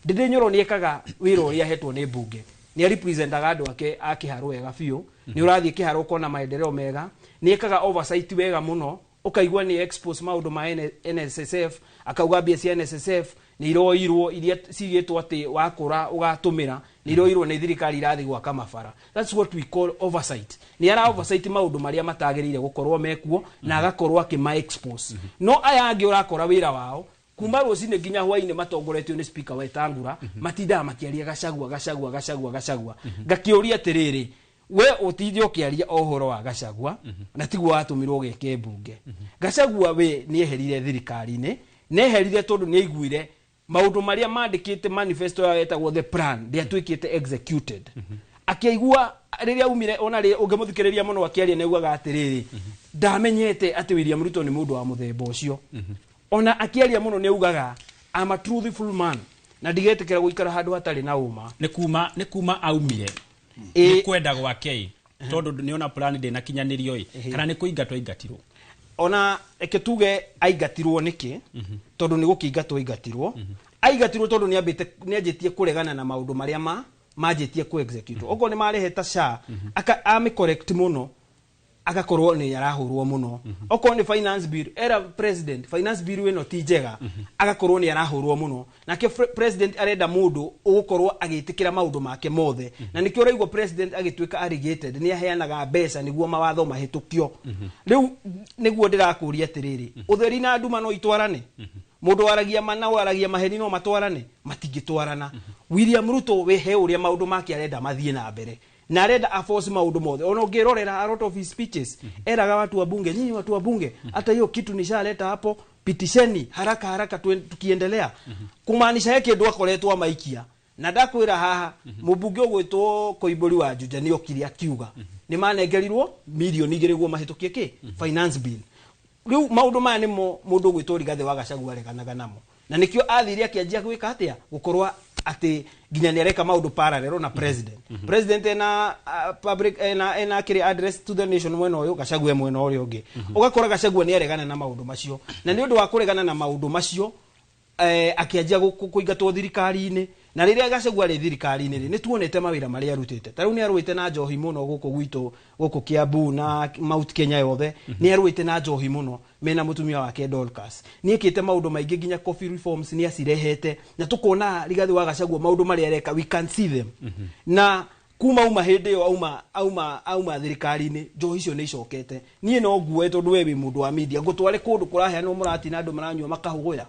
Speaker 4: Ndĩndĩ Nyoro nĩ ekaga wĩra ũrĩa ahetwo nĩ mbunge, nĩ arepresentaga andũ ake a Kĩharũ wega biũ, nĩ ũrathiĩ Kĩharũ ũkona maendeleo mega, nĩ ekaga oversight wega mũno Ũkaigua nĩ expose maũndũ ma NSSF, akauga mbia cia NSSF nĩ iroirwo, iria cigĩtwo atĩ wakũra ũgatũmĩra, nĩ iroirwo nĩ thirikari irathiĩ gwaka mabara. That's what we call oversight. Nĩ ara oversight maũndũ marĩa matagĩrĩire gũkorwo mekuo na agakorwo akĩma expose. No aya angĩ ũrakora wĩra wao kuma rũcinĩ nginya hwainĩ matongoretio nĩ Speaker Wetangula, matindaga makĩaria Gachagua, Gachagua, Gachagua, Gachagua. Ngakĩũria atĩrĩrĩ, we ũtinde ũkĩaria o ũhoro wa Gachagua na tiguo watũmirwo geke mbunge? Gachagua we nĩ eherire thirikari-inĩ, nĩ eherire tondũ nĩ aiguire maũndũ marĩa mandĩkĩte manifesto yao yetagwo The Plan ndĩatuĩkĩte executed. Akĩigua rĩrĩa aumire, ona rĩ ũngĩmũthikĩrĩria mũno akĩaria, nĩ augaga atĩrĩrĩ, ndamenyete atĩ William Ruto nĩ mũndũ wa mũthemba ũcio. Ona akĩaria mũno nĩ augaga, "I'm a truthful man," na ndigetĩkĩra gũikara handũ hatarĩ na ũma.
Speaker 2: Nĩ kuma aumire nĩ kwenda gwake ĩ, tondũ nĩona plan ndĩnakinyanĩrio ĩ, kana nĩ kũingatwo aingatirwo?
Speaker 4: Ona reke tuge aingatirwo nĩkĩ, tondũ nĩ gũkĩingatwo aingatirwo. Aingatirwo tondũ nĩ anjĩtie kũregana na maũndũ marĩa ma manjĩtie ku execute. Okorwo nĩ mareheta SHA, aka amĩ correct mũno, agakorwo nĩ arahũrwo mũno. Okorwo nĩ finance bill, era president finance bill ĩno ti njega, agakorwo nĩ arahũrwo mũno. Nake president arenda mũndũ ũgũkorwo agĩtĩkĩra maũndũ make mothe, na nĩkĩo ũraigua president agĩtuĩka alienated, nĩ aheanaga mbeca nĩguo mawatho mahĩtũkio. Rĩu nĩguo ndĩrakũria atĩrĩrĩ, ũtheri na nduma no itwarane? Mũndũ waragia ma na waragia maheni no matwarane? Matingĩtwarana. William Ruto we he ũrĩa maũndũ make arenda mathiĩ na mbere, na arenda aforce maũndũ mothe. Ona ũngĩrorera a lot of his speeches, eraga watu wa bunge, "Nyinyi watu wa bunge, hata hiyo kitu nishaleta hapo, pitisheni haraka haraka tukiendelea," kumaanisha he kĩndũ akoretwo amaikia. Na ndakwĩra haha, mũmbunge ũgwĩtwo Koimbũri wa Juja nĩ okire akiuga nĩ manengerirwo 2 mirioni guo mahĩtũkie kĩ finance bill. Rĩu maũndũ maya nĩmo mũndũ ũgwĩtwo Rigathĩ wa Gachagua areganaga namo, na nĩkĩo athire akĩanjia gwĩka atĩa, gũkorwo atĩ nginya nĩ areka maũndũ parallel na president. President ena public ena kĩrĩa address to the nation mwena ũyũ, Gachagua e mwena ũrĩa ũngĩ. Ũgakora Gachagua nĩ aregana na maũndũ macio, na nĩ ũndũ wa kũregana na maũndũ macio akĩanjia kũingatwo thirikari-inĩ. Na rĩrĩa Gachagua arĩ thirikari-inĩ rĩ, nĩ tuonete mawĩra marĩa arutĩte. Ta rĩu nĩ arũĩte na njohi mũno gũkũ gwitũ, gũkũ Kiambu na Mount Kenya yothe. Nĩ arũĩte na njohi mũno mena mũtumia wake Dorcas. Nĩ ekĩte maũndũ maingĩ, nginya coffee reforms nĩ acirehete, na tũkona Rigathĩ wa Gachagua maũndũ marĩa areka, we can see them. Na kuma auma hĩndĩ ĩyo auma thirikari-inĩ, njohi icio nĩ icokete. Niĩ no nguoe, tondũ we wĩ mũndũ wa media, ngũtware kũndũ kũraheanwo mũratina, andũ maranyua makahũgũya,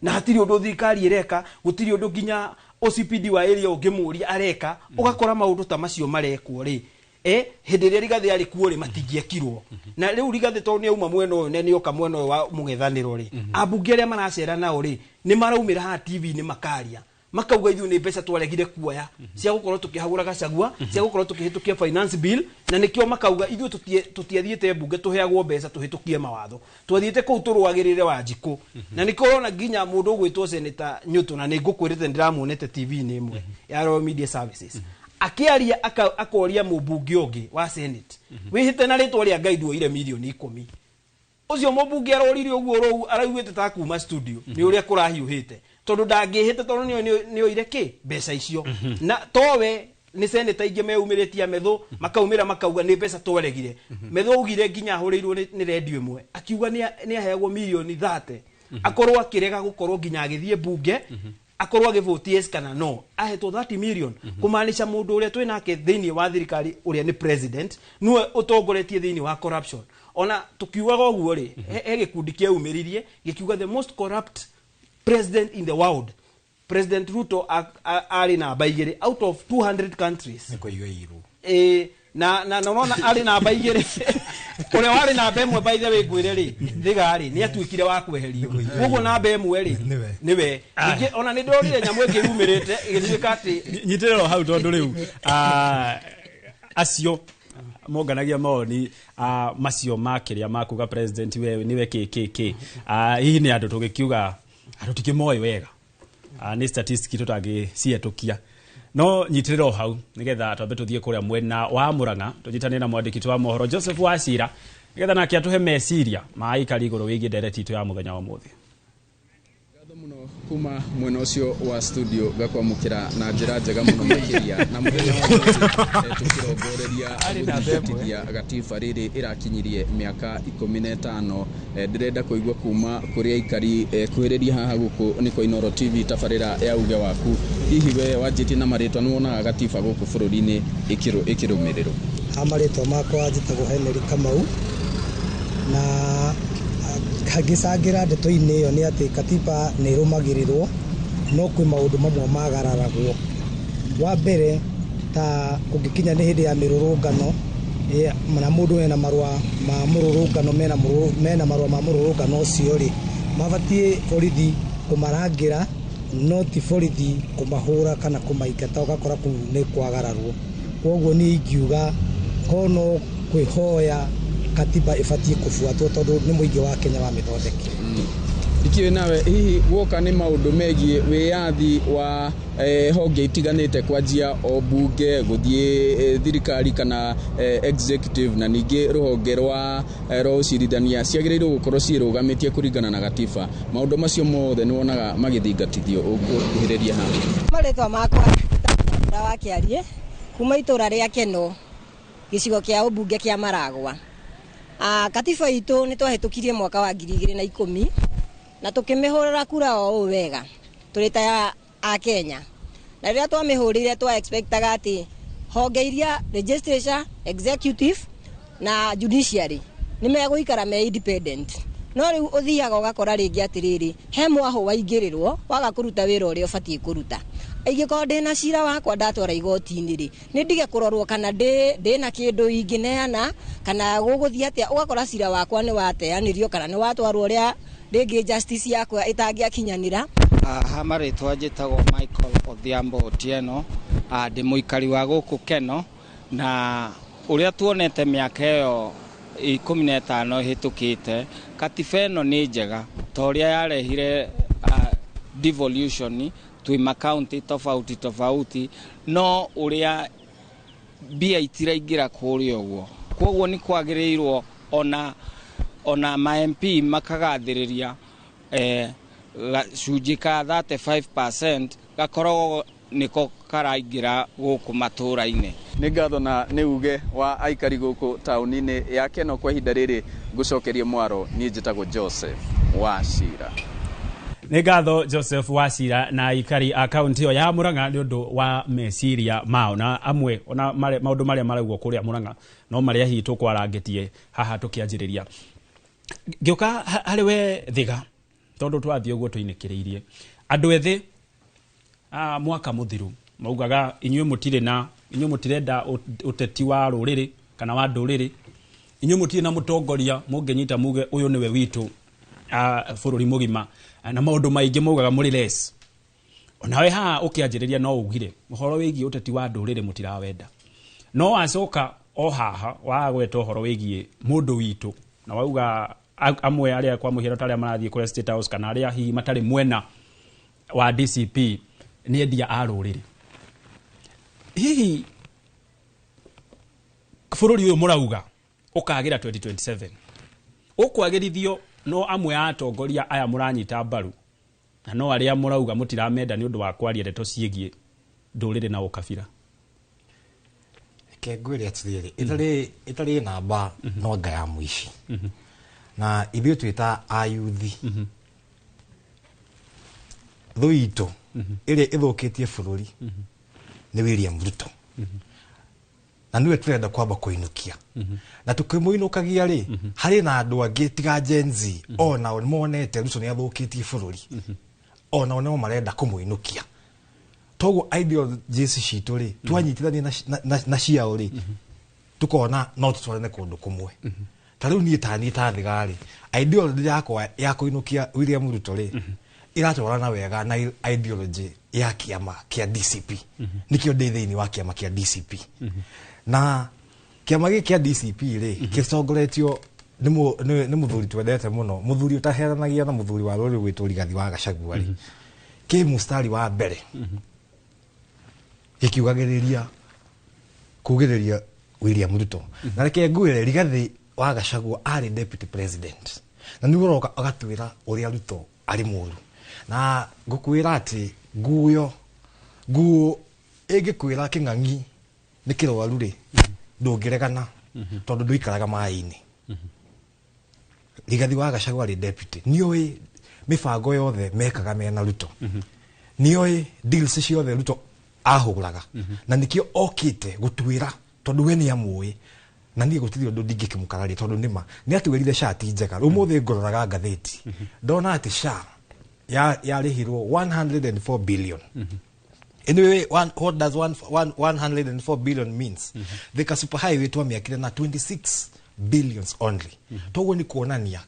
Speaker 4: na hatirĩ ũndũ thirikari ĩreka, gũtirĩ ũndũ nginya OCPD wa area ũngĩmũria areka. Ũgakora maũndũ ta macio marekwo rĩ, hĩndĩ ĩrĩa Rigathĩ arĩ kuo rĩ, matingĩekirwo. Na rĩu Rigathĩ tondũ nĩ auma mwena ũyũ na nĩ oka mwena ũyũ wa mũng'ethanĩro rĩ, ambunge arĩa maracera nao rĩ, nĩ maraumĩra haha TV-inĩ makaria, makauga ithuĩ nĩ mbeca twaregire kuoya cia gũkorwo tũkĩhagũra Gachagua, cia gũkorwo tũkĩhĩtũkia finance bill. Na nĩkĩo makauga ithuĩ tũtiathiĩte mbunge tũheagwo mbeca tũhĩtũkie mawatho, twathiĩte kũu tũrũagĩrĩre Wanjikũ. Na nĩkĩo ũrona nginya mũndũ ũgwĩtwo Senator Nyũtũ, na nĩ ngũkwĩrĩte ndĩramuonete TV-inĩ ĩmwe ya Royal Media Services akĩaria, akoria mũmbunge ũngĩ wa Senate, "Wĩhĩte na rĩtwa rĩa Ngai nduoire 10 mirioni?" Ũcio mũmbunge aroririe ũguo rũu araiguĩte ta kuma studio nĩ ũrĩa kũrahiũhĩte, tondũ ndangĩhĩte, tondũ nĩ oire kĩ mbeca icio. Na towe, nĩ seneta ingĩ meumĩrĩtie metho, makaumĩra makauga nĩ mbeca twaregire. Metho augire nginya ahũrĩirwo nĩ redio ĩmwe, akiuga nĩ aheagwo 30 mirioni akorwo akĩrega gũkorwo nginya agĩthiĩ mbunge, akorwo agĩvote yes kana no, ahetwo 30 million. Kumaanisha mũndũ ũrĩa twĩ nake thĩinĩ wa thirikari, ũrĩa nĩ president, nĩwe ũtongoretie thĩinĩ wa corruption. Ona tukiugaga ũguo rĩ, he gĩkundi kĩaumĩririe gĩkiuga the most corrupt president in the world, President Ruto, arĩ namba 2 out of 200 countries.
Speaker 22: Nĩ kũiyũirwo.
Speaker 4: Ĩ, na ũrona arĩ namba 2. Ũrĩa warĩ namba 1, by the way, ngwĩre rĩ, Thiga rĩ, nĩ atuĩkire wa kweherio, koguo namba 1 rĩ nĩwe. Ningĩ ona nĩ ndorire nyamũ ĩngĩ yumĩrĩte ĩgĩtuĩka atĩ
Speaker 2: Nyitĩrĩra o hau, tondũ rĩu acio monganagia mawoni macio ma kĩrĩa makuga president we niwe kĩ kĩ kĩ, hihi nĩ andũ tũgĩkiuga andũ tikĩmoĩ wega, nĩ statistic tũtangĩcihetũkia. No nyitĩrĩra o hau nĩgetha twambe tũthiĩ kũrĩa mwena wa Mũrang'a, tũnyitanĩre na mwandĩki witũ wa mohoro Joseph Wacira, nĩgetha nake atũhe meciria ma aikari igũrũ wĩgiĩ ndereti itũ ya mũthenya wa ũmũthĩ.
Speaker 17: Mũno kuma mwena ũcio wa studio ngakwamũkĩra na njĩra njega mũno makĩria na mũthenya wa ũmũthĩ, tũkĩrongoreria
Speaker 2: Arĩ na themwe.
Speaker 17: gũthingatithia gatiba rĩrĩ ĩrakinyirie mĩaka 15. Ndĩrenda kũigua kuma kũrĩ aikari, kuhĩrĩria haha gũkũ nĩ kwa Inooro TV, tabarĩra ya uge waku. Hihi we wanjĩtie na marĩtwa, nĩ wonaga gatiba gũkũ bũrũri-inĩ ĩkĩrũmĩrĩrwo?
Speaker 18: Ha marĩtwa makwa njĩtagwo Henry Kamau, na ngĩcangĩra ndeto-inĩ ĩyo nĩ atĩ katiba nĩ ĩrũmagĩrĩrwo, no kwĩ maũndũ mamwe magararagwo. Wa mbere, ta kũngĩkinya nĩ hĩndĩ ya mĩrũrũngano, na mũndũ ena marũa ma mũrũrũngano, mena marũa ma mũrũrũngano ũcio rĩ, mabatiĩ borithi kũmarangĩra, no ti borithi kũmahũra kana kũmaingata, ũgakora kũu nĩ kwagararwo. Koguo niĩ ingiuga korwo no kwĩhoya katiba ĩbatiĩ kũbuatwo tondũ nĩ mũingĩ wa Kenya wamĩthondekire.
Speaker 17: Ndikĩũĩ nawe hihi guoka nĩ maũndũ megiĩ wĩyathi wa honge itiganĩte, kwanjia o bunge gũthiĩ thirikari kana executive na ningĩ rũhonge rwa ũcirithania ciagĩrĩirwo gũkorwo ciĩrũgamĩtie kũringana na gatiba. Maũndũ macio mothe nĩ wonaga magĩthingatithio ũkũhĩrĩria haha?
Speaker 20: Marĩtwa makwa Mbura wa Kĩarie kuma itũra rĩa Keno, gĩcigo kĩa ũmbunge kĩa Maragwa. Katiba itũ nĩ twahĩtũkirie mwaka wa 2010 na tũkĩmĩhũrĩra kura o ũũ wega tũrĩ ta a Kenya, na rĩrĩa twamĩhũrĩire twa expectaga atĩ honge iria legislature, executive na judiciary nĩ megũikara me independent, no rĩu ũthiaga ũgakora rĩngĩ atĩrĩrĩ, he mwahũ waingĩrĩrwo waga kũruta wĩra ũrĩa ũbatiĩ kũruta. Ingĩkorwo ndĩna cira wakwa ndatwara igoti-inĩ rĩ, nĩ ndige kũrorwo kana ndĩna kĩndũ ingĩneana kana gũgũthiĩ atĩa, ũgakora cira wakwa nĩ wateanĩrio kana nĩ watwarwo ũrĩa rĩngĩ justice yakwa ĩtangĩakinyanĩra.
Speaker 21: Ha marĩtwa njĩtagwo Michael Odhiambo Otieno, ndĩ mũikari wa gũkũ Keno, na ũrĩa tuonete mĩaka ĩyo 15 ĩhĩtũkĩte, katiba ĩno nĩ njega ta ũrĩa yarehire devolution twĩ makaunti tofauti tofauti, no ũrĩa mbia itiraingĩra kũrĩa ũguo, koguo nĩ kwagĩrĩirwo ona ma MP makagathĩrĩria gacunjĩ ka 35% gakoragwo nĩko karaingĩra gũkũ matũra-inĩ.
Speaker 17: Nĩ ngatho na nĩ uge wa aikari gũkũ taũni-inĩ ya Keno. Kwa ihinda rĩrĩ ngũcokerie mwaro, niĩ njĩtagwo Joseph Wachira.
Speaker 2: Nĩ ngatho Joseph Wachira na aikari a kaunti ĩyo ya Murang'a nĩ ũndũ wa meciria mao, na amwe ona maũndũ marĩa maraugwo kũrĩa Murang'a no marĩa hihi tũkwarangĩtie haha tũkĩanjĩrĩria. Ngĩũka harĩ we Thiga, tondũ twathiĩ ũguo tũinĩkĩrĩirie andũ ethĩ mwaka mũthiru maugaga inyuĩ mũtirĩ na inyuĩ mũtirenda ũteti wa rũrĩrĩ kana wa ndũrĩrĩ, inyuĩ mũtirĩ na mũtongoria mũngĩnyita muge ũyũ nĩwe witũ bũrũri mũgima, na maũndũ maingĩ maugaga mũrĩ less. Onawe haha ũkĩanjĩrĩria no ugire ũhoro wĩgiĩ ũteti wa ndũrĩrĩ mũtirawenda, no wacoka o haha wagweta ũhoro wĩgiĩ mũndũ witũ na wauga amwe arĩa kwa mũhiano ta arĩa marathiĩ kũrĩa State House kana arĩa hihi matarĩ mwena wa DCP nĩ endia a rũrĩrĩ. Hihi bũrũri ũyũ mũrauga ũkagĩra 2027 ũkwagĩrithio no amwe a atongoria aya mũranyita mbaru na no arĩa mũrauga mũtiramenda nĩ ũndũ wa kwaria ndeto ciĩgiĩ ndũrĩrĩ na ũkabira?
Speaker 22: Reke ngwĩre atĩrĩrĩ, ĩtarĩ namba no nga ya mũici, na ithuĩ twĩ ta ayuthi, thũ itũ ĩrĩa ĩthũkĩtie bũrũri nĩ William Ruto, na nĩwe tũrenda kwamba kũinũkia, na tũkĩmũinũkagia rĩ, harĩ na andũ angĩ tiga Gen Z onao nĩmonete Ruto nĩ athũkĩtie bũrũri, onao no marenda kũmũinũkia. Toguo ideologies citũ rĩ, twanyitithania na ciao rĩ, tukona no tũtwarane kũndũ kũmwe. Ta rĩu niĩ ta niĩ ta Thiga rĩ, ideology yakwa ya kũinũkia William Ruto rĩ, iratwarana wega na ideology ya kĩama kĩa DCP. Nĩkĩo ndĩ thĩinĩ wa kĩama kĩa DCP, na kĩama gĩkĩ kĩa DCP rĩ, gĩtongoretio nĩ mũthuri twendete mũno, mũthuri ũtaheranagia na mũthuri wa rũrĩrĩ gwĩtwo Rigathi wa Gachagua rĩ, kĩ mũstari wa mbere gĩkiugagĩrĩria kugĩrĩria William Ruto. Na reke ngwĩre, Rigathi wa Gachagua arĩ deputy president, na nĩguo ũroka agatwĩra ũrĩa Ruto arĩ mũru. Na ngũkwĩra atĩ nguo nguo ĩngĩkwĩra kĩng'ang'i nĩ kĩrwaru rĩ, ndũngĩregana tondũ ndũikaraga maĩ-inĩ. Rigathi wa Gachagua arĩ deputy nĩoĩ mĩbango yothe mekaga mena Ruto, nĩoĩ deals ciothe Ruto ahũraga, na nĩkĩo okĩte gũtuĩra tondũ we nĩ amũĩ. Na niĩ gũtirĩ ũndũ ndingĩkĩmũkararia tondũ nĩma nĩ atwĩrire SHA ti njega. Ũmũthĩ ngũroraga ngathĩti ndona atĩ SHA yarĩhirwo 104 billion. Anyway, what does 104 billion means? Thika Super Highway twamĩakire na 26 billions only. Toguo nĩ kuonania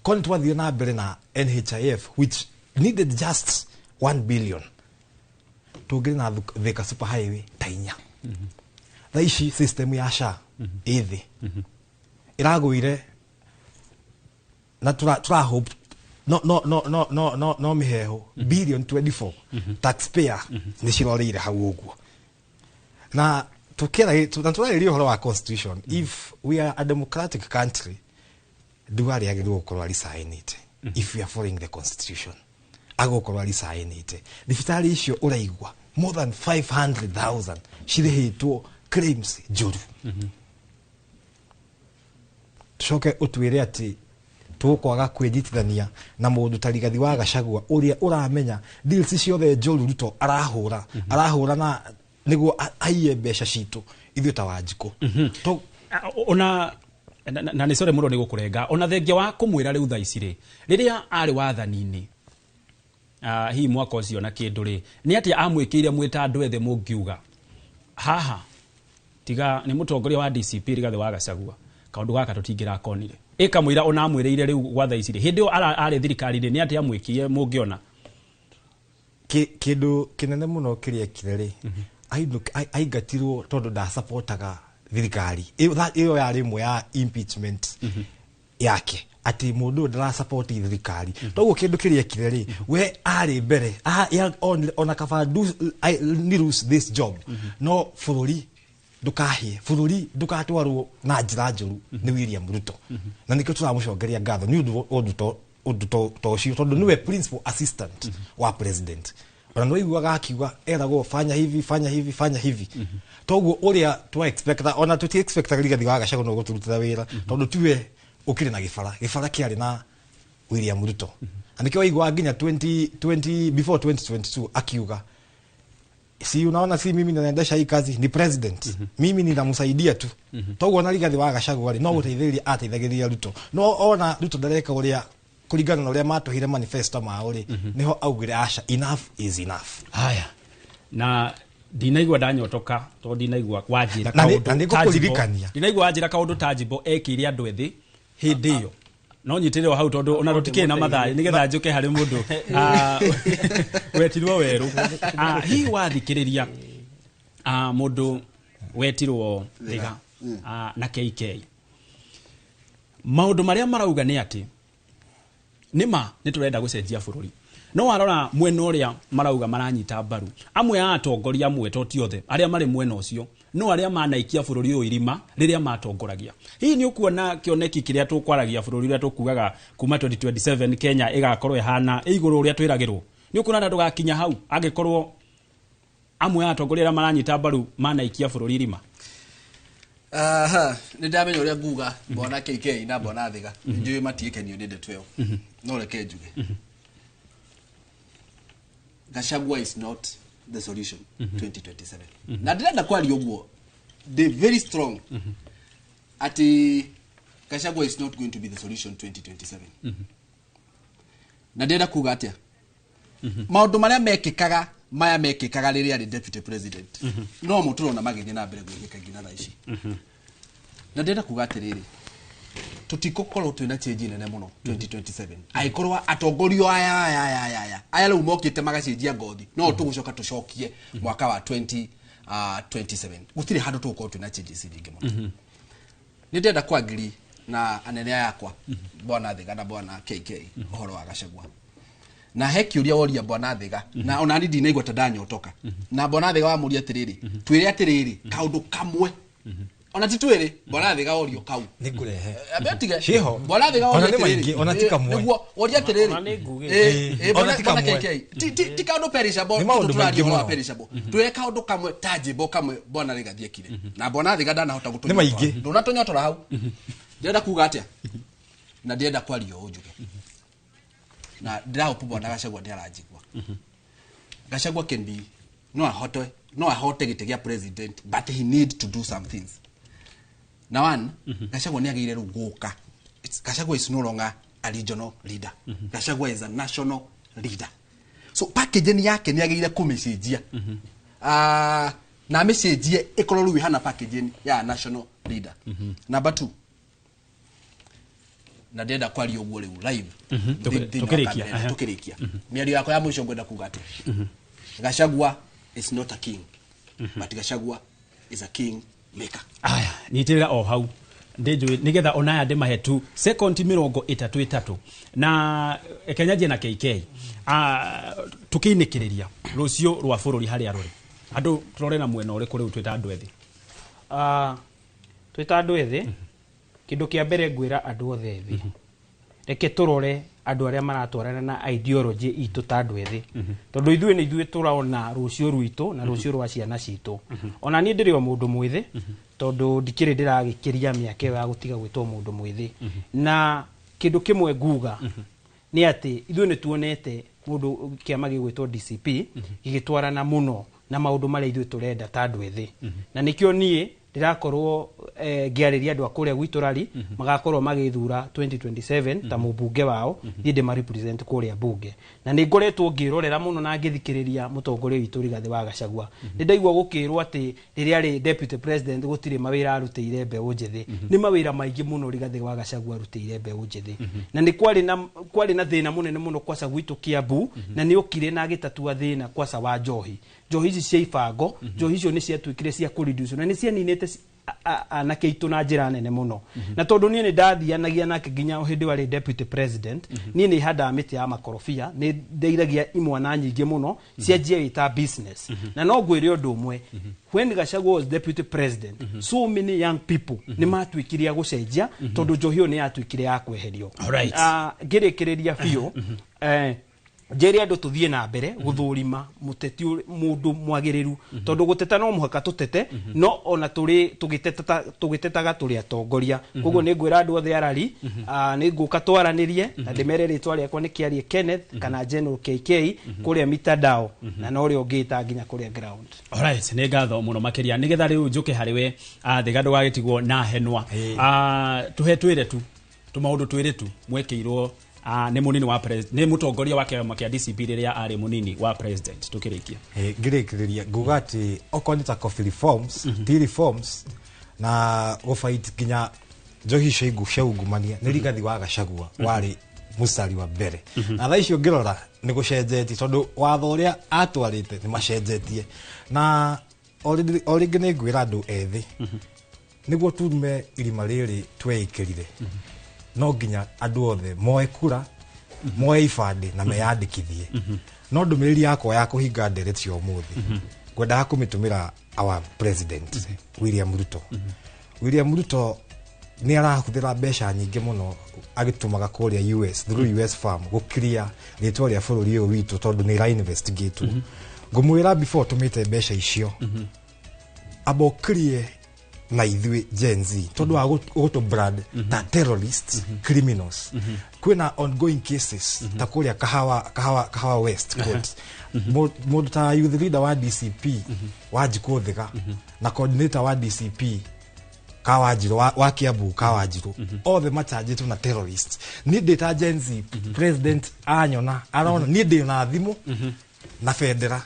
Speaker 22: korwo nĩ twathire na mbere na NHIF, which needed just 1 billion, tũngĩrĩ na Thika Super Highway ta 4. Thaa ici system ya SHA ĩ thĩ ĩragũire na tura hope no no no no no no no mĩheho billion 24 taxpayer nĩ ciroreire hau ũguo. Na tukĩra na tũrarĩria ũhoro wa constitution, if we are a democratic country, Duale agĩrĩirwo gũkorwo arisignĩte. If we are following the constitution, agũkorwo arisignĩte. Thibitarĩ icio ũraigua more than 500,000 cirĩhĩtwo claims njũru. Tucoke ũtwĩre atĩ tũkwaga kwĩnyitithania na mũndũ ta Rigathi wa Gachagua ũrĩa ũramenya deals ciothe njũru Ruto arahũra arahũra na nĩguo aiye mbeca citũ ithuĩ ta Wanjikũ.
Speaker 2: Ona na nĩ core mũno nĩ gũkũrenga, ona thengia wa kũmwĩra rĩu thaa ici rĩ, rĩrĩa arĩ wathani-inĩ, hihi mwaka ũcio na kĩndũ rĩ, nĩ atĩa amwĩkĩire mwĩ ta andũ ethĩ mũngiuga haha tiga nĩ mũtongoria wa DCP Rigathi wa Gachagua kaũndũ gaka tũtingĩrakonire ĩkamũira ona amwĩrĩire rĩu gwa thaa ici rĩ, hĩndĩ ĩyo arĩ thirikari-inĩ nĩ atĩa amwĩkĩire mũngĩona?
Speaker 22: Kĩndũ kĩnene mũno kĩrĩa ekire rĩ, aingatirwo tondũ ndasapotaga thirikari ĩyo. Ĩyo yarĩ ĩmwe ya impeachment yake, atĩ mũndũ ũyũ ndarasapoti thirikari. Toguo kĩndũ kĩrĩa ekire rĩ, we arĩ mbere ona kaba ni lose this job, no bũrũri ndũkahĩe, bũrũri ndũgatwarwo na njĩra njũru nĩ William Ruto. Na nĩkĩo tũramũcokeria ngatho nĩ ũndũ ũndũ ta ũcio, tondũ nĩwe principal assistant wa president. Ona nĩ waiguaga akiuga eragwo fanya hivi, fanya hivi, fanya hivi. Toguo ũrĩa twa expecta, ona tũti expectaga Rigathi wa Gachagua no gũtũrutĩra wĩra, tondũ tiwe ũkĩrĩ na gĩbara, gĩbara kĩarĩ na William Ruto. Na nĩkĩo waiguaga nginya 2020, before 2022, akiuga, "Si unaona si mimi ninaendesha hii kazi, ni president, mimi ninamsaidia tu." Toguo na Rigathi wa Gachagua rĩ, no gũteithĩrĩria ateithagĩrĩria Ruto, no ona Ruto ndareka ũrĩa kũringana na ũrĩa matũhire manifesto mao rĩ, nĩho augire aca, enough is enough.
Speaker 2: Haya, na ndinaigua ndanyotoka tondũ ndinaigua wanjĩra
Speaker 22: Na nĩ ngũkũririkania.
Speaker 2: Ndinaigua wanjĩra kaũndũ tangible ekĩire andũ ethĩ hĩndĩ ĩyo. No nyitĩrĩre o hau tondũ ona tũtikĩrĩ na mathaa nĩgetha njũke harĩ mũndũ wetirwo werũ. Hihi wathikĩrĩria mũndũ wetirwo Thiga na KK, maũndũ marĩa marauga nĩ atĩ nĩma nĩ tũrenda gũcenjia bũrũri, no warora mwena ũrĩa marauga maranyita mbaru amwe a atongoria amwe, to ti othe arĩa marĩ mwena ũcio, no arĩa manaikia bũrũri ũyũ irima rĩrĩa matongoragia. Hihi nĩ ũkuona kĩoneki kĩrĩa tũkwaragia, bũrũri ũrĩa tũkugaga kuma 2027 Kenya ĩgakorwo ĩhana ĩ igũrũ ũrĩa twĩragĩrwo, nĩ ũkuona ta tũgakinya hau angĩkorwo amwe a atongoria arĩa maranyita mbaru manaikia bũrũri irima?
Speaker 1: Aha, nĩ ndamenya ũrĩa nguga mbona KK na mbona Thiga njũĩ matiĩkenio nĩ ndeto ĩyo, no reke njuge Gachagua is not the solution 2027. Na ndĩrenda kwaria ũguo ndĩ very strong atĩ Gachagua is not going to be the solution 2027. Na ndĩrenda kuga atĩa, maũndũ marĩa mekĩkaga maya mekĩkaga rĩrĩa arĩ deputy president no mo tũrona magĩthiĩ na mbere gwĩkĩka nginya thaa ici. Na ndĩrenda kuga atĩrĩrĩ, tũtigũkorwo twĩna change nene mũno 2027 angĩkorwo atongoria aya aya aya aya aya aya rĩu mokĩte magacenjia ngothi no tũgũcoka tũcokie mwaka wa 2027. Gũtirĩ handũ tũgũkorwo twĩna changes nyingĩ mũno. Nĩ ndĩrenda kwangiri na anene aya akwa, bwana Thiga na bwana KK, ũhoro wa Gachagua. Na he kĩũria woria bwana Thiga, na ona ni ndinaigua ta ndanyotoka na bwana Thiga wamũria atĩrĩrĩ, twĩre atĩrĩrĩ, kaũndũ kamwe. Ona ti twĩrĩ bwana Thiga orio kau.
Speaker 22: Nĩ ngũrehe.
Speaker 1: Abetige.
Speaker 22: Ciĩho.
Speaker 1: Bwana Thiga
Speaker 22: Ona
Speaker 1: orio
Speaker 22: nĩ maingĩ, ona ti kamwe.
Speaker 1: Nĩguo oria atĩrĩrĩ.
Speaker 4: Ona nĩ ngugi.
Speaker 22: Ona ti
Speaker 1: Bwana
Speaker 22: kamwe.
Speaker 1: KK. Ti kaũndũ perishable.
Speaker 22: Nĩ maũndũ maingĩ
Speaker 1: ũhoro wa
Speaker 22: mũno.
Speaker 1: perishable. Twĩre kaũndũ kamwe tangible kamwe bwana Rigathi ekire. Na bwana Thiga ndanahota
Speaker 22: Nĩ maingĩ.
Speaker 1: Ndũnatũnyotora hau. Ndĩrenda kuga atĩa? Na ndĩrenda kwaria ũũ njuge. Na ndĩrahope bwana Gachagua nĩaranjigua. Gachagua can be no ahote gĩtĩ gĩa president, but he need to do some things. Na one, Gachagua nĩagĩrĩire rĩu gũka. Gachagua is no longer a regional leader. Gachagua is a national leader. So packaging yake nĩagĩrĩire kũmĩcenjia. Na amĩcenjie ĩkorwo rĩu ĩhana packaging ya national leader. Number 2. Na ndĩrenda kwaria ũguo rĩu live.
Speaker 2: Tũkĩrĩkia.
Speaker 1: Tũkĩrĩkia. Mĩario yakwa ya mũico ngwenda kuga atĩ Gachagua is not a king, but Gachagua is a king maker.
Speaker 2: Aya, nyitĩrĩra o hau ndĩnjũĩ nĩgetha onaya ndĩmahe tu second 33 na Kenya njie na KK. Tũkĩinĩkĩrĩria rũciũ rwa bũrũri harĩa rũrĩ andũ tũrore na mwena ũrĩkũ rĩu twĩta andũ ethĩ?
Speaker 4: Twĩta andũ ethĩ, kĩndũ kĩa mbere ngwĩra andũ othe ethĩ, reke tũrore andũ arĩa maratwarana na ideology itũ ta andũ ethĩ, tondũ ithuĩ nĩ ithuĩ tũraona rũciũ rwitũ na rũciũ rwa ciana citũ. Ona niĩ ndĩrĩ o mũndũ mwĩthĩ, tondũ ndikĩrĩ ndĩragĩkĩria mĩaka ĩyo ya gũtiga gwĩtwo mũndũ mwĩthĩ. Na kĩndũ kĩmwe nguga nĩ atĩ ithuĩ nĩ tuonete mũndũ kĩama gĩgwĩtwo DCP gĩgĩtwarana mũno na maũndũ marĩa ithuĩ tũrenda ta andũ ethĩ. Na nĩkĩo niĩ ndĩrakorwo ngĩarĩria andũ a kũrĩa gwitũ rari magakorwo magĩthura 2027 ta mũmbunge wao, niĩ ndĩma represent kũrĩa mbunge. Na nĩ ngoretwo ngĩrorera mũno na ngĩthikĩrĩria mũtongoria witũ Rigathĩ wa Gachagua. Nĩ ndaigua gũkĩrwo atĩ rĩrĩa arĩ deputy president gũtirĩ mawĩra arutĩire mbeũ njĩthĩ. Nĩ mawĩra maingĩ mũno Rigathĩ wa Gachagua arutĩire mbeũ njĩthĩ. Na nĩ kwarĩ na thĩna mũnene mũno kwaca gwitũ Kiambu, na nĩ okire na agĩtatua thĩna kwaca wa njohi. Njohi ici cia ibango, njohi icio nĩ ciatuĩkire cia kũreduce na nĩ cianinĩte anake aitũ na njĩra nene mũno. Na tondũ niĩ nĩ ndathianagia nake nginya o hĩndĩ warĩ deputy president, niĩ nĩ handaga mĩtĩ ya makorobia, nĩ ndeithagia imwana nyingĩ mũno cianjie wĩta business. Na no ngwĩre ũndũ ũmwe, when Gachagua was deputy president, so many young people nĩ matuĩkire a gũcenjia, tondũ njohi ĩyo nĩ yatuĩkire ya kweherio. Ngĩrĩkĩrĩria biũ, njĩre andũ tũthiĩ na mbere gũthũrima mũteti mũndũ mwagĩrĩru, tondũ gũteta no mũhaka tũtete, no ona tũrĩ tũgĩtetaga tũrĩ atongoria. Koguo nĩ ngwĩra andũ othe arari, nĩ ngũka twaranĩrie na ndĩmere rĩtwa rĩakwa nĩ Kĩarie Kenneth kana General KK kũrĩa mitandao, na no ũrĩa ũngĩta nginya kũrĩa ground.
Speaker 2: Alright, nĩ ngatho mũno makĩria nĩgetha rĩu njũke harĩ we Thiga ndũgagĩtigwo na henwa. Tũhe twĩre tu tũmaũndũ twĩrĩ tu mwekĩirwo nĩ mũnini wa president, nĩ mũtongoria wa kĩama kĩa DCP rĩrĩa arĩ mũnini wa president. Tũkĩrĩkia
Speaker 22: ngĩrĩkĩrĩria nguga atĩ okorwo nĩ ta coffee reforms, tea reforms na gũfight nginya njohi icio cia ungumania nĩ Rigathi wa Gachagua warĩ mũcari wa mbere. Na thaa icio ngĩrora nĩ gũcenjetie, tondũ watho ũrĩa atwarĩte nĩ macenjetie. Na o rĩngĩ nĩ ngwĩra andũ ethĩ, nĩguo tume irima rĩrĩ tweĩkĩrire, no nginya andũ othe moe kura, moe ibandĩ na meyandĩkithie. No ndũmĩrĩri yakwa ya kũhinga ndereti ya ũmũthĩ ngwendaga kũmĩtũmĩra our president William Ruto. William Ruto nĩ arahũthĩra mbeca nyingĩ mũno agĩtũmaga kũrĩa US through US farm gũkiria rĩtwa rĩa bũrũri ũyũ witũ, tondũ nĩ ĩra investigate. Ngũmwĩra before tũmĩte mbeca icio amba ũkirie na ithuĩ Gen Z, tondũ wa gũtũ brand ta terrorists, criminals. Kwĩna ongoing cases ta kũrĩa Kahawa West Court. Mũndũ ta youth leader wa DCP Wanjikũ Thiga na coordinator wa DCP Kawanjiru wa Kiambu Kawanjiru othe machanjĩtwo na terrorists. Niĩ ndĩ ta Gen Z, president anyona arona niĩ ndĩ na thimũ na bendera,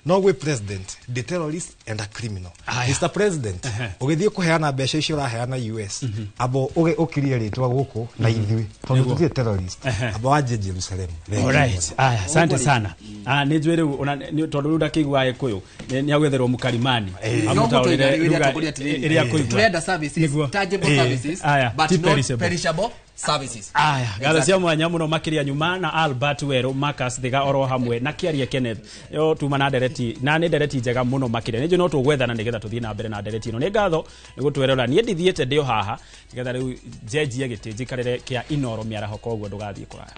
Speaker 22: no gwĩ president ndĩ terrorist and a criminal. Mr President, ũgĩthiĩ kũheana mbeca icio ũraheana US, amba ũkirie rĩtwa gũkũ na ithuĩ tondũ tũtirĩ terrorist, amba wanjie Jerusalem.
Speaker 2: Alright, aya, asante sana. Nĩ njũĩ rĩu tondũ rĩu ndakĩigua Gĩkũyũ nĩ agwetherwo mũkarimani amũtaũrĩre lugha ĩrĩa akũigua.
Speaker 1: Tũrenda services, tangible services, but not perishable Services.
Speaker 2: Aya, ngatho cia mwanya muno makiria nyuma na Albert Weru, Marcus Thiga oro hamwe na Kiarie Kenneth. Yo tuma na ndereti, na nĩ ndereti njega muno makiria. Nĩ njũĩ no tũgwethana nĩgetha tũthiĩ na mbere na ndereti ĩno. Nĩ ngatho nĩ gũtwerera. Niĩ ndithiĩte, ndĩ o haha nĩgetha rĩu njenjie gĩtĩ njikarĩre kĩa Inoro mĩaraho, koguo ndũgathiĩ kũraya.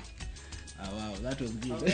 Speaker 1: Ah, wow, that was good.